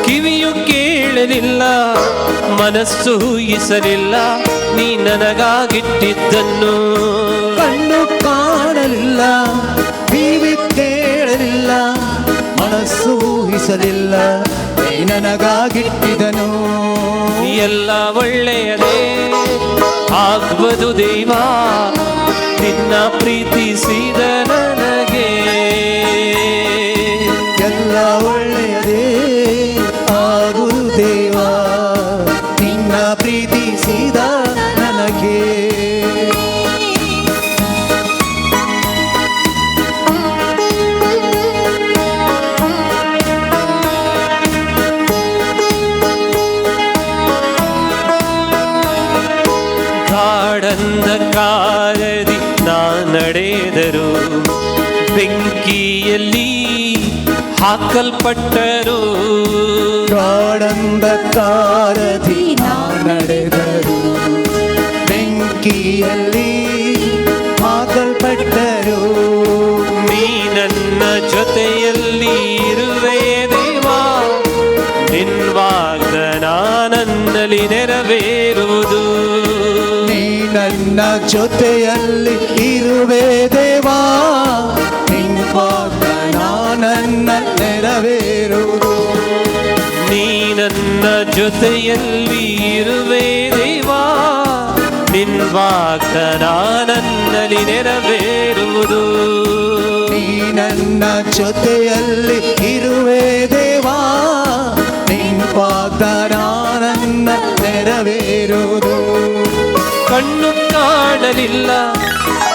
ಕಿವಿಯು ಕೇಳಲಿಲ್ಲ, ಮನಸ್ಸು ಊಹಿಸಲಿಲ್ಲ ನೀ ನನಗಾಗಿಟ್ಟಿದ್ದನ್ನು. ಕಣ್ಣು ಕಾಣಲಿಲ್ಲ, ಕಿವಿ ಕೇಳಲಿಲ್ಲ, ಮನಸ್ಸು ಊಹಿಸಲಿಲ್ಲ ನೀ ನನಗಾಗಿಟ್ಟಿದ್ದನು. ಎಲ್ಲ ಒಳ್ಳೆಯದೇ ಆಗುವುದು ದೇವ, ನಿನ್ನ ಪ್ರೀತಿಸಿದ ನನಗೆ. ಎಲ್ಲ ಒಳ್ಳೆಯದೇ ಆಗುವುದು ದೇವ, ನಿನ್ನ ಪ್ರೀತಿಸಿದ ನನಗೆ. ಕಾಡಂಧಕಾರದಿ ನಾ ನಡೆದರು, ಬೆಂಕಿಯಲ್ಲಿ ಹಾಕಲ್ಪಟ್ಟರು. ಕಾಡಂಧಕಾರದಿ ನಾ ನಡೆದರು, ಬೆಂಕಿಯಲ್ಲಿ ಹಾಕಲ್ಪಟ್ಟರು. ನೀ ನನ್ನ ಜೊತೆಯಲ್ಲಿ ಇರುವೆ ದೇವಾ, ನಿನ್ ವಾಗ್ದಾನ ನನ್ನಲ್ಲಿ ನೆರವೇರುವುದು. ನೀ ನನ್ನ ಜೊತೆಯಲ್ಲಿ ಇರುವೆ ದೇವಾ, ನಿನ್ ವಾಗ್ದಾನ ನನ್ನ ನೆರವೇರುವುದು. ನೀ ನನ್ನ ಜೊತೆಯಲ್ಲಿ ಇರುವೆ ದೇವಾ, ನಿನ್ ವಾಗ್ದಾನ ನನ್ನಲ್ಲಿ ನೆರವೇರುವುದು. ನೀ ನನ್ನ ಜೊತೆಯಲ್ಲಿ ಇರುವೆ ದೇವಾ, ನಿನ್ ವಾಗ್ದಾನ ನನ್ನ ನೆರವೇರುವುದು. ಕಣ್ಣು ಕಾಣಲಿಲ್ಲ,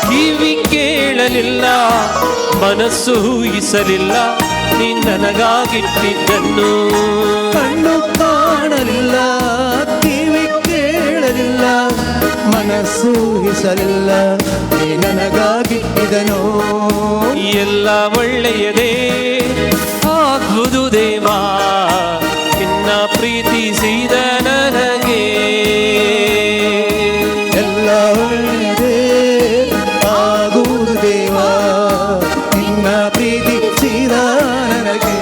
ಕಿವಿ ಕೇಳಲಿಲ್ಲ, ಮನಸ್ಸು ಊಹಿಸಲಿಲ್ಲ ನೀ ನನಗಾಗಿಟ್ಟಿದ್ದನ್ನು. ಕಣ್ಣು ಕಾಣಲಿಲ್ಲ, ಕಿವಿ ಕೇಳಲಿಲ್ಲ, ಮನಸ್ಸು ಊಹಿಸಲಿಲ್ಲ ನೀ ನನಗಾಗಿಟ್ಟಿದ್ದನು. ಎಲ್ಲ ಒಳ್ಳೆಯದೇ ಆಗುವುದು ದೇವಾ, ನಿನ್ನ ಪ್ರೀತಿಸಿದ ನನಗೆ. ಎಲ್ಲ ಒಳ್ಳೆಯದೇ ಆಗುವುದು ದೇವಾ, ನಿನ್ನ ಪ್ರೀತಿಸಿದ ನನಗೆ.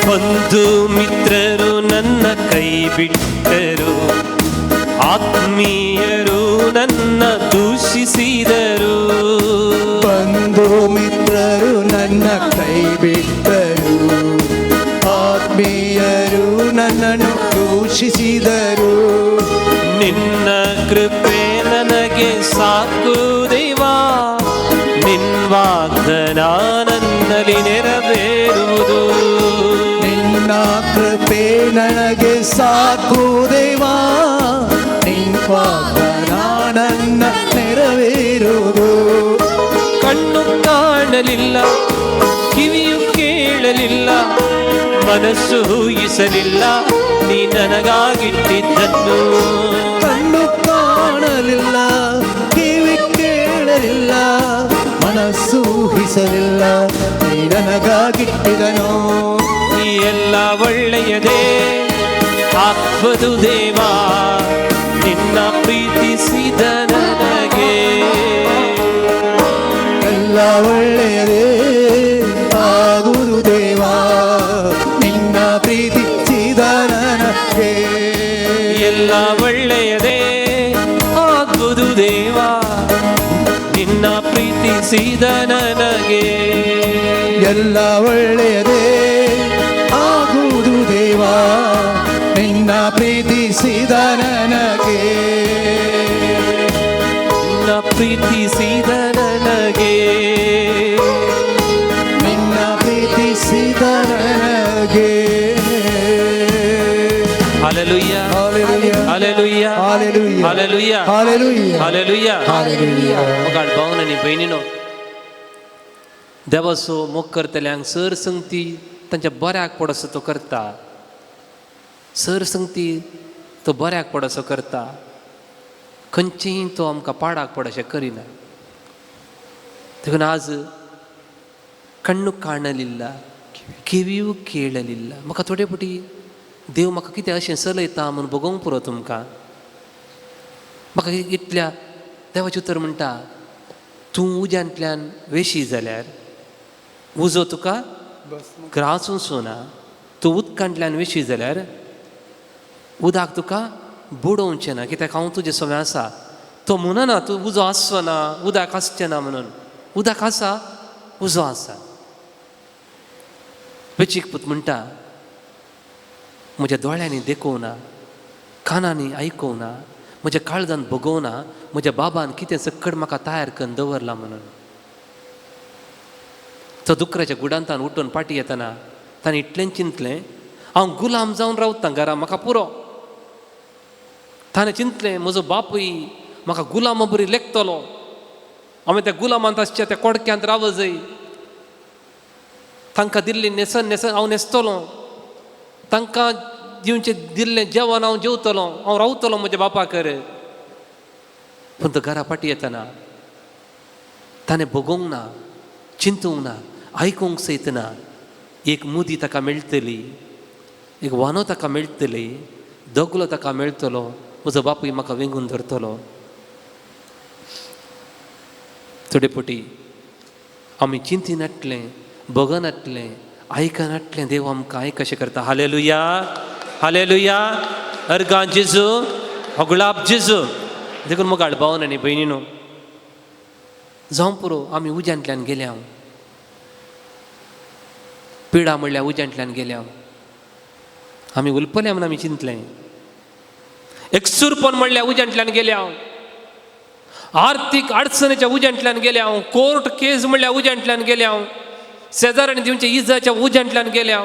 ಬಂಧು ಮಿತ್ರರು ನನ್ನ ಕೈ ಬಿಟ್ಟರು, ಆತ್ಮೀಯರು ನನ್ನ ದೂಷಿಸಿದರು. ಬಂಧು ಮಿತ್ರರು ನನ್ನ ಕೈ ಬಿಟ್ಟರು, ಆತ್ಮೀಯರು ನನ್ನನ್ನು ದೂಷಿಸಿದರು. ನಿನ್ನ ಕೃಪೆ ನನಗೆ ಸಾಕು ದೇವಾ, ನಿನ್ ವಾಗ್ದಾನ ನನ್ನಲ್ಲಿ ನೆರವೇರುವುದು. ನಿನ್ನ ಕೃಪೆ ನನಗೆ ಸಾಕು ದೇವಾ, ನಿನ್ನ ವಾಗ್ದಾನ ನನ್ನ ನೆರವೇರುವುದು. ಕಣ್ಣು ಕಾಣಲಿಲ್ಲ, ಕಿವಿಯು ಕೇಳಲಿಲ್ಲ, ಮನಸ್ಸು ಊಹಿಸಲಿಲ್ಲ ನೀ ನನಗಾಗಿಟ್ಟಿದ್ದನ್ನು. ಕಣ್ಣು ಕಾಣಲಿಲ್ಲ, ಕಿವಿ ಕೇಳಲಿಲ್ಲ, ಮನಸ್ಸು ಊಹಿಸಲಿಲ್ಲ ನೀ ನನಗಾಗಿಟ್ಟಿದನು. ಎಲ್ಲ ಒಳ್ಳೆಯದೇ ಆಗುವುದು ದೇವಾ, ನಿನ್ನ ಪ್ರೀತಿಸಿದ ನನಗೆ. ಎಲ್ಲ ಒಳ್ಳೆಯದೇ ಆಗುವುದು ದೇವಾ, ನಿನ್ನ ಪ್ರೀತಿಸಿದ ನನಗೆ. ಎಲ್ಲ ಒಳ್ಳೆಯದೇ ಆಗುವುದು ದೇವಾ, ನಿನ್ನ ಪ್ರೀತಿಸಿದ ನನಗೆ. ಎಲ್ಲ ಒಳ್ಳೆಯದೇ ಆಗುವುದು ದೇವಾ, ನಿನ್ನ ಪ್ರೀತಿಸಿದ ನನಗೆ. ನಿನ್ನ ಪ್ರೀತಿಸಿದ ನನಗೆ. ನಿನ್ನ ಪ್ರೀತಿಸಿದ ನನಗೆ. Hallelujah, hallelujah. Hallelujah. Hallelujah. Hallelujah. Hallelujah. Hallelujah. Hallelujah. मोगाळ भावन आनी भयणीनो, देवाचो मोग करतल्यांक सर संगती तांच्या बऱ्याक पडसो तो करता, सर संगती तो बऱ्याक पडसो करता, खंयचीय तो आमकां पाडाक पडशें करिना. देखून आज कण्णू काणलिल्ला किवियू केळलिल्ला म्हाका थोडे फावटी देव म्हाका कितें अशें चलयता म्हूण बगोवंक पुरो तुमकां. म्हाका इतल्या देवाचें उतर म्हणटा, तूं उज्यांतल्यान वेशी जाल्यार उजो तुका ग्रासून ना, तूं उदकांतल्यान वेशी जाल्यार उदक तुका बुडोवचें ना, कित्याक हांव तुजें सगळें आसा. तो म्हणना तूं उजो आसचो ना, उदक आसचें ना म्हणून. उदक आसा, उजो आसा. वेचीक पूत म्हणटा, म्हज्या दोळ्यांनी देखोवना, कानांनी आयकोवना, म्हज्या काळजान भोगोवना, म्हज्या बाबान कितें सक्कड म्हाका तयार करून दवरला म्हणून. तो दुकराच्या गुडांतान उठून पाटी येतना ताणें इतलें चिंतलें, हांव गुलाम जावन रावतां घरा, म्हाका पुरो. ताणें चिंतलें, म्हजो बापूय म्हाका गुलामा बरी लेखतलो, हांवें त्या गुलामांत आसच्या त्या कोडक्यांत राव जाय, तांकां दिल्ली न्हेसन न्हेसन हांव न्हेसतलो, तांकां दिवचें दिल्लें जेवण हांव जेवतलो, हांव रावतलो म्हज्या बापाकर. पूण तो घरा फाटी येतना ताणें भोगोवंक ना, चिंतूंक ना, आयकूंक सयत ना. एक मुदी ताका मेळटली, एक वानो ताका मेळटली, दगलो ताका मेळटलो, म्हजो बापूय म्हाका वेंगून धरतलो. थोडे फावटी आमी चिंतिनातलें, बगनातलें, आयकनातलें देव आमकां आयक कशें करता. Hallelujah, hallelujah. अर्गां जेजू, होगळाप जेजू. देखून मोगाळ भावन आनी भयणीनो, जावं पुरो आमी उज्यांतल्यान गेल्या, पिडा म्हणल्यार उज्यांतल्यान गेल्या, आमी उलपल्या म्हूण आमी चिंतलें, एकसूरपण म्हणल्यार उज्यांतल्यान गेल्या, आर्थीक अडचणीच्या उज्यांतल्यान गेल्या, कोर्ट केस म्हणल्यार उज्यांतल्यान गेल्या, शेजाऱ्यांनी दिवच्या इजाच्या उज्यांतल्यान गेल्या,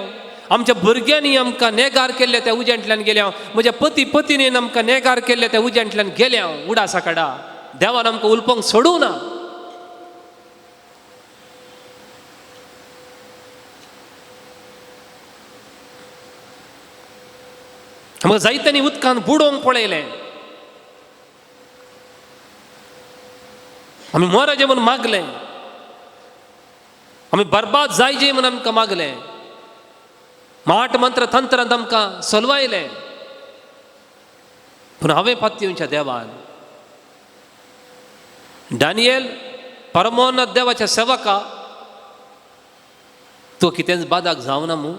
आमच्या भुरग्यांनी आमकां नेगार केल्ल्या त्या उज्यांतल्यान गेल्या, म्हज्या पती पतीने आमकां नेगार केल्ल्या त्या उज्यांतल्यान गेल्या. उडासा काडा, देवान आमकां उलपोंक सोडूं ना. आमकां जायत्यांनी उदकान बुडोवंक पळयलें, आमी मोराजे म्हूण मागलें, आमी बरबाद जायजे म्हूण आमकां मागलें, माट मंत्र तंत्रांत आमकां सलवायलें. पूण हांवें पातयेवच्या देवान दानियल परमोन्नत देवाच्या सेवका तो कितेंच बादाक जावना मू.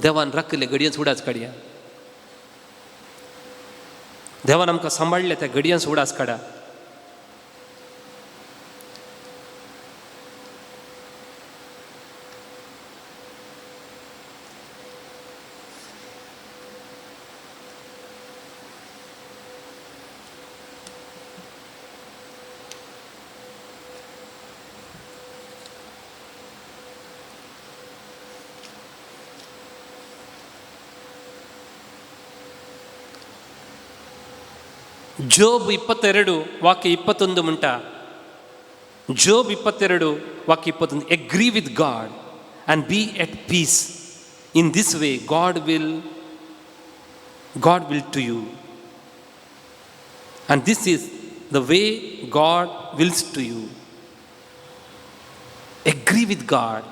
देवान राखिल्ले घडयेन उडास काडया, देवान आमकां सांबाळ्ळें त्या घडयेन उडास काडा. ಜೋಬ್ 22 ವಾಕ್ಯ 21 ಮುಂಟ. ಜೋಬ್ 22 ವಾಕ್ಯ 21, agree with God and be at peace, in this way God will to you, and this is the way God wills to you. Agree with God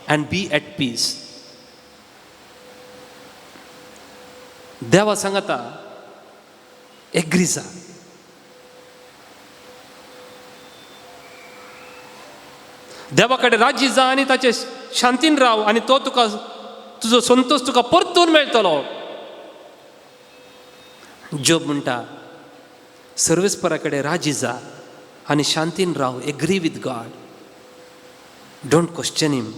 and be at peace. देवा सांगता एग्री जा. देवा कडेन राजी जा आनी ताचे शांतीन राव, आनी तो तुका तुजो संतोश तुका परतून मेळटलो. जोब म्हणटा सर्वेस्परा कडेन राजी जा आनी शांतीन राव. Agree with God, don't question him,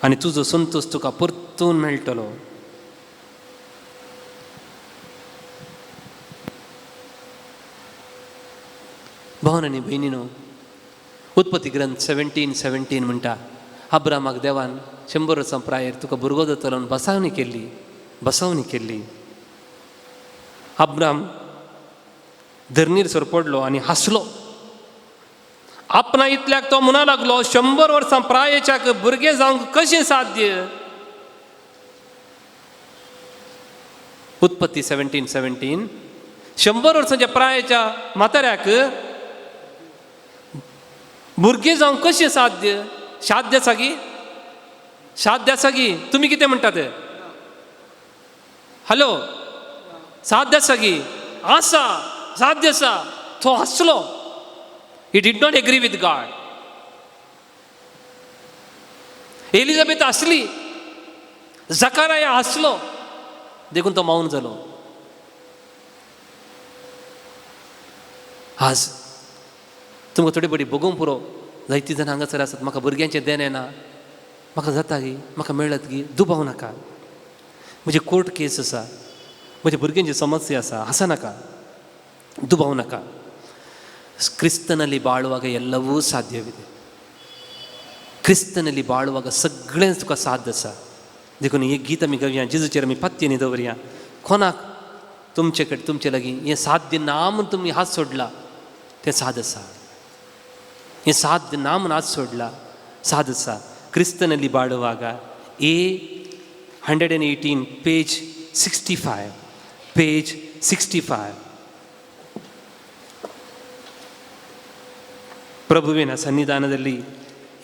आनी तुजो संतोश तुका परतून मेळटलो. भावन आनी भयणीनो, उत्पत्ती ग्रंथ 17:17 म्हणटा, अब्रामाक देवान 100 वर्सां प्रायेर तुका भुरगो जातलो म्हूण बसावणी केल्ली, बसावणी केल्ली. अब्राम धरणीर सरपडलो आनी हांसलो. आपणा इतल्याक तो म्हणा लागलो, 100 वर्सां प्रायेच्याक भुरगें जावंक कशें साध्य? उत्पत्ती 17:17. 100 वर्सांच्या प्रायेच्या म्हाताऱ्याक भुरगें जावंक कशें साध्य? साध्य आसा गी? साध्य आसा गी? तुमी कितें म्हणटात? हॅलो, साध्य आसा गी? आसा, साध्य आसा. तो हांसलो. He did not agree with God. Elizabeth हांसली, जकाराया हांसलो, देखून तो मौन जालो. आज तुमकां थोडी बडी भोगूंक पुरो. जायतीं जाणां हांगासर आसात, म्हाका भुरग्यांचें देणें ना, म्हाका जाता गी, म्हाका मेळत गी, दुबाव नाका. म्हजी कोर्ट केस आसा, म्हज्या भुरग्यांची समस्या आसा, आसा नाका, दुबाव नाका. ಕ್ರಿಸ್ತನಲ್ಲಿ ಬಾಳುವಾಗ ಎಲ್ಲವೂ ಸಾಧ್ಯವಿದೆ. ಕ್ರಿಸ್ತನಲ್ಲಿ ಬಾಳುವಾಗ सगळेंच तुका साध्य आसा. देखून हे गीत आमी गावया, जेजूचेर आमी पत्तीनी दवरया. कोणाक तुमचे कडेन तुमचे लागीं हें साध्य ना म्हूण तुमी हात सोडला, तें साद आसा. हें साध्य ना म्हूण हात सोडला, साद आसा. ಕ್ರಿಸ್ತನಲ್ಲಿ ಬಾಳುವಾಗ, A 118, page 65, page 65. ಪ್ರಭುವಿನ ಸನ್ನಿಧಾನದಲ್ಲಿ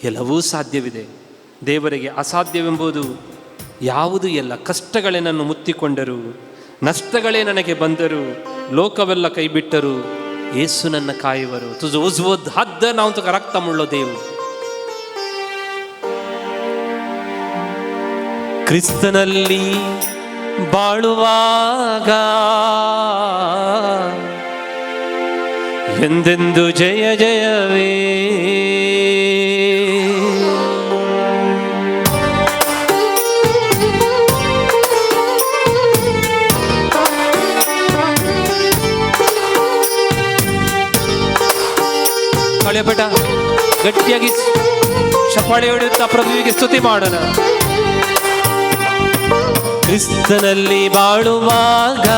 ಎಲ್ಲವೂ ಸಾಧ್ಯವಿದೆ. ದೇವರಿಗೆ ಅಸಾಧ್ಯವೆಂಬುದು ಯಾವುದೂ ಇಲ್ಲ. ಕಷ್ಟಗಳೇ ನನ್ನನ್ನು ಮುತ್ತಿಕೊಂಡರು, ನಷ್ಟಗಳೇ ನನಗೆ ಬಂದರು, ಲೋಕವೆಲ್ಲ ಕೈಬಿಟ್ಟರು, ಯೇಸು ನನ್ನ ಕಾಯುವರು. ತುಜು ಉಜ್ವದ್ ಹದ್ದ ನಾವು ತುಕ ರಕ್ತ ಮುಳ್ಳೋ ದೇವು. ಕ್ರಿಸ್ತನಲ್ಲಿ ಬಾಳುವಾಗ ಎಂದೆಂದು ಜಯ ಜಯವೇ. ಕಳೆಪಟ ಗಟ್ಟಿಯಾಗಿ ಚಪ್ಪಾಳೆ ಹೊಡೆಯುತ್ತಾ ಪ್ರಭುವಿಗೆ ಸ್ತುತಿ ಮಾಡೋಣ. ಕ್ರಿಸ್ತನಲ್ಲಿ ಬಾಳುವಾಗ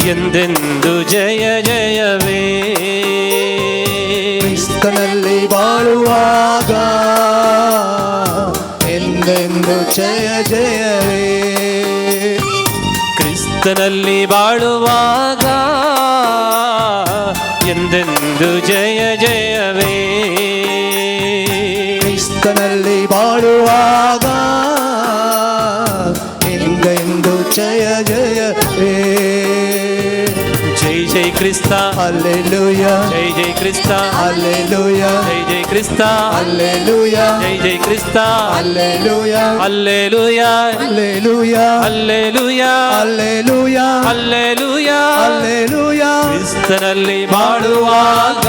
ಎಂದೆಂದು ಜಯ ಜಯವೇ. ಕ್ರಿಸ್ತನಲ್ಲಿ ಬಾಳುವಾಗ ಎಂದೆಂದು ಜಯ ಜಯವೇ. ಕ್ರಿಸ್ತನಲ್ಲಿ ಬಾಳುವಾಗ ಎಂದೆಂದು ಜಯ ಜಯವೇ. ಕ್ರಿಸ್ತನಲ್ಲಿ ಬಾಳುವಾಗ ಎಂದೆಂದು ಜಯ ಜಯವೇ. ಜೈ ಜೈ ಕ್ರಿಸ್ತ ಹಲ್ಲೆಲೂಯಾ, ಜೈ ಜೈ ಕ್ರಿಸ್ತ ಹಲ್ಲೆಲೂಯಾ, ಜೈ ಜೈ ಕ್ರಿಸ್ತ ಹಲ್ಲೆಲೂಯಾ, ಜೈ ಜೈ ಕ್ರಿಸ್ತ hallelujah, hallelujah, hallelujah, hallelujah, hallelujah, hallelujah, hallelujah. ಕ್ರಿಸ್ತನಲ್ಲಿ ಬಾಳುವಾಗ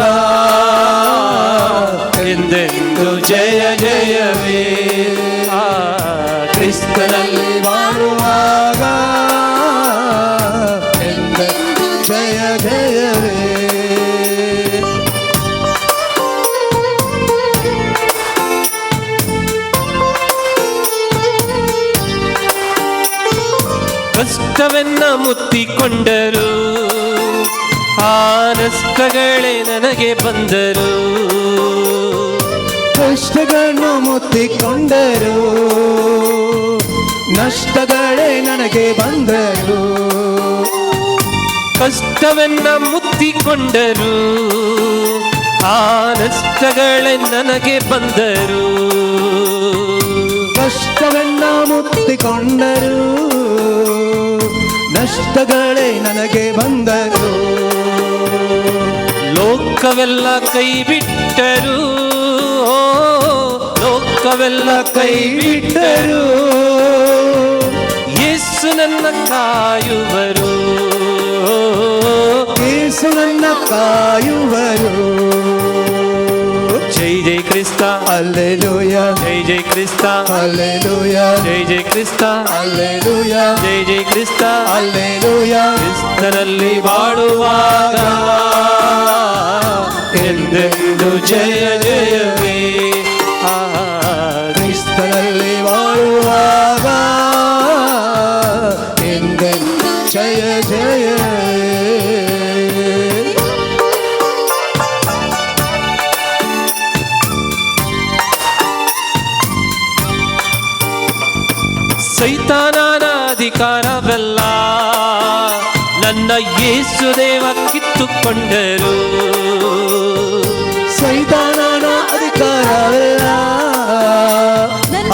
ಎಂದೆಂದು ಜಯ ಜಯವೇ. ಕ್ರಿಸ್ತನಲ್ಲಿ ಬಾಳುವಾಗ ಎಂದೆಂದು ಜಯ ಜಯವೇ. ಕಷ್ಟವೆನ್ನ ಮುತ್ತಿಕೊಂಡರು, ಆ ನಷ್ಟಗಳೇ ನನಗೆ ಬಂದರು. ಕಷ್ಟಗಳನ್ನು ಮುತ್ತಿಕೊಂಡರು, ನಷ್ಟಗಳೇ ನನಗೆ ಬಂದರು. ಕಷ್ಟವೆನ್ನ ಮುತ್ತಿಕೊಂಡರು, ಆ ನಷ್ಟಗಳೇ ನನಗೆ ಬಂದರು. ಕಷ್ಟವೆನ್ನ ಮುತ್ತಿಕೊಂಡರು, ನಷ್ಟಗಳೇ ನನಗೆ ಬಂದರು. ಲೋಕವೆಲ್ಲ ಕೈ ಬಿಟ್ಟರು, ಲೋಕವೆಲ್ಲ ಕೈ ಬಿಟ್ಟರು, ಯೇಸು ನನ್ನ ಕಾಯುವರು, ಯೇಸು ನನ್ನ ಕಾಯುವರು. ಜೈ जय क्रिस्ता, Alleluia, जय जय क्रिस्ता, Alleluia, ಜಯ ಜಯ ಕ್ರಿಸ್ತ, Alleluia, ಜಯ ಜಯ ಕ್ರಿಸ್ತ, Alleluia. ಕ್ರಿಸ್ತನಲ್ಲಿ ಬಾಳುವಾಗ ಎಂದೆಂದು ಜಯ ಜಯವೇ. ಆ, ಕ್ರಿಸ್ತನಲ್ಲಿ ಬಾಳುವಾಗ ಎಂದೆಂದು ಜಯ ಜಯ. ಸೈತಾನನ ಅಧಿಕಾರವೆಲ್ಲ ನನ್ನ ಯೇಸುದೇವ ಕಿತ್ತುಕೊಂಡರು. ಸೈತಾನನ ಅಧಿಕಾರವೆಲ್ಲ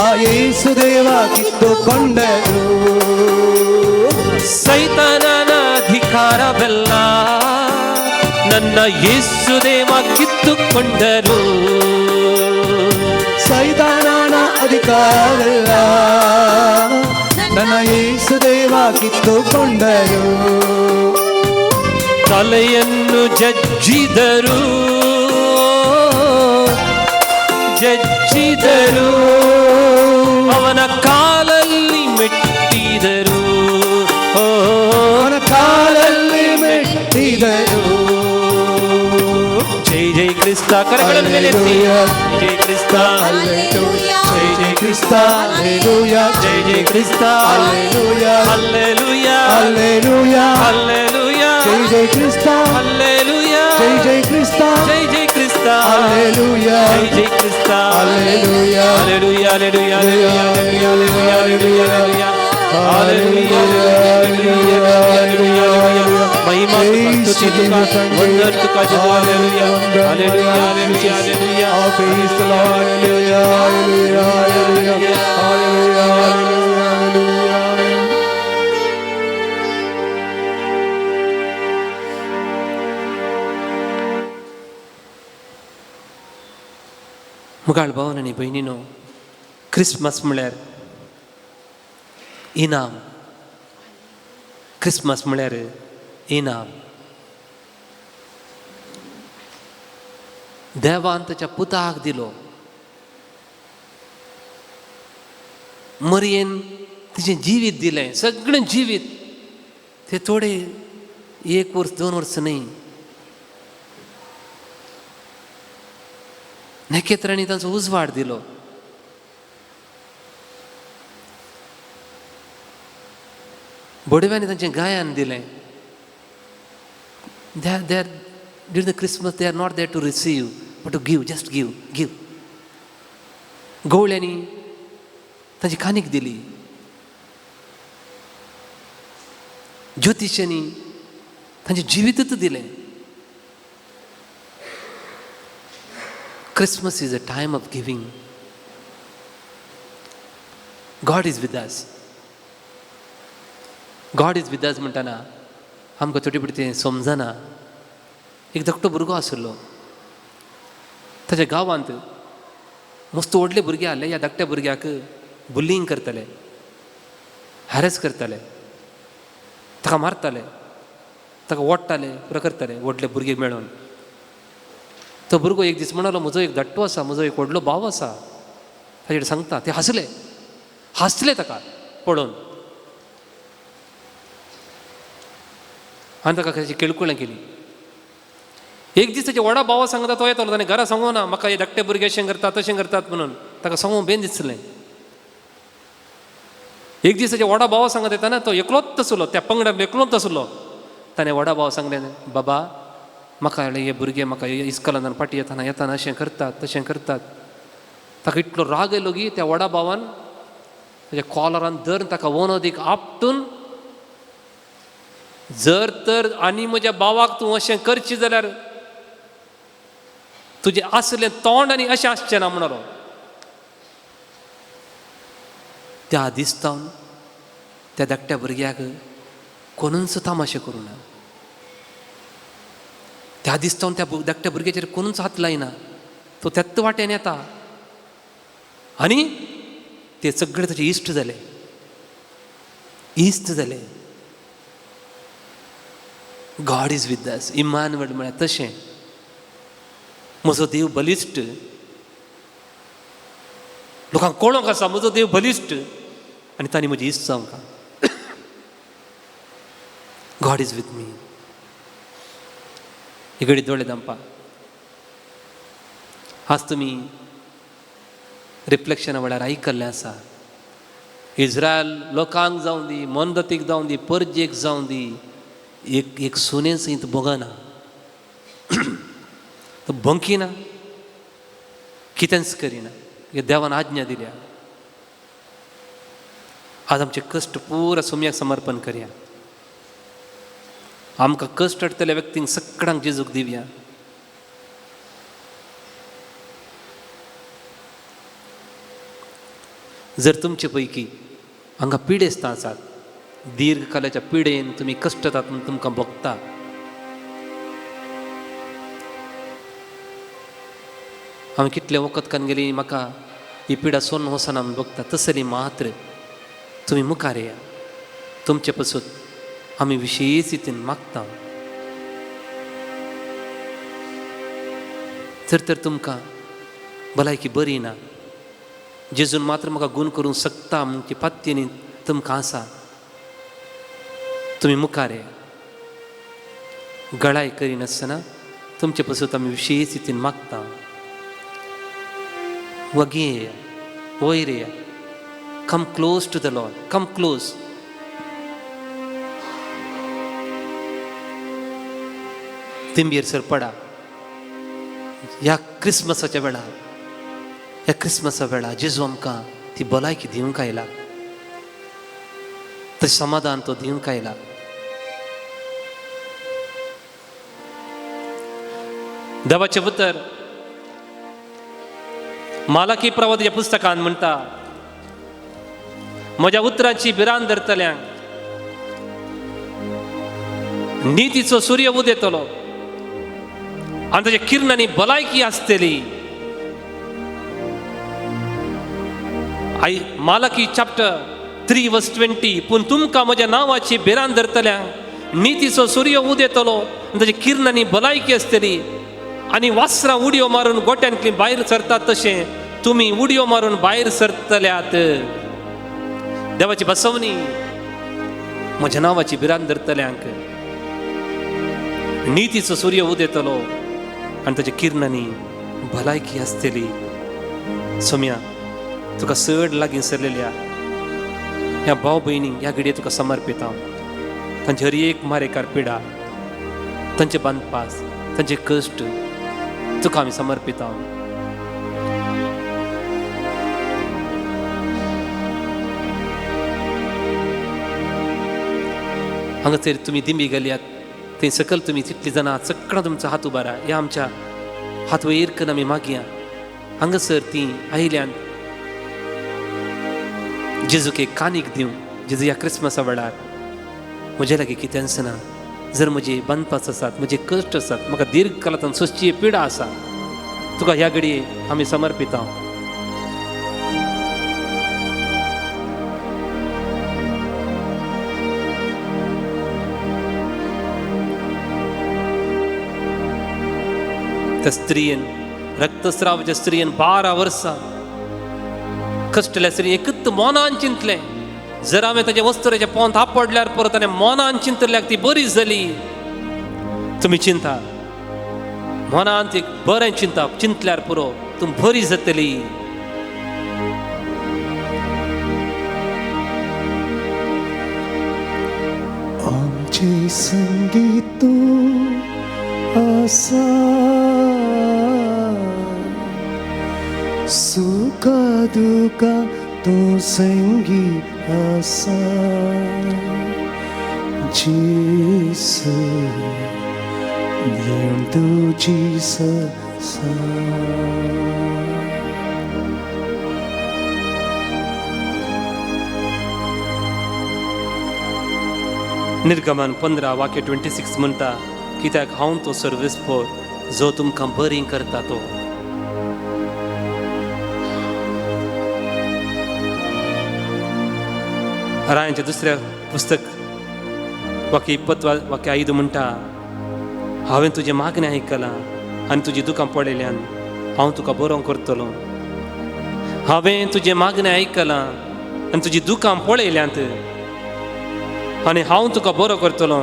ಆ ಯೇಸುದೇವ ಕಿತ್ತುಕೊಂಡರು. ಸೈತಾನನ ಅಧಿಕಾರವೆಲ್ಲ ನನ್ನ ಯೇಸುದೇವ ಕಿತ್ತುಕೊಂಡರು. ಸೈತಾನನ ಅಧಿಕಾರವೆಲ್ಲ ನನ್ನ ಯೇಸುದೇವ ಕಿತ್ತುಕೊಂಡರು. ತಲೆಯನ್ನು ಜಜ್ಜಿದರು, ಜಜ್ಜಿದರು, ಅವನ ಕಾಲಲ್ಲಿ ಮೆಟ್ಟಿದರು. ಓ, ಅವನ ಕಾಲಲ್ಲಿ ಮೆಟ್ಟಿದರು. ಜೈ ಜೈ ಕ್ರಿಸ್ತ. ಕರಗಳನ್ನು ಮೇಲೆ ಎತ್ತಿ. ಜೈ ಜೈ ಕ್ರಿಸ್ತ, ಜೈ ಜೈ ಕ್ರಿಸ್ತ, ಅಲ್ಲೆಲೂಯಾ, ಜೈ ಜೈ ಕ್ರಿಸ್ತ, ಅಲ್ಲೆಲೂಯಾ, ಹಲ್ಲೆಲೂಯಾ, ಅಲ್ಲೆಲೂಯಾ, ಹಲ್ಲೆಲೂಯಾ, ಜೈ ಜೈ ಕ್ರಿಸ್ತ, ಹಲ್ಲೆಲೂಯಾ, ಜೈ ಜೈ ಕ್ರಿಸ್ತ, ಜೈ ಜೈ ಕ್ರಿಸ್ತ, ಅಲ್ಲೆಲೂಯಾ, ಜೈ ಜೈ ಕ್ರಿಸ್ತ, alleluia, hallelujah, hallelujah, hallelujah, hallelujah, hallelujah, hallelujah, hallelujah, hallelujah. Mahima ತುಕಾ, ಸ್ತುತಿ ತುಕಾ, ವಂದನ ತುಕಾ ಜೆಸು, hallelujah, hallelujah, hallelujah, hallelujah. Oh, praise the Lord. Hallelujah, hallelujah, hallelujah, hallelujah, hallelujah, hallelujah. मुगाळ भावन आनी भयणीनो, क्रिसमस म्हळ्यार इनाम. क्रिसमस म्हळ्यार इनाम. देवान ताच्या पुताक दिलो. मरयेन तिचें जिवीत दिलें, सगळें जिवीत. ते थोडे एक वर्स दोन वर्स न्हय, नखेत्रांनी तांचो उजवाड दिलो. बोडव्यांनी तांचें गायन दिलें. They are during the Christmas, they are not there to receive but to give, just give, give. गवळ्यांनी तांची कानीक दिली. ज्योतिशांनी तांचें जिवीतच दिलें. Christmas is a time of giving. God is with us. God is with us म्हणटना आमकां थोडी पटी तें समजना. एक धाकटो भुरगो आशिल्लो, ताच्या गांवांत मस्त व्हडले भुरगे आहले. ह्या धाकट्या भुरग्याक बुलिंग करताले, हॅरेस करताले, ताका मारताले, ताका ओडटाले, पुरो करताले व्हडले भुरगे मेळून. तो भुरगो एक दीस म्हणलो, म्हजो एक धाकटो आसा, म्हजो एक व्हडलो भाव आसा, ताजेर सांगता. ते हांसले, हांसले ताका पळोवन आनी ताका ताची केळकुळें केली. एक दीस ताच्या व्हडा भावा सांगता तो येतालो, ताणें घरा सांगू ना म्हाका हे धाकटे भुरगे अशें करतात तशें करतात म्हणून. ताका सांगूंक बेन दिसलें. एक दीस ताच्या व्हडा भावा सांगत येताना तो एकलोच आसलो, त्या पंगडान एकलोच आसलो. ताणें व्हडा भावा सांगलें, बाबा म्हाका हे भुरगे म्हाका इस्कॉलान फाटीं येताना येताना अशें करतात तशें करतात. ताका इतलो राग येयलो की त्या व्हडा भावान ताच्या कॉलरान धरून ताका वनदीक आपटून, जर तर आनी म्हज्या भावाक तूं अशें करची जाल्यार तुजें आसलें तोंड आनी अशें आसचें ना म्हणलो. त्या दिसतावन त्या धाकट्या भुरग्याक कोणूच तामाशे करूं ना. त्या दिसतावन त्या धाकट्या भुरग्याचेर कोणूच हात लायना. तो त्याच वाटेन येता आनी ते सगळे ताचे इश्ट जाले, इश्ट जाले. God is with us. Emmanuel म्हळ्यार तशें. म्हजो देव बलिश्ट. लोकांक कळोंक आसा म्हजो देव बलिश्ट आनी तांणी म्हजी इत्सा आमकां. God is with me. ही घडी दोळे दामपा. आज तुमी रिफ्लेक्शना वेळार आयकल्लें आसा, इज्रायल लोकांक जावं दी, मोनजातीक जावं दी, परजेक जावं दी, एक एक सुनें सयत भोगना, तो भंकिना, कितेंच करिना. हे देवान आज्ञा दिल्या. आज आमचे कश्ट पुरा सोमयाक समर्पण करया. आमकां कश्ट हाडटल्या व्यक्तींक सगळ्यांक जेजूक दिवया. जर तुमचे पैकी हांगा पिडेस्तां आसात, दीर्घकालाच्या पिडेन तुमी कश्टतात म्हूण तुमकां भोगता, हांवें कितलें वखद कान गेली म्हाका ही पिडा सोन वचना म्हूण भोगता, तसली मात्र तुमी मुखार येया. तुमचे पसून आमी विशेश रितीन मागता. जर तर तुमकां भलायकी बरी ना, जेजून मात्र म्हाका गूण करूंक शकता म्हणची पात्येनी तुमकां आसा, तुमी मुखार येया. गळाय करिनासतना तुमचे पसून आमी विशेश रितीन मागता. वगी येया, वयर येया. Come close to the Lord, come close. तिंबीर sir पडा. ह्या क्रिसमसाच्या वेळार, ह्या क्रिसमसा वेळार जेजू आमकां ती भलायकी दिवंक आयला, तशें समाधान तो दिवंक आयला. देवाचें उतर मालाकी प्रवादाच्या पुस्तकान म्हणटा, म्हज्या उतरांची भिरांत धरतल्यांक नितीचो सूर्य उदेतलो आनी ताच्या किरणांनी भलायकी आसतली. I Malachi chapter 3 verse 20, पूण तुमकां म्हज्या नांवाची भिरांत धरतल्यांक नितीचो सूर्य उदेतलो आनी ताच्या किरणांनी भलायकी आसतली. आनी वासरां उडयो मारून गोट्यांतली भायर सरतात तशें तुमी उडयो मारून भायर सरतल्यात. देवाची बसवणी, म्हज्या नांवाची भिरांत धरतल्यांक नितीचो सूर्य उदेतलो आनी ताच्या किरणांनी भलायकी आसतली. सोम्या, तुका चड लागीं सरलेल्या ह्या भाव भयणींक ह्या घडये तुका समर्पिता. तांचे हर एक मारेकार पिडा, तांचे बांदपास, तांचे कश्ट तुका आमी समर्पिता. हांगासर तुमी दिंबी गेल्यात थंय सकयल तुमी तितली जाणां सगळां तुमचो हात उबारा. ह्या आमच्या हात वयर करून आमी मागया. हांगासर ती आयल्यान जेजूक एक कानीक दिवं. जेजू ह्या क्रिसमसा वेळार म्हज्या लागीं कितेंच ना, जर म्हजे बांदपास आसात, म्हजे कश्ट आसात, म्हाका दीर्घ कालांत सोंसची पिडा आसा, तुका ह्या घडये आमी समर्पिता. त्या स्त्रियेन, रक्तस्रावाच्या स्त्रियेन 12 वर्सां कश्टल्या स्त्री एकच मनान चिंतलें, जर हांवें ताच्या वस्तुराच्या पोंत आपडल्यार परत ताणें मनान चिंतल्याक ती बरी जाली. तुमी चिंता, मनान एक बरें चिंता, चिंतल्यार पुरो तूं बरी जातली. आमचे संगीत तूं आसा, सुखा दुखा तूं संगी आसा. जेसू नेम तुजी आसा. निर्गमन 15 वाक्य 26 म्हणटा, कित्याक हांव तो सर्वेस्पोर जो तुमकां बरी करता तो. रायांचें दुसरें पुस्तक वाक्य 20 वाक्य 5 म्हणटा, हांवें तुजें मागणें आयकलां आनी तुजी दुकां पळयल्यान हांव तुका बरो करतलो. हांवें तुजें मागणें आयकलां आनी तुजी दुकां पळयल्यांत आनी हांव तुका बरो करतलो.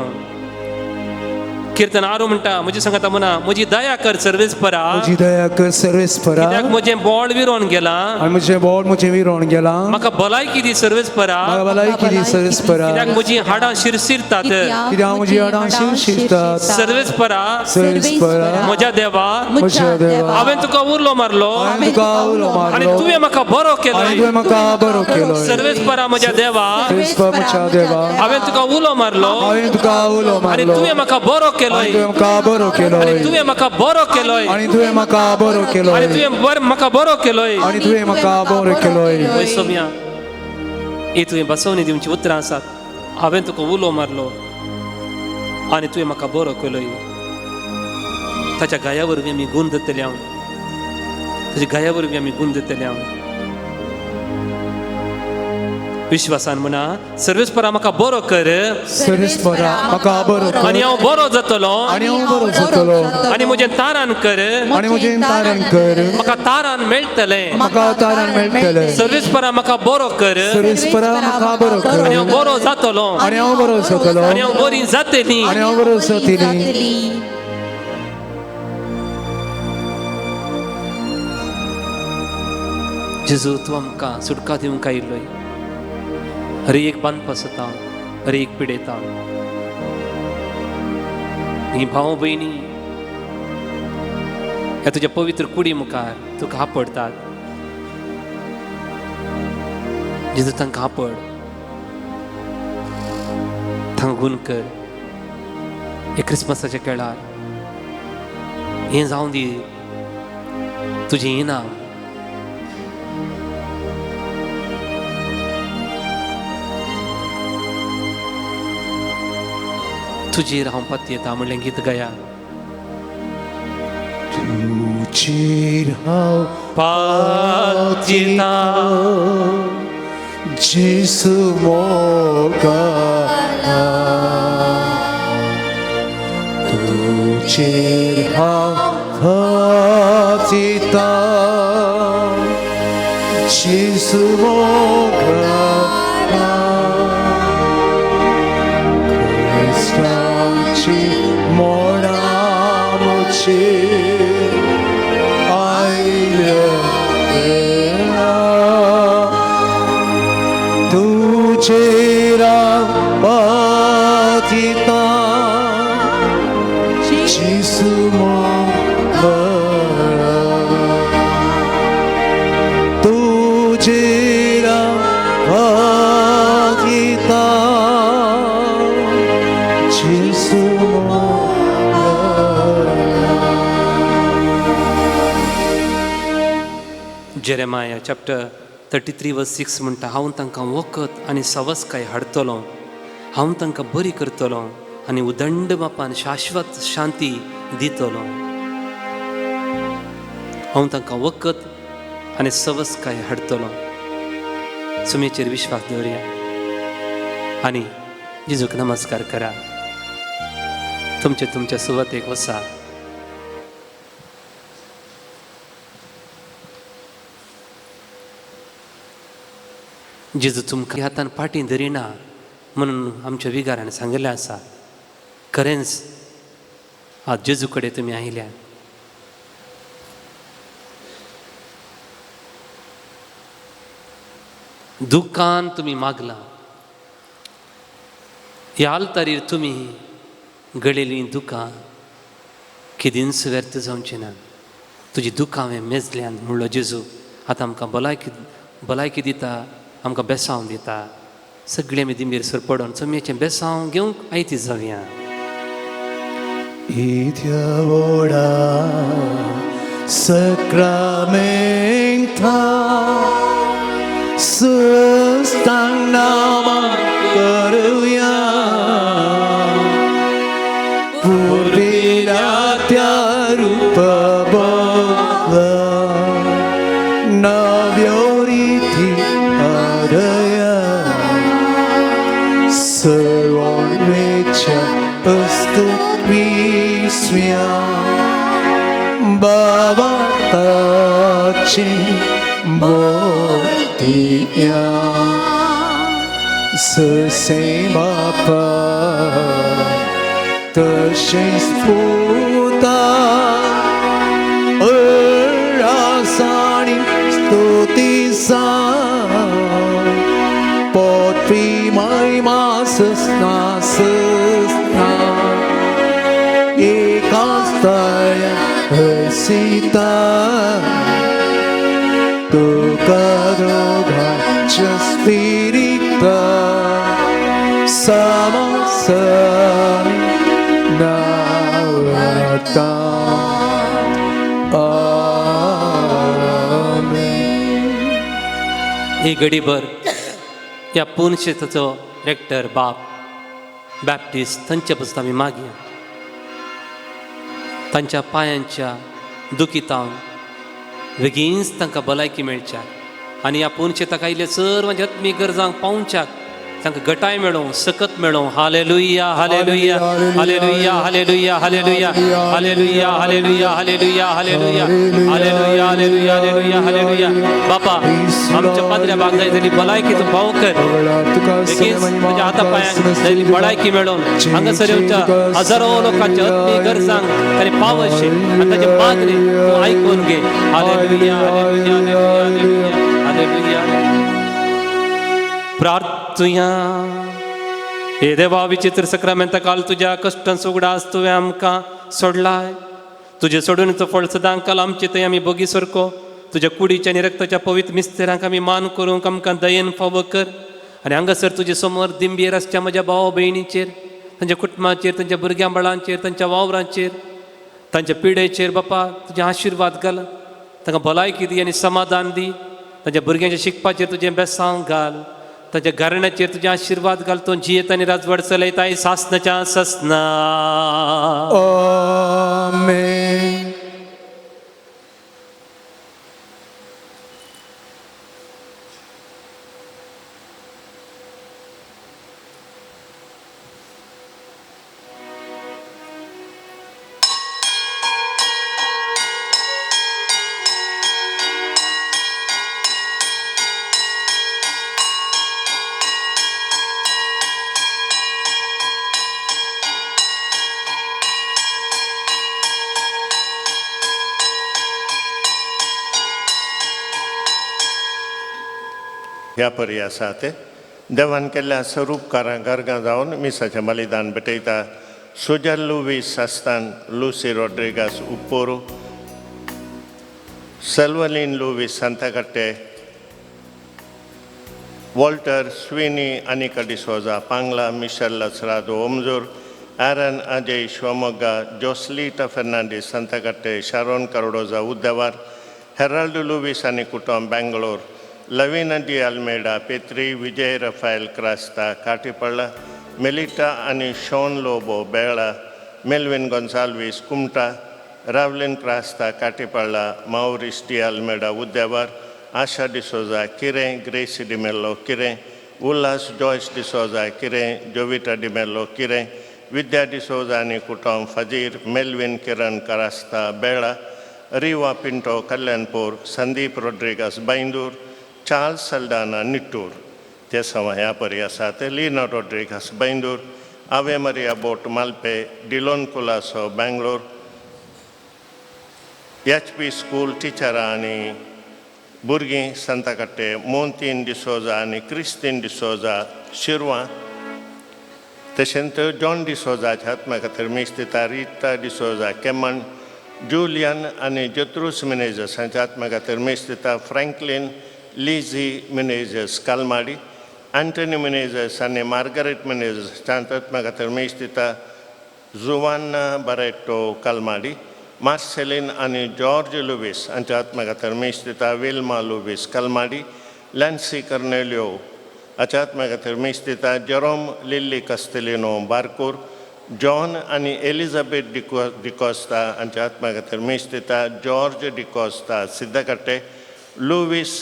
किर्तन आरू म्हणटा म्हजी सांगता म्हणा म्हजी दया कर सर्वेस्परा, म्हजी दया कर सर्वेस्परा, कित्याक म्हजें बोळ विरोन गेलां आनी म्हजें बोळ म्हजें विरोन गेलां, म्हाका भलायकी दी सर्वेस्परा, म्हाका भलायकी दी सर्वेस्परा, कित्याक म्हजी हाडां शिरशिरतात, कित्याक म्हजी हाडां शिरशिरतात, सर्वेस्परा सर्वेस्परा म्हज्या देवा म्हज्या देवा, हांवें तुका उरलो मारलो हांवें तुका उलो आनी मारलो तुवें म्हाका बरो केलो, आनी तुवें म्हाका बरो केलो, सर्वेस्परा म्हज्या देवा सर्वेस्परा म्हज्या देवा, हांवें तुका उलो मारलो हांवें तुका उलो आनी मारलो तुवें म्हाका बरो केलो, आनी तुवें म्हाका बरो केलो, आनी तुवें म्हाका बरो केलो, आनी तुवें म्हाका बरो केलो, आनी तुवें म्हाका बरो केलो, आनी तुवें म्हाका बरो केलो. सोम्या ही तुवें बसवणी दिवची उतरां आसात. हांवें तुका उलो मारलो आनी तुवें म्हाका बरो केलो. ताच्या गाया वरवीं आमी गूण दितले हांव, ताच्या गाया वरवीं आमी गूण दितले हांव. विश्वासान म्हणा सर्वेस्परा म्हाका बरो कर, सर्वेस्परा म्हाका बरो कर, आनी हांव बरो जातलो, आनी हांव बरो जातलो, आनी म्हजें तारण कर, आनी म्हजें तारण कर, म्हाका तारण मेळटलें, म्हाका तारण मेळटलें, सर्वेस्परा म्हाका बरो कर, सर्वेस्परा म्हाका बरो कर, आनी हांव बरो जातलो, आनी हांव बरो जातलो, आनी हांव बरी जातली, आनी हांव बरो जातली. जेजू तूं आमकां सुटका दिवंक आयिल्लोय. हर एक बांदपासता, हर एक पिडेता. ही भाव भयणी ह्या तुज्या पवित्र कुडी मुखार तुका आपडतात. जेजू तांकां आपड, तांकां गूण कर. हे क्रिसमसाच्या खेळार हें जावं दी तुजें इनाम. तुजेर हांव पातयेता म्हणलें गीत गाया. तुजेर हांव पातयेता जेजू मोगाळा, तुजेर हांव पातयेता जेजू मोगाळा, मोडा म्हजेर आयल्या वेळा, तुजेर हांव पातयेता जेजू मोगाळा, तुजेर हांव पातयेता जेजू मोगाळा. जेरेमाया चॅप्टर 33 वर्स 6 म्हणटा हांव तांकां वखद आनी सवसकाय हाडटलो, हांव तांकां बरी करतलो आनी उदंड बापान शाश्वत शांती दितलो. हांव तांकां वखद आनी सवसकाय हाडटलो. सुमेचेर विश्वास दवरया आनी जेजूक नमस्कार करा. तुमचे तुमच्या सुवातेक वसा. जेजू तुमकां हातान फाटीं धरिना म्हणून आमच्या विगारान सांगिल्लें आसा. खरेंच आज जेजू कडेन तुमी आयल्या. दुकान तुमी मागलां, ह्या आल्तारीर तुमी गळेलीं दुकां केदींच व्यर्थ जावचीं ना. तुजी दुकां हांवें मेजल्यान म्हणलो जेजू आतां आमकां भलायकी दिता, आमकां बेसांव दिता. सगळें आमी दिंबेर सरपडोन चमयेचें बेसांव घेवंक आयती जावया. इत्या व्हडा सक्रामेंता सुस्तांग नामा करुया, पुर्विल्या त्या रूप नव्यो रिती हाडया, सर्वोन्वेच्या अस्तुत्विस्म्या बाबाताची बोलतिया ससे बापा तशेंच पुता अळासाणी स्तुती सा पोत्री महिमा सस्ना सस्ना एकास्ताय हसीता तुका दोघांच्या स्पिरिता समासानी नावता. आमेन. ही घडीभर ह्या पुनशेताचो रेक्टर बाप बॅप्टिस्ट थंयचे पसून आमी मागया तांच्या पांयांच्या दुखितावन बेगीनच तांकां भलायकी मेळच्या आनी ह्या पुनशेताक आयिल्ल्या सर्व आत्मीक गरजांक पावच्याक तांकां गटाय मेळों सकत मेळों. Hallelujah, hallelujah, hallelujah, hallelujah, hallelujah, hallelujah, hallelujah, hallelujah, hallelujah, hallelujah, hallelujah, hallelujah, hallelujah. बापा आमच्या पाद्र्या बाग जाय जाली भलायकी तूं पाव कर. बेगीन तुज्या हाता पांयांक जायली भलायकी मेळोवन हांगासर येवच्या हजारो लोकांच्या आत्मीक गरजांक ताणें पावशी आनी ताचे मागणी तूं आयकून घे. Hallelujah, hallelujah, hallelujah, hallelujah. प्रार्थुया. हे देवा विचित्र सक्रामेंता काल तुज्या कश्टांचो उगडास तुवें आमकां सोडलाय. तुजे सोडूनचो फळ सदां काल आमचे थंय आमी बोगी सारको तुज्या कुडीच्या आनी रक्ताच्या पवित्र मिस्तेरांक आमी मान करूंक आमकां दयेन फावो कर. आनी हांगासर तुजे समोर दिंबयेर आसच्या म्हज्या भाव भयणीचेर, तांच्या कुटुंबाचेर, तांच्या भुरग्यां बाळांचेर, तांच्या वावरांचेर, तांच्या पिडेचेर बापा तुजे आशिर्वाद घाल. तांकां भलायकी दी आनी समाधान दी. तांच्या भुरग्यांच्या शिकपाचेर तुजें बेसांव घाल. ताच्या घराण्याचेर तुजे आशिर्वाद घाल. तूं जियेत आनी राजवट चलयताय सासनाच्या ससना. आमेन. ह्या परी आसा ते देवान केल्ल्या स्वरूपकारां गर्गां जावन मिसाचें बलिदान भेटयता. Sujal Luis सास्तान, Lucy Rodrigues Uppur, Selvalin Luis Santakatte, Walter Sweeney Anika D'Souza Pangla, Michelle Lasrado Omjoor, Aaron Ajay Shivamogga, Joslita Fernandes Santhakatte, Sharon Cardoza Udyavar, Herald Luis आनी कुटुंब Bangalore, Lavina D Almeida Petri, Vijay Raphael Crasta Katipalla, Melita आनी Sean Lobo Bela, Melvin Gonsalves Kumta, Ravlin Crasta Katipalla, Maurice D Almeida Udyavar, Asha D'Souza Kiren, Gracy D'Mello Kiren, Ulhas Joyce D'Souza Kiren, Jovita D'Mello Kiren, Vidya D'Souza आनी कुटुंब Fazer, Melvin Kiran Crasta Bela, Riva Pinto Kalyanpur, Sandeep Rodrigues Byndoor, Charles Saldanha Nittur. ते सवा ह्या परी आसा ते Lina Rodrigues Byndoor, Ave Maria Bot Malpe, Dillon Colaco Bangalore, HP school टिचरां आनी भुरगीं संताकट्टे, मोंतीन डिसोजा आनी क्रिस्तीन डिसोजा शिरवां, तशेंच जॉन डिसोजाच्या आत्म्या खातीर मीस दिता रिटा डिसोजा केमण, जुलियन आनी जत्रूस मिनेजस हांच्या आत्म्या खातीर मीस दिता फ्रँकलीन लिझी मिनेजस कालमाडी, अँटनी मिनेजस आनी मार्गरेट मिनेजस हांच्या आत्म्या खातीर मीस दिता जुवान बरेटो कालमाडी, मार्सेलीन आनी जॉर्ज लुवीस हांच्या आत्म्या खातीर मीस दिता विल्मा लुवीस कालमाडी, लॅन्सी कर्नेलियो हाच्या आत्म्या खातीर मीस दिता जेरोम लिल्ली कस्तेलिनो बारकूर, जॉन आनी एलिझाबेथ डिकोस्ता हांच्या आत्म्या खातीर मीस दिता जॉर्ज डिकोस्ता सिद्धकट्टे, लुवीस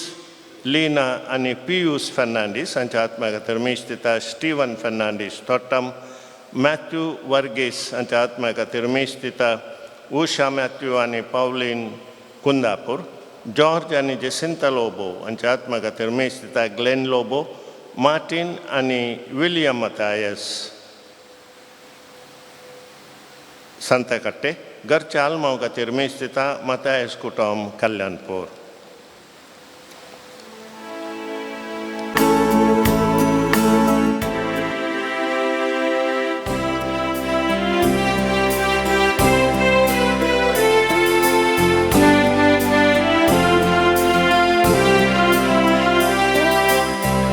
लीना आनी पियूस फर्नांडीस हांच्या आत्म्या खातीर मीस दिता स्टीवन फर्नांडीस तोट्टम, मॅथ्यू वर्गीस हांच्या आत्म्या खातीर मीस दिता उषा मॅथ्यू आनी पावलीन कुंदापूर, जॉर्ज आनी जेसिंता लोबो हांच्या आत्मा खातीर मेज दिता ग्लेन लोबो, मार्टीन आनी विलियम मतायस सांताकाट्टे. घरच्या आल्मांव खातीर मेज दिता मतायस कुटुंब, कल्याणपूर.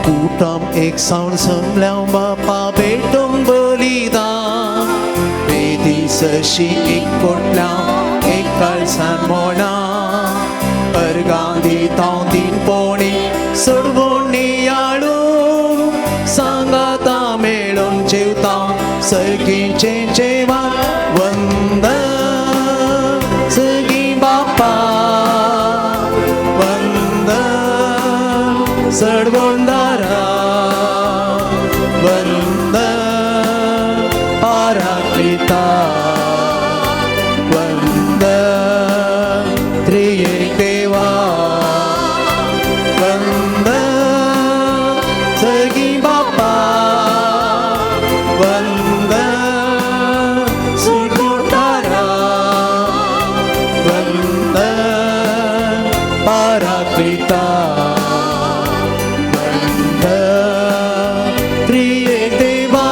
कुटम एक सावण जमल्या बापा भेटूंक बलिदान बेदी सरशी एकवटल्या एक काळसान मोडा अर्गां दिता तीन पोणी सोडवून नियाळू सांगाता मेळून जेवता सर्गीचें जेवण वंदन सगीं बापा वंदन सडवणदारा वंदन पराक्लिता वंदन त्रिएक देवा वंदन सगीं बापा वंदन सडवणदारा वंदन पराक्लिता वंदन त्रिएक देवा.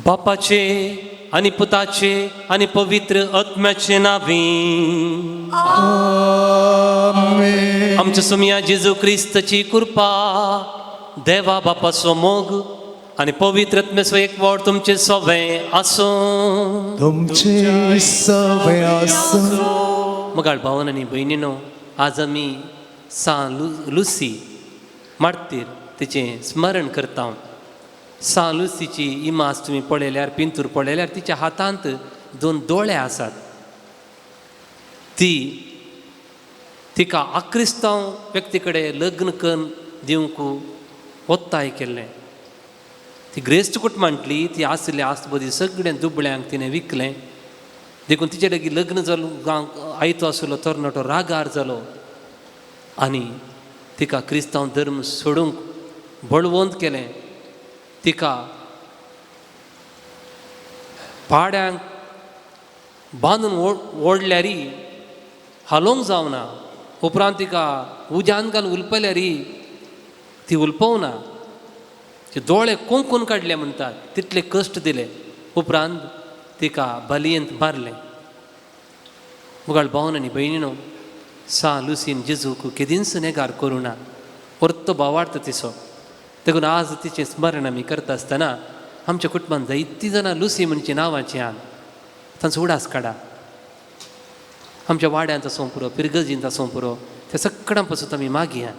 बापाचे आनी पुताचे आनी पवित्र आत्म्याचे नावी. आमच्या सुमया जेजू क्रिस्तची कृपा, देवा बापाचो मोग आनी पवित्र आत्म्याचो एकवट तुमचे सवे आसूं. तुमचे सवे आसूं. मगाळ भावन आनी भयणीनो, आज आमी सां लुसी मार्तीर तिचें स्मरण करता. सां लुसीची इमाज तुमी पळयल्यार, पिंतूर पळयल्यार तिच्या हातांत दोन दोळे आसात. ती तिका आक्रिस्तांव व्यक्ती कडेन लग्न करून दिवंक ಒತ್ತಾಯ केल्लें. ती ग्रेस्त कुटुंबांतली ती आसली आसबदी सगळ्या दुबळ्यांक तिणें विकलें. देखून तिचे लागीं लग्न जालो आयतो आसलो तरणाटो रागार जालो आनी तिका क्रिस्तांव धर्म सोडूंक बळवंत केलें. तिका पाड्यांक बांदून ओडल्यारी हालोवंक जावना. उपरांत तिका उज्यान घालून उलपल्यारी ती उलपोवना. ते दोळे कोंकून काडले म्हणटात तितले कश्ट दिले. उपरांत तिका बालयेंत मारलें. मुगाळ भावन आनी भयणीनो, सां लुसीन जेजूक केदींच नेगार करूं ना, परतो भावार्थ तिचो. देखून आज तिचें स्मरण आमी करता आसतना आमच्या कुटुंबान जायतीं जाणां लुसी म्हणची नांवाचीं आहा, तांचो उडास काडा. आमच्या वाड्यांत आसूं पुरो, पिरगर्जींत आसूं पुरो, त्या सगळ्यां पासून आमी मागया.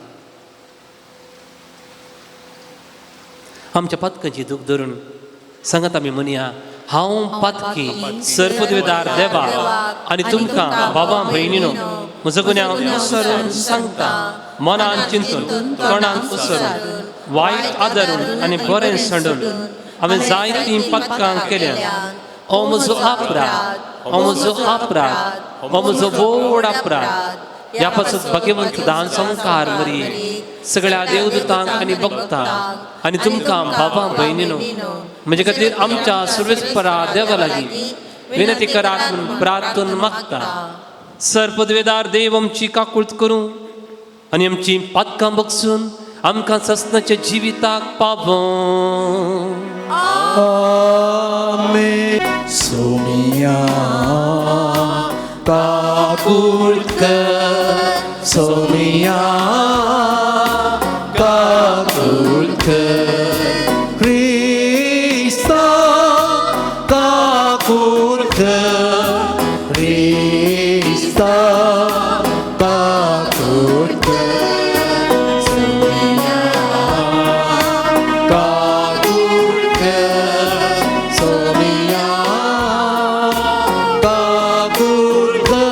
आमच्या पातकांची दूख धरून सांगात आमी म्हणया, हांव पातकी सर्पद्वेदार देवा आनी तुमकां बाबा भयणीनो म्हजो गुन्यांव विसरून सांगता, मनान चिंतून तोंडान उसरून वायट आदरून आनी बरें सांडून हांवें जायतीं पातकां केल्या. ओ म्हजो अपराध, ओ म्हजो अपराध, ओ म्हजो व्हड अपराध. ह्या पासून भाग्यवंत दान संकार मरी सगळ्या देवदूतांक आनी भक्तांक आनी तुमकां बाबा भयणीनो म्हजे खातीर आमच्या सुर्वेस्परा देवा लागीं विनंती करात म्हूण प्रार्थून मागता. सर पदवेदार देव आमची काकूळत करूं आनी आमची पातकां बगसून आमकां ससनाच्या जिविताक पावों. आमेन. सोमिया काकूळत कर, सोमिया काकूळत कर, क्रिस्ता काकूळत कर, क्रिस्ता काकूळत कर, सोमिया काकूळत कर, सोमिया काकूळत कर.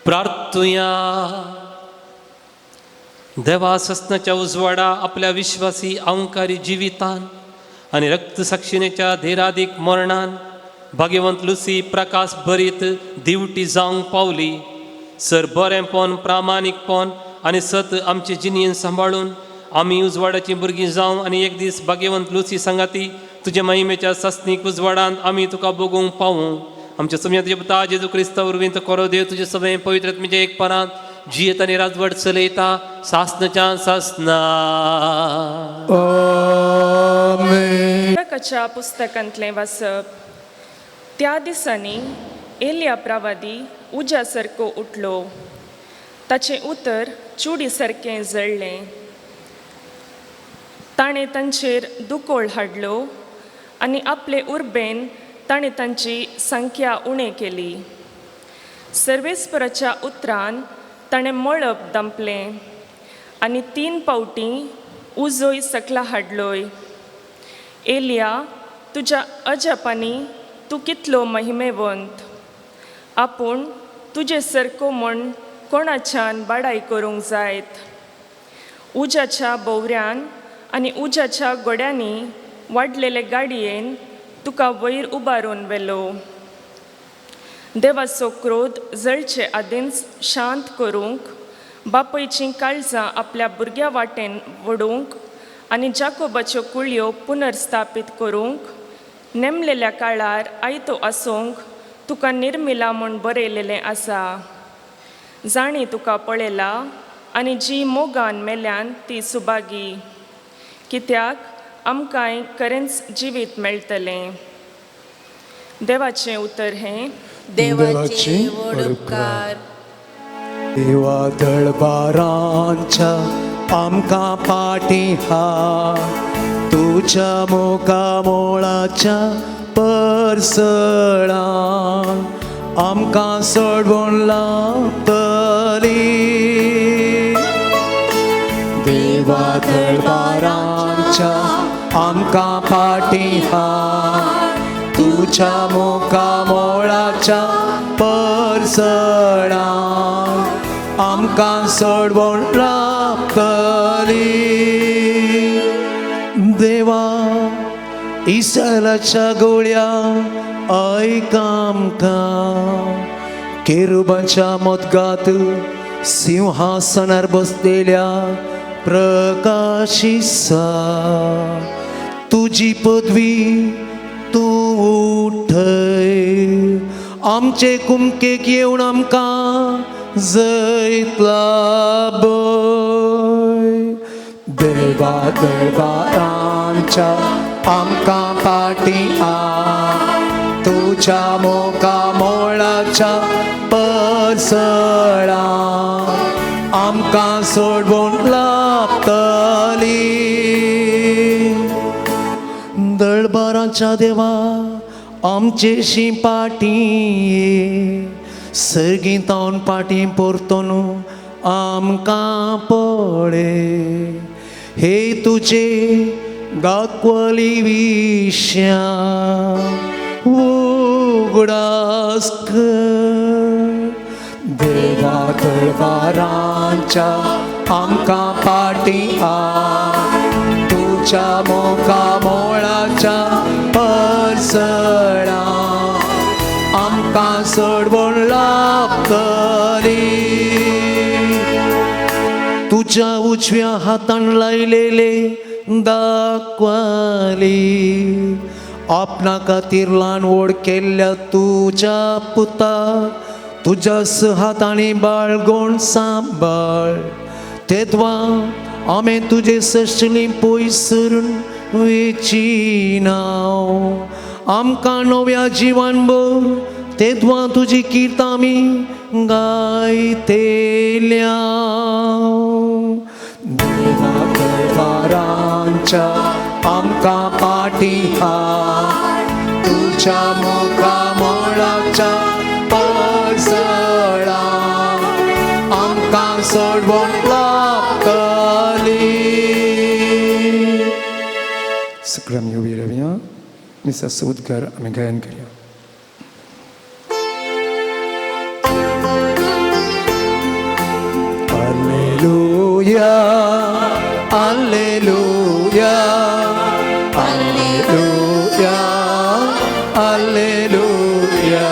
प्रार्थुया. देवा ससनाच्या उजवाडा आपल्या विश्वासी अहंकारी जिवितान आनी रक्तसाक्षिणेच्या धैरादीक मरणान भाग्यवंत लुसी प्रकाश भरीत दिवटी जावंक पावली. सर बरेंपण, प्रामाणीकपण आनी सत आमचे जिणेन सांबाळून आमी उजवाडाचीं भुरगीं जावं आनी एक दीस भाग्यवंत लुसी सांगाती तुज्या महिमेच्या सासणीक उजवाडान आमी तुका बगूंक पावूं. आमच्या समया तुज्या पुता जेजू क्रिस्ता वरवीं करो देव तुजे सगळें पवित्र आत्म्याच्या एक परांत जियेत आनी राजवट चलयता सासनाच्या सासना. आमेन. लेखकाच्या पुस्तकांतलें वाचप. त्या दिसांनी एलिया प्रवादी उज्या सारको उठलो, ताचें उतर चुडी सारकें जळ्ळें. ताणें तांचेर दुकोळ हाडलो आनी आपले उर्बेन ताणें तांची संख्या उणें केली. सर्वेस्पराच्या उतरान ताणें मळब दंपलें आनी 3 फावटीं उजोय सकला हाडलोय. एलिया, तुज्या अजापांनी तूं कितलो महिमेवंत! आपूण तुजे सारको म्हूण कोणाच्यान बाडाय करूंक जायत? उज्याच्या बोवऱ्यान आनी उज्याच्या गोड्यांनी वाडलेले गाडयेन तुका वयर उबारून व्हेलो. देवाचो क्रोध जळचे आदींच शांत करूंक, बापयचीं काळजां आपल्या भुरग्या वाटेन वडोवंक आनी जाकोबाच्यो कुळयो पुनर्स्थापीत करूंक नेमलेल्या काळार आयतो आसूंक तुका निर्मिला म्हूण बरयलेलें आसा. जाणी तुका पळयला आनी जी मोगान मेल्यान ती सुभागी, कित्याक आमकांय खरेंच जिवीत मेळटलें. देवाचें उतर हें. देवाचे व्हड उपकार. देवा दळबारांच्या आमकां पाटी हाड, तुज्या मुखामोळाच्या परसळान आमकां सोडवण लावतली. देवा दळबारांच्या आमकां पाटी हाड, तुज्या मुखामोळाच्या परसळान आमकां सोडवण लावतली. देवा इस्रायलाच्या गोळ्या आयक आमकां, केरुबाच्या मदगात सिंहासनार बसलेल्या प्रकाशिसा, तुजी पदवी तूं उठय, आमचे कुमकेक येवन आमकां जैत लाभय. देवा दरबारांच्या आमकां पाटी हाड, तुज्या मुखामोळाच्या परसळान आमकां सोडवण लाभतली. दळबारांच्या देवा आमचेशी पाटी, सर्गीं तावन पाटी परतून आमकां पळय. हे तुजे दाखवली विश्या उगडास कर. देवा दरबारांच्या आमकां पाटी हाड, तुज्या मुखामोळाच्या परसळान आमकां सोडवण लाभतली. तुज्या उजव्या हातान लायलेले दाखवाली, आपणा खातीर ल्हान व्हड केल्ल्या तुज्या पुता तुज्या हातांनी बाळगोण सांबाळ. तेद्वा आमी तुजे सश्टली पयस सरून वेची नांव, आमकां नव्या जिवान भर तेद्वा तुजी किर्त आमी गायतेल्या. देवा दरबारांच्या आमकां पाटी हाड, तुज्या मुखामोळाच्या परसळान आमकां सोडवण लाभतली. सगळ्या आमी उबी रावया, मिसाचो उद्गार आमी गायन करया. Alleluia, alleluia, alleluia.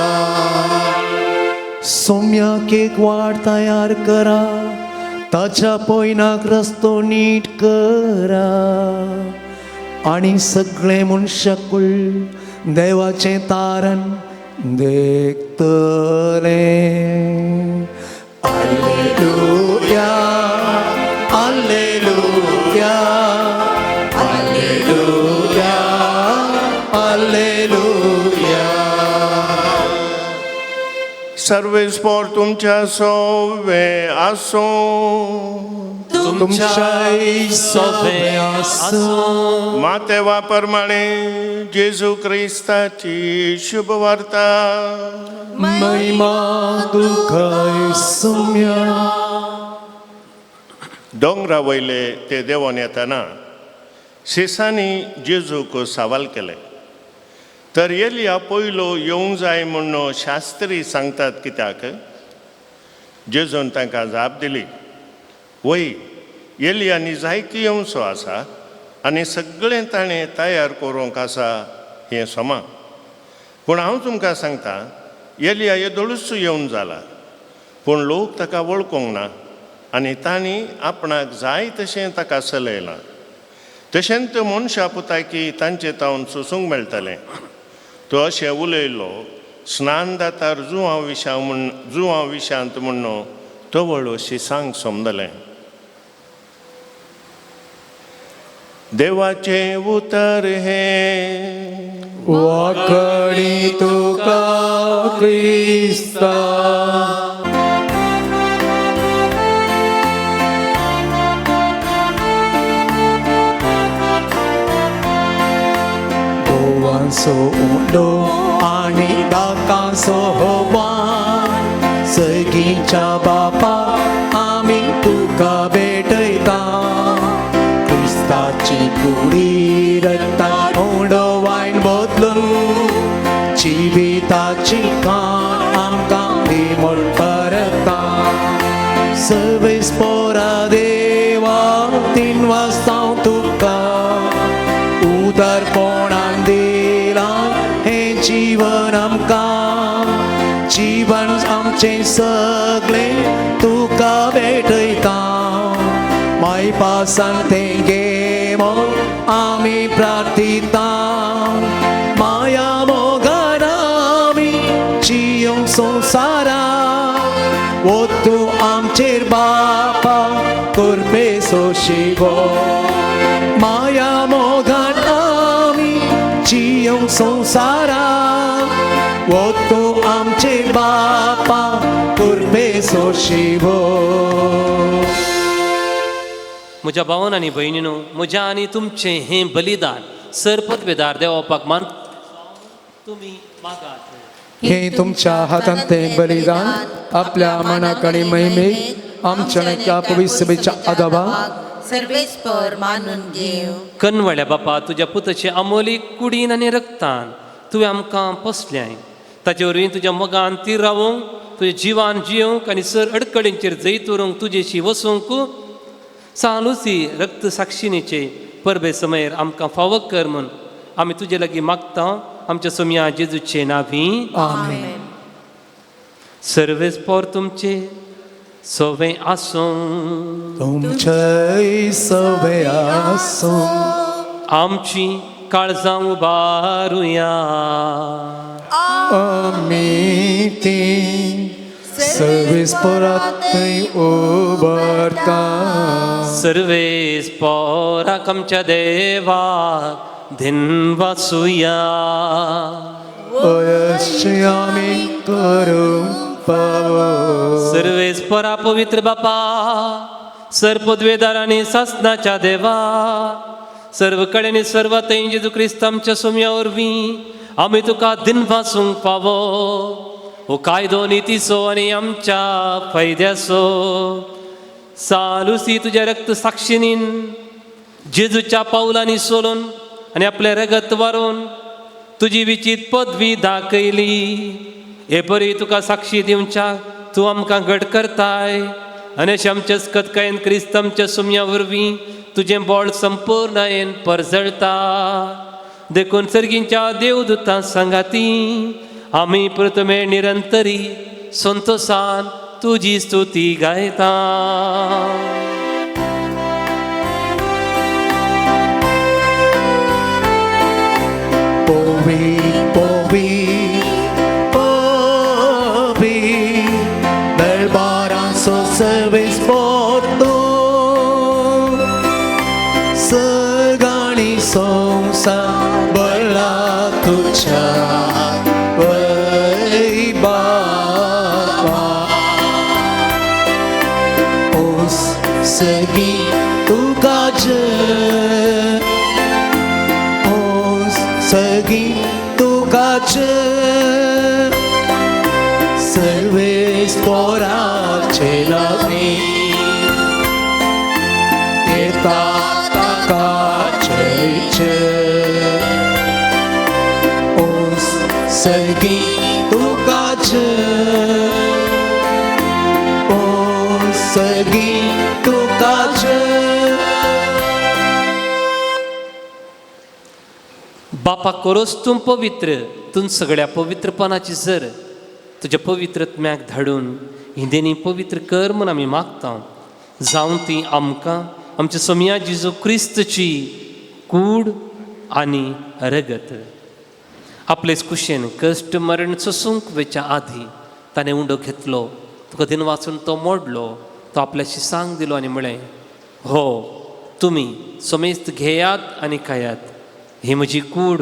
सोम्याक एक वाट तयार करा, ताच्या पोयनाक रस्तो नीट करा, आनी सगळें मनशाकूळ देवाचें तारण देखतलें. Alleluia, alleluia, alleluia, alleluia. सर्वेस्पोर तुमच्या सोवे आसूं. तुमच्याय सोबे आसूं. मातेवा प्रमाणे जेजू क्रिस्ताची शुभ वार्ता. महिमा तुकाय सुम्या. दोंगरा वयले ते देवोन येताना शिसांनी जेजूक सवाल केलें, तर एलिया पयलो येवंक जाय म्हूण शास्त्री सांगतात कित्याक? जेजून तांकां जाप दिली, वय, एलियांनी जायती येवचो आसा आनी सगळें ताणें तयार करूंक आसा हें समा. पूण हांव तुमकां सांगता, एलिया येदोळूच येवन जाला, पूण लोक ताका वळखूंक ना आनी तांणी आपणाक जाय तशें ताका चलयलां. तशेंच मनशा पुताकी तांचे तावन सोसूंक मेळटलें. तो अशें उलयलो स्नान दातार जुवां विशां म्हूण जुवां विशांत म्हूण तवळ शिसांक समजलें. देवाचें उतर हें. वाकडी तुका क्रिस्ता. गोवांचो उंडो आनी दाकांचो होवान, सगींच्या बापा आमी तुका भेटयता. क्रिस्ताची कुडी रक्तान उंडो वायन बदलून जिविताची खाण आमकां दी म्हूण परता. सर्वेस पोरा देवा तीन वाजता तुका उदारपणान दिलां हें जीवन आमकां, जीवन आमचें सगळें तुका भेटयता. मायपासान तें घे म्हूण आमी प्रार्थिता. माया मोगान आमी जियोंक संवसारा, वो तूं आमचेर बापा कृपेचो शिवो. माया मोगान आमी जियोंक संवसारा, वो तूं आमचेर बापा कृपेचो शिवो. म्हज्या भावन आनी भयणीनो, म्हज्या आनी तुमचें हें बलिदान सर पदवेदार देवपाक मान तुमी मागात. हे तुमच्या हातांतलें बलिदान आपल्या मनाक आनी महिमेक आमच्या ह्या पवित्र सभेच्या आदाबाक सर्वेस्पर मानून घेव. कनवळ्या बापा, तुज्या पुताचे अमोली कुडीन आनी रक्तान तुवें आमकां पोसल्याय. ताचे वरवीं तुज्या मोगान तीर रावूंक, तुज्या जिवान जियोंक आनी सर अडकळींचेर जैत व्हरूंक तुजेशी वसूंक सालुसी रक्त साक्षिणीचे परबे समयर आमकां फावो कर म्हूण आमी तुजे लागीं मागता, आमच्या सोमया जेजूचे नावी. आमेन. सर्वेस पोर तुमचे सोवे आसूं. तुमच्याय सवे आसूं. आमची काळजां उबारुया. आमी ती सर्वेस्परात थंय उबारता. सर्वेस पोराक आमच्या देवाक धिनवासुया. अयश्य आमी करूंक पावो. सर्वेस पोरा पवित्र बापा, सर पदवेदार आनी सासनाच्या देवा, सर्व कडेन सर्व थंय जेजू क्रिस्त आमच्या सोम्या वरवीं आमी तुका दिनवासूंक पावो. हो कायदो नितीचो आनी आमच्या फायद्याचो सालुसी तुज्या रक्त साक्षिणीन जेजूच्या पावलांनी सोलून आनी आपलें रगत वारोवन तुजी विचीत पदवी दाखयली. हे बरी तुका साक्षी दिवच्याक तूं आमकां घट करताय. आनी अशें आमच्या कतकायेन क्रिस्त आमच्या सुमया वरवीं तुजें बळ संपूर्णायेन परजळता. देखून सर्गींच्या देवदूतां सांगाती आमी प्रथमे निरंतरी संतोसान तुजी स्तुती गायता. पोवी पोवी पोवी दरबारांचो सर्वीस पोतो सगळी संवसार भरला तुज्या वैभवा. ओस सगी तुका जय, ओस सगी तुका जय, सर्वेस पोराचे लागीं येता ताका जय जय. ओस सगी तुका जय, ओस सगी तुका जय. बापा कोरोस तूं पवित्र, तूं सगळ्या पवित्रपणाची जर तुज्या पवित्रत्म्याक धाडून हिंदेनी पवित्र कर म्हूण आमी मागता. जावं ती आमकां आमच्या सोमया जेजू क्रिस्तची कूड आनी रगत. आपलेच कुशेन कश्ट मरण सोसूंक वेच्या आदी ताणें उंडो घेतलो, तुका दिन वाचून तो मोडलो, तो आपल्याशी सांग दिलो आनी म्हळें, हो तुमी समेस्त घेयात आनी खायात, ही म्हजी कूड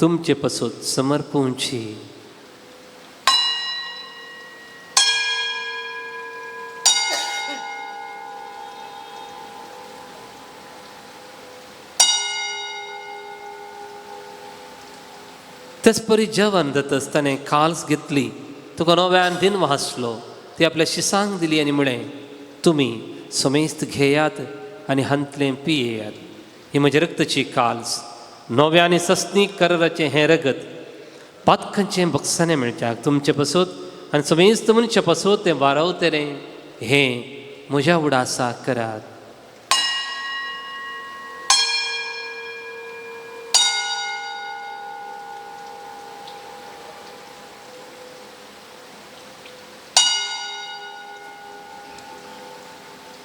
तुमचे पसत समर्पूंची. तेच परी जेवण जातच ताणें काल्स घेतली, तुका नव्यान दिन वाचलो, ती आपल्या शिसांक दिली आनी म्हळें, तुमी समेस्त घेयात आनी हांतलें पियेयात, ही म्हज्या रक्ताची काल्स, नव्या आनी सस्नी कराराचें हें रगत पातकांचें बक्षाणें मेळच्याक तुमचे पसत आनी समेस्त मनशा पसत तें वारवतलें, हें म्हज्या उडासा करात.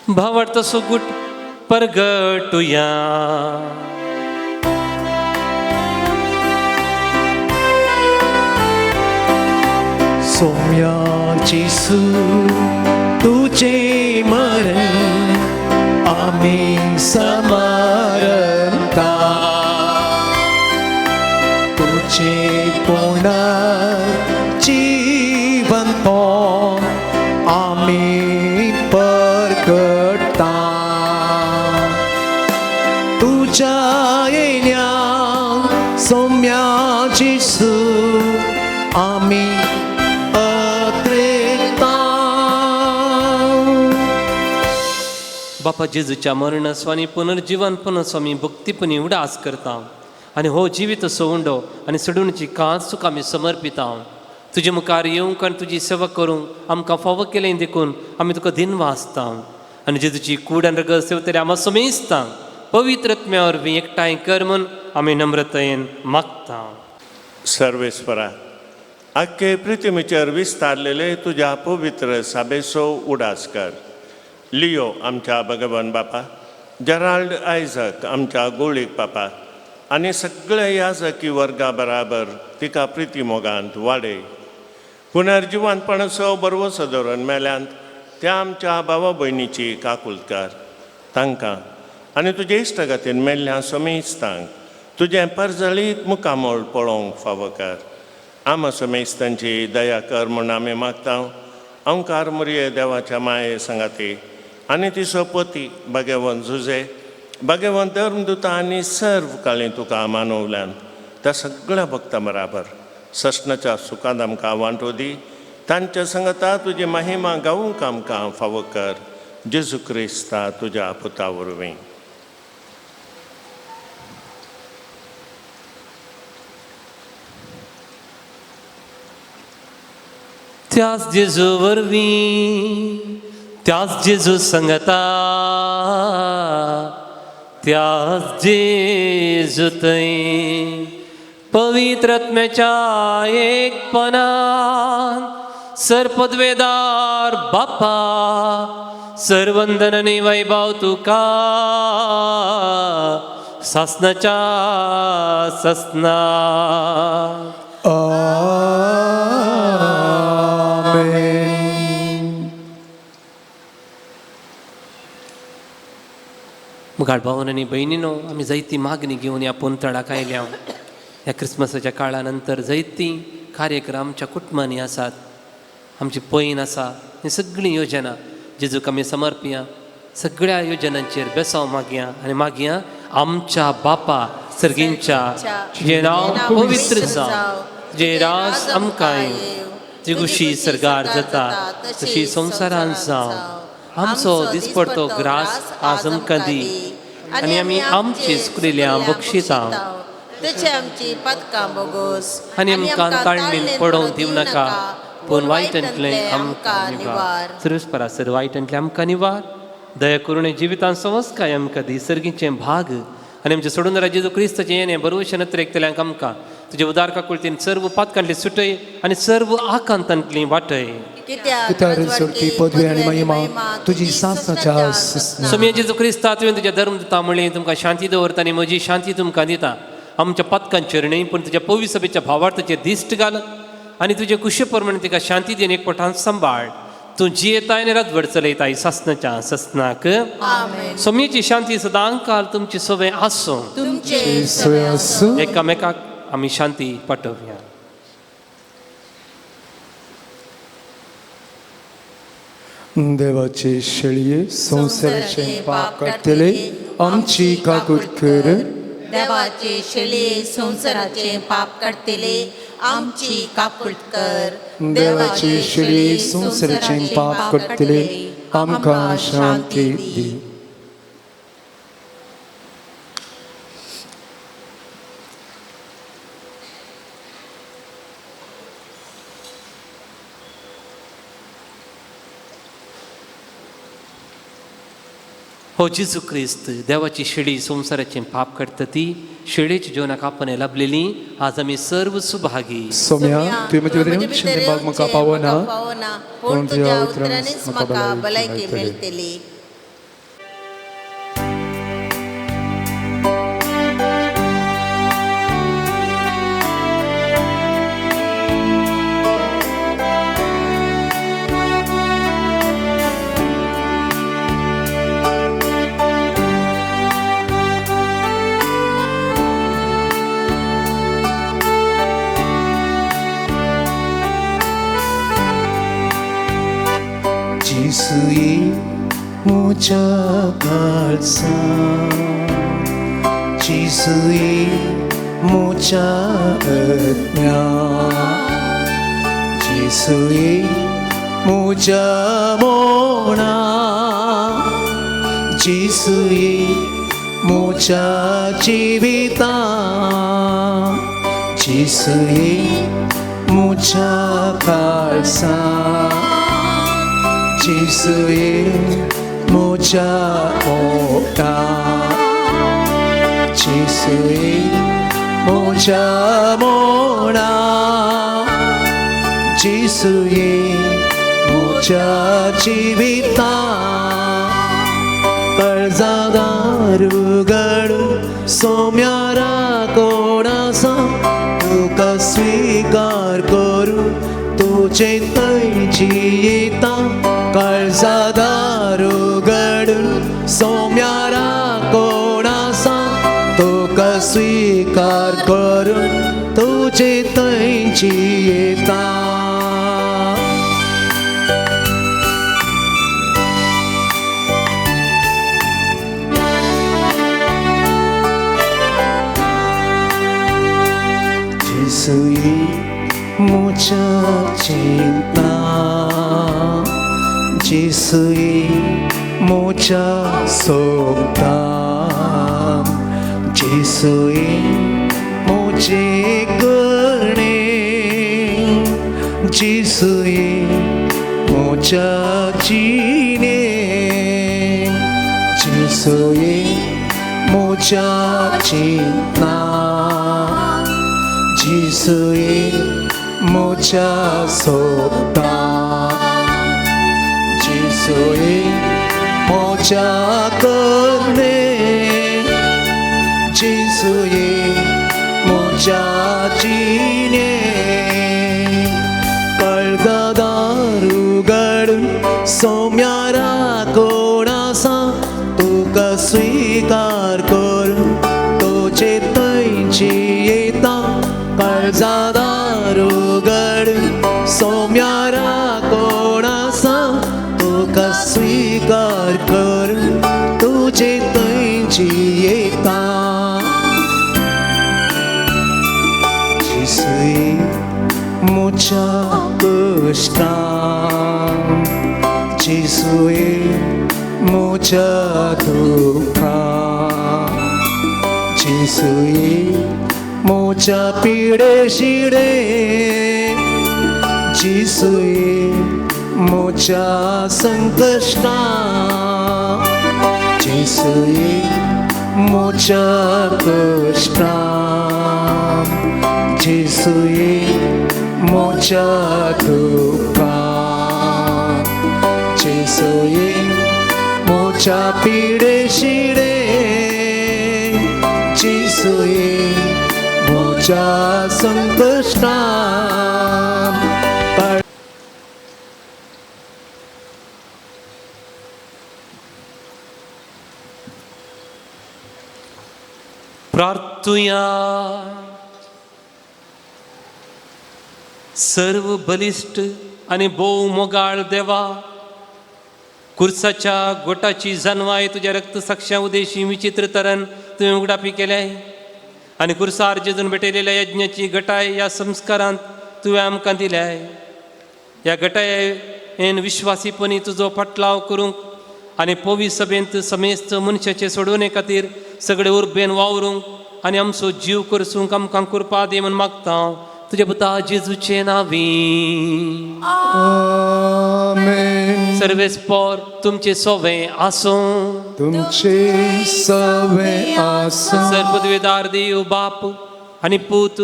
भावार्थ सुगूट परगटुया. सोम्याची सू तुझे मरण आम्ही समारता, तुझे पुनर्जीवन आम्ही परगटता. तुझ्या येण्या सोम्याची सू आम्ही. बापा जेजूच्या मरण स्वामी पुनर्जीवन पुनर्स्वामी भक्तीपणी उडास करता आनी हो जिवीत सोंडो आनी सोडूनची कांच तुका आमी समर्पिता. तुजे मुखार येवंक आनी तुजी सेवा करूंक आमकां फावो केलें देखून आमी तुका दिन वाचता आनी जेजूची कूड आनी रगत सेवतरी आमा समेस्ता पवित्र आत्म्या वरवीं एकठांय कर म्हूण आमी नम्रतायेन मागता. सर्वेस्परा आख्खे पृथ्वीचेर विस्तारलेले तुज्या पवित्र साबेसो उडास कर. लियो आमच्या भगवान बापा, जेराल्ड आयझक आमच्या गोळीक बापा आनी सगळ्या याजकी वर्गा बराबर तिका प्रिती मोगांत वाडय. पुनर्जिवनपणाचो बरवसो धरून मेल्यांत त्या आमच्या भावा भयणीची काकुलकार तांकां आनी तुजे इश्टगतीन मेल्ल्या समेस्तांक तुजें परजळीत मुखामळ पळोवंक फावो कर. आमा समेस्तांची दया कर म्हूण आमी मागता. अंकार मुरये देवाच्या माये सांगाती आनी तिचो पती भगवंत जुजे भगवंत धर्मदुता आनी सर्व काळी तुका मानवल्यान त्या सगळ्या भक्तां बराबर सस्नाच्या सुखान आमकां वांटो दी. तांच्या संगता तुजी महिमा गावूंक आमकां फावो कर. जेजू क्रिस्ता तुज्या पुता वरवीं. त्याच जेजू वरवीं त्याच जेजू संगता, त्याच जेजू थंय पवित्र आत्म्याच्या एकपणान सरपदवेदार बापा सरवंदन आनी वैभव तुका सासनाच्या ससना. आमेन. मुखार भावन आनी भयणीनो, आमी जायती मागणी घेवन ह्या पोंतळाक आयल्या. ह्या क्रिसमसाच्या काळा नंतर जायती कार्यक्रम आमच्या कुटुंबांनी आसात, आमची पयन आसा. ही सगळीं योजना जेजूक आमी समर्पिया. सगळ्या योजनांचेर बेसांव मागया आनी मागया आमच्या बापा सर्गींच्या, तुजें नांव पवित्र जावं, तुजें राज आमकां येवं, तुजी खुशी सर्गार जाता तशी संवसारांत जावं. आमचो दिसपडतो ग्रास आज आमकां दी आनी आमी आमची चुकलेल्या बक्षिता तशें आमची पदकां बोगोस आनी आमकां ताळमेळ पडोवंक दिवं नाका, पूण वायटांतलें आमकां निवार. सर्वेस्परा सर वायटांतलें आमकां निवार. दया करून जिवितांत संस्काय आमकां दी, सर्गीचें भाग आनी आमचें सोडून जेजू क्रिस्ताचें येणें बरोवशें नत्रेकतल्यांक आमकां तुजे उदार काकुळतीन सर्व पातकांतली सुटय आनी सर्व आकांतांतली वाटय. कित्याक सोडकी पदवी आनी महिमा तुजी सासनाच्या ससना. सोमया जेजू क्रिस्ता, तुवें तुज्या धर्म दिता म्हणलें, तुमकां शांती दवरता आनी म्हजी शांती तुमकां दिता. आमच्या पातकांचेर न्हय पूण तुज्या पवी सभेच्या भावार्थाचेर दिश्ट घाल आनी तुजे कुशे प्रमाणे तिका शांती दी आनी एकपठान सांबाळ. तूं जियेताय आनी रातभर चलयताय सासनाच्या ससनाक. सोमयेची शांती सदांकाल तुमची सवय आसूं. तुमचे सोय आसूं. एकामेकाक आमी शांती पाठोवया. देवाचे शेळये संवसाराचें पाप काडटले, आमची काकूट कर. देवाचे शेळये संवसाराचें पाप काडटले, आमची काकूट कर. देवाचे शेळये संवसाराचें पाप काडटले, आमकां शांती दी. हो जेजू क्रिस्त देवाची शेळी संवसाराचें पाप काडटा ती शेळेची जेवणाक आपण लाभलेली आज आमी सर्व सुभागी. सोम्या, तुवें म्हजे भितर येवन भाग म्हाका पावना, पावना, पूण तुज्या उतरांनीच म्हाका भलायकी मेळटली. जेजूय म्हज्या काळजांत, जेजूय म्हज्या आत्म्यांत, जेजूय म्हज्या मनांत, जेजूय म्हज्या जिवितांत, जेजूय म्हज्या काळजांत, जेजूय म्हज्या मनांत, जेजूय म्हज्या मनांत, जेजूय म्हज्या जिवितांत. काळजादार उगडून सोम्यारा कोण आसा, तुका स्विकार करून तुजे थंय जियेता. काळजादार उगडून सोम्यारा कोण आसा, तुका स्विकार करून तुजे थंय जियेता. जेजूय म्हज्या चिंतना, जेजूय म्हज्या सोगदान, जेजूय म्हजे करणे, जेजूय म्हज्या जिणे, जेसूय म्हज्या चिंतना, जेसूय म्हज्या सोबता, जेसूय म्हज्या करणे, जेसूय म्हज्या जिणे. काळजादार उगडून सोम्यारा कोण आसा, तुका स्विकार करून तुजे थंयची येता. काळजादार उगडून सोम्यारा कोण आसा, तुका स्विकार करून तुजे थंयची येता. जेसूय म्हज्या कश्टां, जेसूय म्हज्या दुख्खां, जेसूय म्हज्या पिडे शिडे, जेसूय म्हज्या संकश्टां, जेसूय म्हज्या कश्टां, जेसूय म्हज्या दुख्खां, जेसूय म्हज्या पिडे शिडे, जेसूय म्हज्या संकश्टां. प्रार्थुया. सर्व बलिश्ट आनी भोव मोगाळ देवा, कुर्साच्या गोटाची जानवाय तुज्या रक्त साक्षा उदेशी विचित्र तरान तुवें उगडापी केल्याय आनी कुर्सार जेजून भेटयलेल्या यज्ञाची गटाय ह्या संस्कारांत तुवें आमकां दिल्याय. ह्या गटायेन विश्वासीपणी तुजो फाटलाव करूंक आनी पवी सभेंत समेस्त मनशाचे सोडोवणे खातीर सगळे उर्बेन वावरूंक आनी आमचो जीव करसूंक आमकां कृपा दी म्हूण मागता हांव तुज्या पुता जेजूचे नांवी. आमेन. सर्वेस्पोर तुमचे सोवे आसूं. तुमचे सवे आसूं. सर्वपदवीदार देव बाप आनी पूत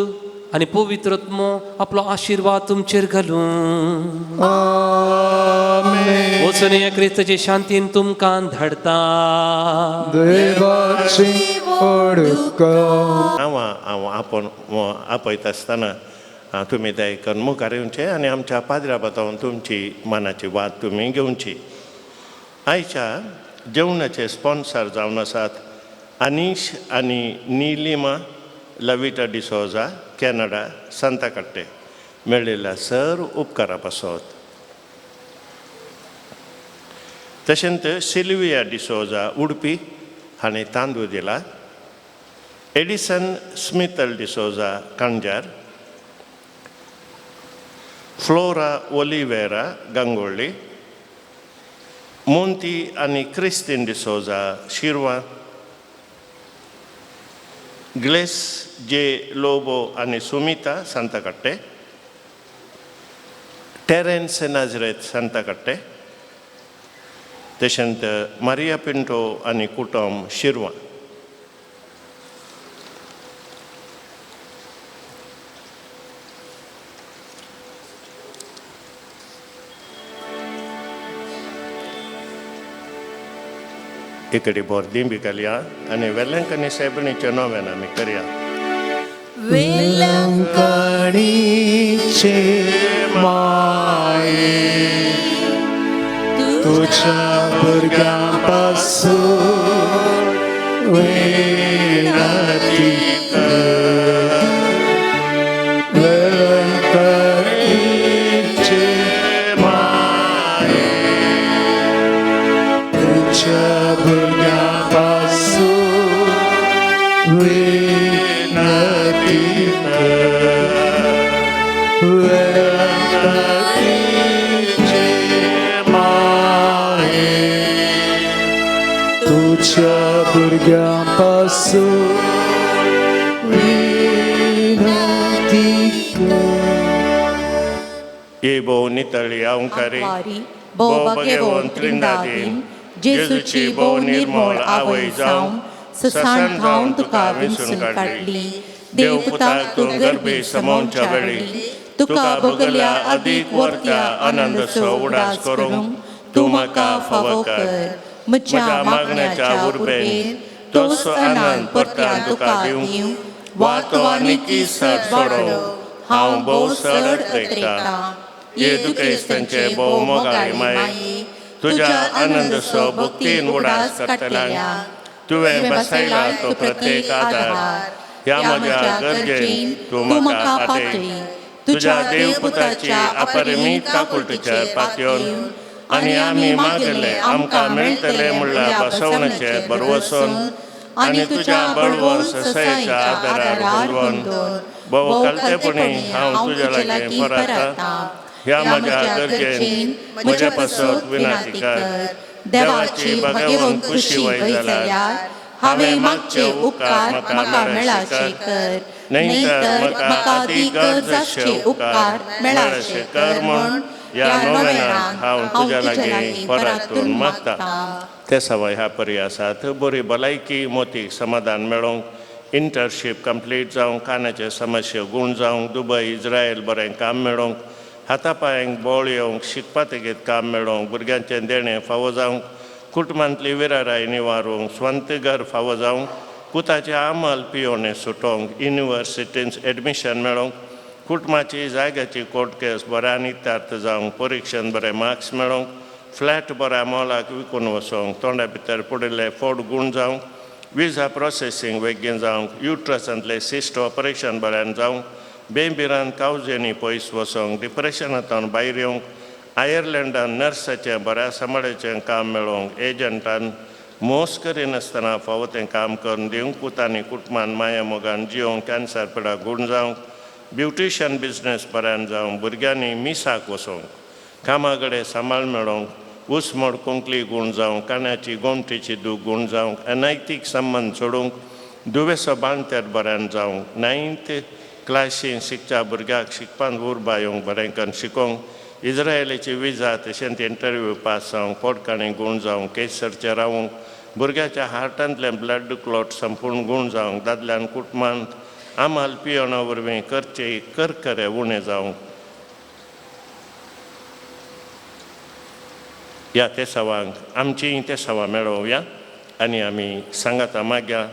आनी पवित्र आत्मो आपलो आशिर्वाद तुमचेर घालूं. आमेन. वचून ह्या क्रिस्ताचे शांतीन तुमकां धाडता. देवाची ओडका. हांव हांव आपोवन आपयता आसतना तुमी दयकन मुखार येवचें आनी आमच्या पाद्र्या बतावन तुमची मनाची वात तुमी घेवची. आयच्या जेवणाचे स्पॉन्सर जावन आसात अनीश आनी निलिमा लविटा डिसोजा, कॅनडा, सांताकाट्टे. मेळिल्ल्या सर उपकारा पासत. तशेंच सिल्विया डिसोजा उडपी हांणी तांदूळ दिला. एडिसन स्मिथल डिसोजा कांजार, फ्लोरा ओलिवेरा गंगोळ्ळी, मोंती आनी क्रिस्तीन डिसोजा शिरवा, ग्लेस जे लोबो आनी सुमिता सांताकाट्टे, टेरेन्स नाजरेत सांताकाट्टे, तशेंच मारिया पिंटो आनी कुटुंब शिरवा. इकडे बोर्दी बी घालया आनी वेलंकनी सायबणीच्या नव्यान आमी करया. वेलंकणीचे माये तुझ्या भुरग्यां पासून विनंती कर. वेलंकणीचे माये तुझ्या भुरग्यां पासून विनंती कर. वेलंकणीचे माये तुझ्या भुरग्यां पासून विनंती कर. ये भोव नितळी अंकारी वारी भोव भगेवोन त्रिंदादीन जेजूची भोव निर्मळ आवय जावन ससान थावन तुका विंचून काडली. देवपुताक तूं गर्भी समोवच्या वेळी तुका बगल्या अदीक वर्त्या आनंदाचो उडास करूंक तूं म्हाका फावो कर. म्हज्या मागण्याच्या उर्बेन तोच आनंद परत्यान तुका दिवं वा तो आनीकी सर सोडो हांव भोव चड अत्रेकतां. ये दुखेस्तांचे भोव मोगाळी माये, तुज्या आनंदाचो भक्तीन उडास करतल्यांक तुवें बसयला तो प्रत्येक आदार ह्या म्हज्या गरजेन तूं म्हाका पातय. तुज्या देवपुताची अपरिमीत काकुळटीचेर पातयेवन आनी आमी मागले आमकां मेळटले म्हणल्यार बसवण्याचेर भरवसून आनी तुज्या बळवंत ससायेच्या आदारार हुंदवून भोव कलतेपणी हांव तुज्या लागीं परता. ह्या म्हज्या गरजेन म्हज्या पासत विनंती कर. देवाची भाग्यवंत खुशी वय जाल्यार हांवें मागचे उपकार म्हाका मेळाशे कर, न्हय तर म्हाका अदीक गरज आसचे उपकार मेळाशे कर म्हूण ह्या ह्या नोवेनाक नोवेनाक हांव हांव तुज्या तुज्या लागीं लागीं परातून परातून मागता. मागतां. ते सवाय ह्या परी आसात. बरी भलायकी मोतीक समाधान मेळोवंक, इंटर्नशीप कंप्लीट जावंक, कानाचे समस्या गूण जावंक, दुबय इज्रायल बरें काम मेळोवंक, हाता पांयांक बळ येवंक, शिकपा तेगेत काम मेळोवंक, भुरग्यांचें देणें फावो जावंक, कुटुंबांतली विराराय निवारूंक, स्वंत घर फावो जावंक, पुताचें आमल पियोणें सुटोवंक, युनिवर्सिटींत एडमिशन मेळोवंक, कुटुंबाची जाग्याची कोर्ट केस बऱ्या नितार्थ जावंक, परिक्षेन बरे मार्क्स मेळोवंक, फ्लॅट बऱ्या मोलाक विकून वचोंक, तोंडा भितर पडिल्ले फोड गूण जावंक, विजा प्रोसेसींग बेगीन जावंक, युट्रसांतले सिस्ट ऑपरेशन बऱ्यान जावंक, बेबिरान कावजेनी पयस वचोंक, डिप्रेशनांतल्यान भायर येवंक, आयर्लंडान नर्साचें बऱ्या सांबाळाचें काम मेळोवंक, एजंटान मोस करिनासतना फावो तें काम करून दिवंक, पुतांनी कुटुंबान माया मोगान जियोंक, कॅन्सर पिडा गूण जावंक, ब्युटिशन बिजनेस बऱ्यान जावंक, भुरग्यांनी मिसाक वचोंक, कामा कडेन सांबाळ मेळोवंक, उसमोड कोंकली गूण जावंक, कानाची गोमटेची दूख गूण जावंक, अनैतीक संबंद सोडूंक, दुवेसो बांदतेर बऱ्यान जावंक, नायन्थ क्लासीन शिकच्या भुरग्याक शिकपांत उर्बा येवंक, बरें करून शिकोवंक, इज्रायलाची विजा तशेंच इंटरव्यू पास जावंक, पोटकाणी गूण जावंक, केसरचें रावूंक, भुरग्याच्या हार्टांतलें ब्लड क्लॉट संपूर्ण गूण जावंक, दादल्यान कुटुंबांत आमाल पियोणा वरवीं करचे करकरे उणें जावंक. ह्या तेसावांक आमचीं तेसावां मेळोवया आनी आमी सांगाता माग्या.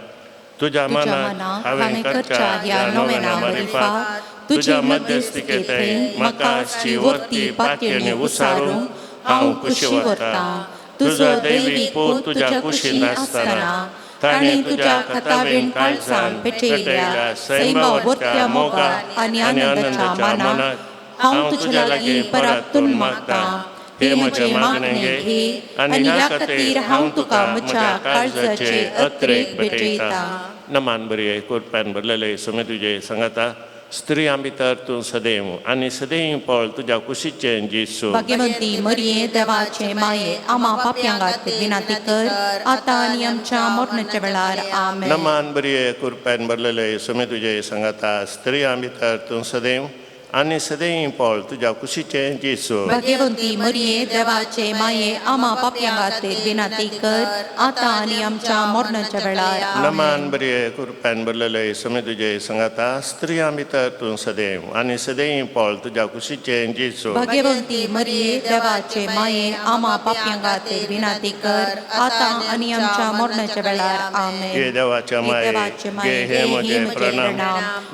तुज्या मनाक हांवें करच्या ह्या नोवेना मारिफात तुज्या मध्यस्थिकेंत म्हाका आसची वर्ती पातयेणी उसारूंक हांव खुशी वता. तुजो दैवीक पूत तुज्या कुशींत आसतना ताणें तुज्या खताबीण काळजान पेटयल्ल्या सैमा वर्त्या मोगा आनी आनंदाच्या मनाक हांव तुज्या लागीं परातून मागतां. हे म्हजें मागणें घे आनी ह्या खातीर हांव तुका म्हज्या काळजाचे अत्रेक भेटयतां. नमान बरी कुरप्यान भरलेले सुमे तुजे सांगाता, स्त्रियां भितर तूं सदैव आनी सदैव पळ तुज्या कुशीचें जेजू. भाग्यवंती मरिये देवाचे माये, आमा पापयां खातीर विनंती कर आतां आनी आमच्या मरणाच्या वेळार. आमेन. नमान बरी कुरप्यान भरलेले सुमे तुजे सांगाता, स्त्रियां भितर तूं सदैव आनी सदैव पळ तुज्या कुशीचें जेजू. भाग्यवंती मरिये देवाचे माये, आमा पापयां खातीर विनंती कर आतां आनी आमच्या मरणाच्या वेळार. आमेन. नमान बरी कुरप्यान भरलेले सुमे तुजे सांगाता, स्त्रियां भितर तूं सदैव आनी सदैव पळ तुज्या कुशीचें जेजू. भाग्यवंती मरिये देवाचे माये, आमा पापयां खातीर विनंती कर आतां आनी आमच्या मरणाच्या वेळार. आमेन. हे देवाच्या हे माये, देवाचे घे माये, हे म्हजें प्रणाम.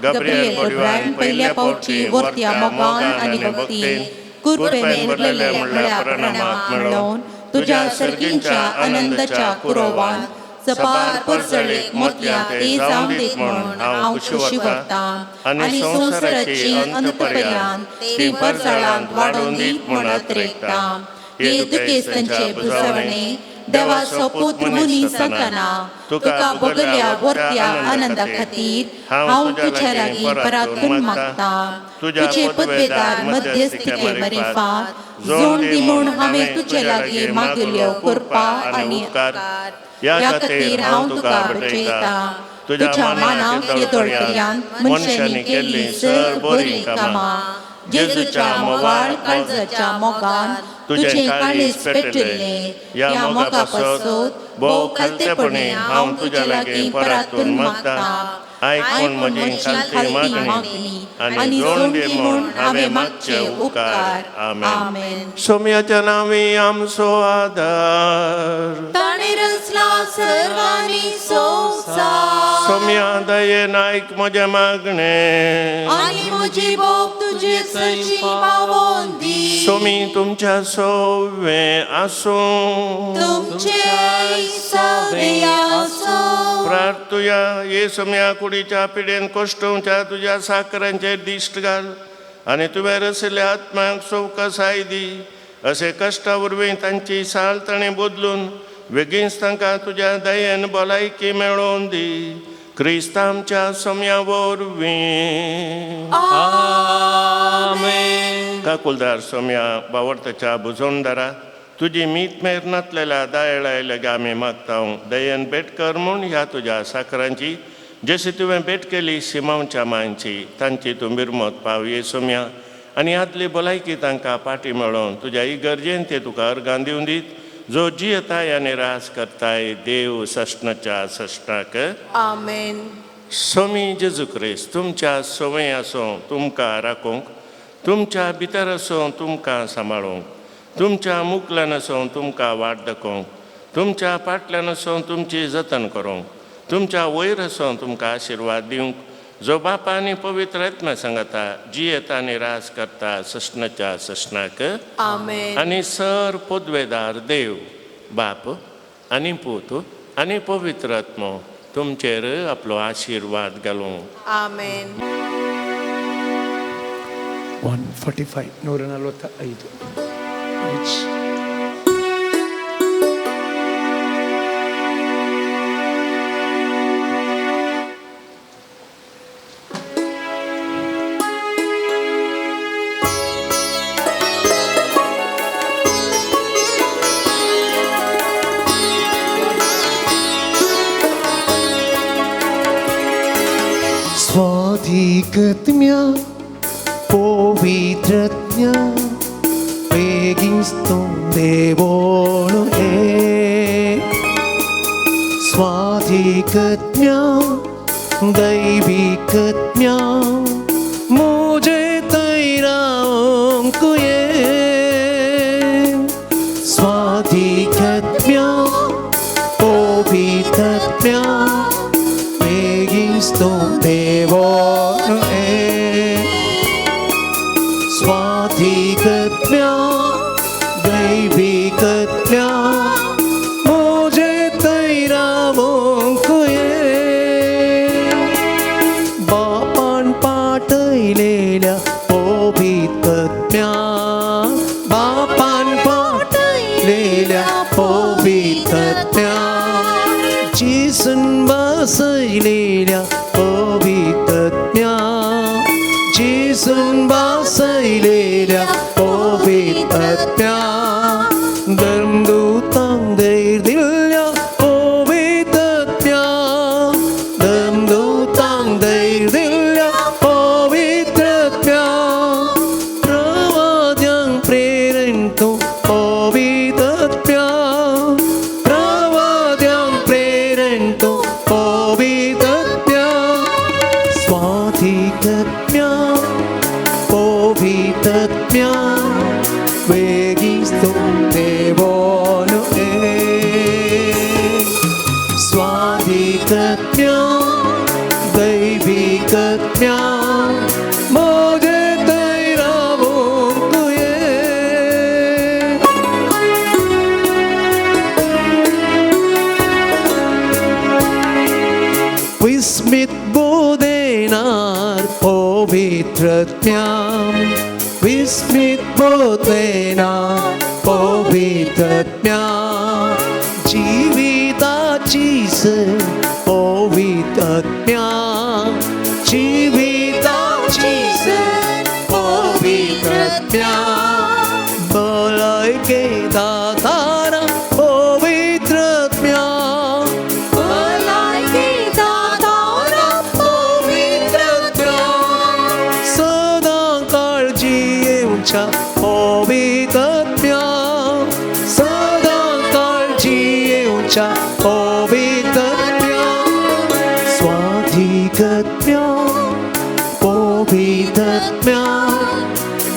गब्रियल बोडव्यान पहिल्या पावटी वर्त्या मोगान आनी भक्तीन कुरपेन भरलेले म्हळ्या प्रणामाक मेळोवन तुज्या सर्गींच्या आनंदाच्या कुरोवान सपार परजळीक मोतया ते जावन दीत म्हूण हांव खुशी व्हरतां आनी संवसाराची अंतपर्यान ती परजळांत वाडोवन दीत म्हूण अत्रेकतां. हे दुखेस्तांचे भुजवणे देवाचो पूत मुनी संताना तुका भोगल्या वर्त्या आनंदा खातीर हांव तुज्या लागीं परातून मागतां. तुजे पदवेदार मध्यस्थिके मरिफात जोड दी म्हूण हांवें तुजे लागीं मागिल्ल्यो कृपा आनी उपकार ह्या खातीर हांव तुका भेटयतां. तुज्या मानाक येदोळपर्यांत मनशांनी केल्लीं सर बरीं कामां जेजूच्या मोवाळ काळजाच्या मोगान तुजें काळीज पेटलें ह्या मोगा पासत भोव खालतेपणी हांव तुज्या लागीं परातून मागता. आयकून म्हजी खालती मागणी आनी जोड दी म्हूण हांवें मागचे उपकार. आमेन. सोम्याच्या नांवी आमचो आदार. ताणें रचला सर्वांनी संवसार. सोम्या दयेन आयक म्हजें मागणें. आनी म्हजी बोब तुजे सरशी पावोवन दी. सोमी तुमच्या सवें आसूं. तुमचे सवे आसूं. प्रार्थुया. ये सोम्या कुडीच्या पिडेन कोश्टोवच्या तुज्या साकरांचेर दिश्ट घाल आनी तुवें रसिल्ल्या आत्म्यांक सवकसाय दी. अशें कश्टा वरवीं तांची सालतणी बदलून बेगीनच तांकां तुज्या दयेन भलायकी मेळोवन दी. क्रिस्त आमच्या सोम्या वरवीं. आमेन. काकुलदार सोम्या बावडताच्या बुजोणदारा तुजी मीत मेर नातलेल्या दयाळाय लागीं आमी मागता. दयेन भेट कर म्हूण ह्या तुज्या साकरांची जशी तुवें भेट केली शिमांवच्या मांयची तांची तूं मिरमत पाव ये सोम्या. आनी आदली भलायकी तांकां पाटी मेळोवन तुज्या इगर्जेन ते तुका अर्गां दिवन दीत जो जियेताय आनी रास करताय देव सश्णाच्या सश्णाक. आमेन. सोमी जेजू क्रिस्त तुमच्या संवय आसूं तुमकां राखूंक, तुमच्या भितर आसूं तुमकां सांबाळूंक, तुमच्या मुकल्यान आसूं तुमकां वाट दाखोवंक, तुमच्या फाटल्यान आसूं तुमची जतन करूंक, तुमच्या वयर आसूं तुमकां आशिर्वाद दिवंक जो बापा आनी पवित्र आत्मा सांगता जियेता आनी रास करता सश्णाच्या सश्णाक. आमेन. आनी सर पदवेदार देव बाप आनी पूत आनी पवित्र आत्मो तुमचेर आपलो आशिर्वाद घालूं. आमेन. 145 145. Which स्वाधिकत्म्या पवित्रज्ञा बेगिंस्तुं देवोणु ए स्वाधिकत्म्या दैविकत्म्या मुझे तैरांकुये स्वाधिकत्म्या पवित्रज्ञा बेगिंस्तुं देवोणु ए स्वाधिकत्म्या दैविकत्म्या मुझे तैरावंकुये बापान पाठयलेल्या पवित्रत्म्या बापान पाठयलेल्या पवित्रत्म्या जेसून बसयलेल्या पवित्रत्म्या जेसून बसयलेल्या पवित्रत्म्या धर्मदूतांक धैर्य दिल्ल्या पवित्रत्म्या धर्मदूतांक धैर्य दिल्ल्या पवित्रत्म्या प्रवाद्यांक प्रेरण तूं पवित्रत्म्या प्रवाद्यांक प्रेरण तूं पवित्रत्म्या स्वाधिकत्म्या पवित्रत्म्या वेगीस्तुं देवोनु ए स्वाधिकत्म्या दैविकत्म्या मोजे तैरावोंकुये विस्मित बोधेनार पवित्रत्म्यां विस्मित बोधेनार पवित्रत्म्यां जीविताची पवित्रत्म्यां जीविताची पवित्रत्म्यां भलायके दातारा पवित्रत्म्यां भलायके दातारा पवित्रत्म्या सदां काळजी येवच्या पवित्रत्म्या जेसूच्या पवित्रत्या स्वाधिकत्या पवित्रत्या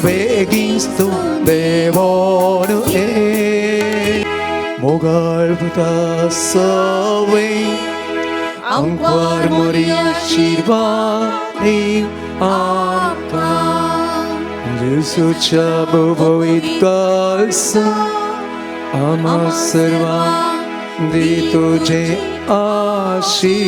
बेगीन तूं देवोन ये मोगाळ पुता सवे आंकवार मोरी आशीर्वाद आमकां जेसूच्या भोवीत कालस आम्हा सर्वां दी तुझे आशीर्वाद.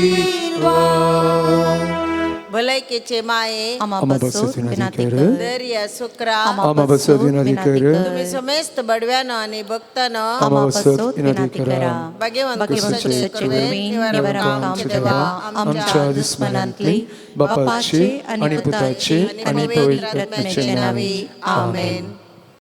भलायकेचे माये आमा आमा बसोत बसोत विनाती विनाती कर. कर. दर्या सुक्रा आमा बसोत विनाती कर. तुम्ही समेस्त बडव्यानो आणि भक्तानो आमा बसोत विनाती करा. भाग्यवंत भाग्यवंत पुरुषाचे पुरुषाचे कृपेन कृपेन निवारण निवारण आमच्या आमच्या देवा, देवा, आमच्या दुस्मनांतली बापाचे आणि पुताचे आणि पवित्र आत्म्याचे नावे. आमेन.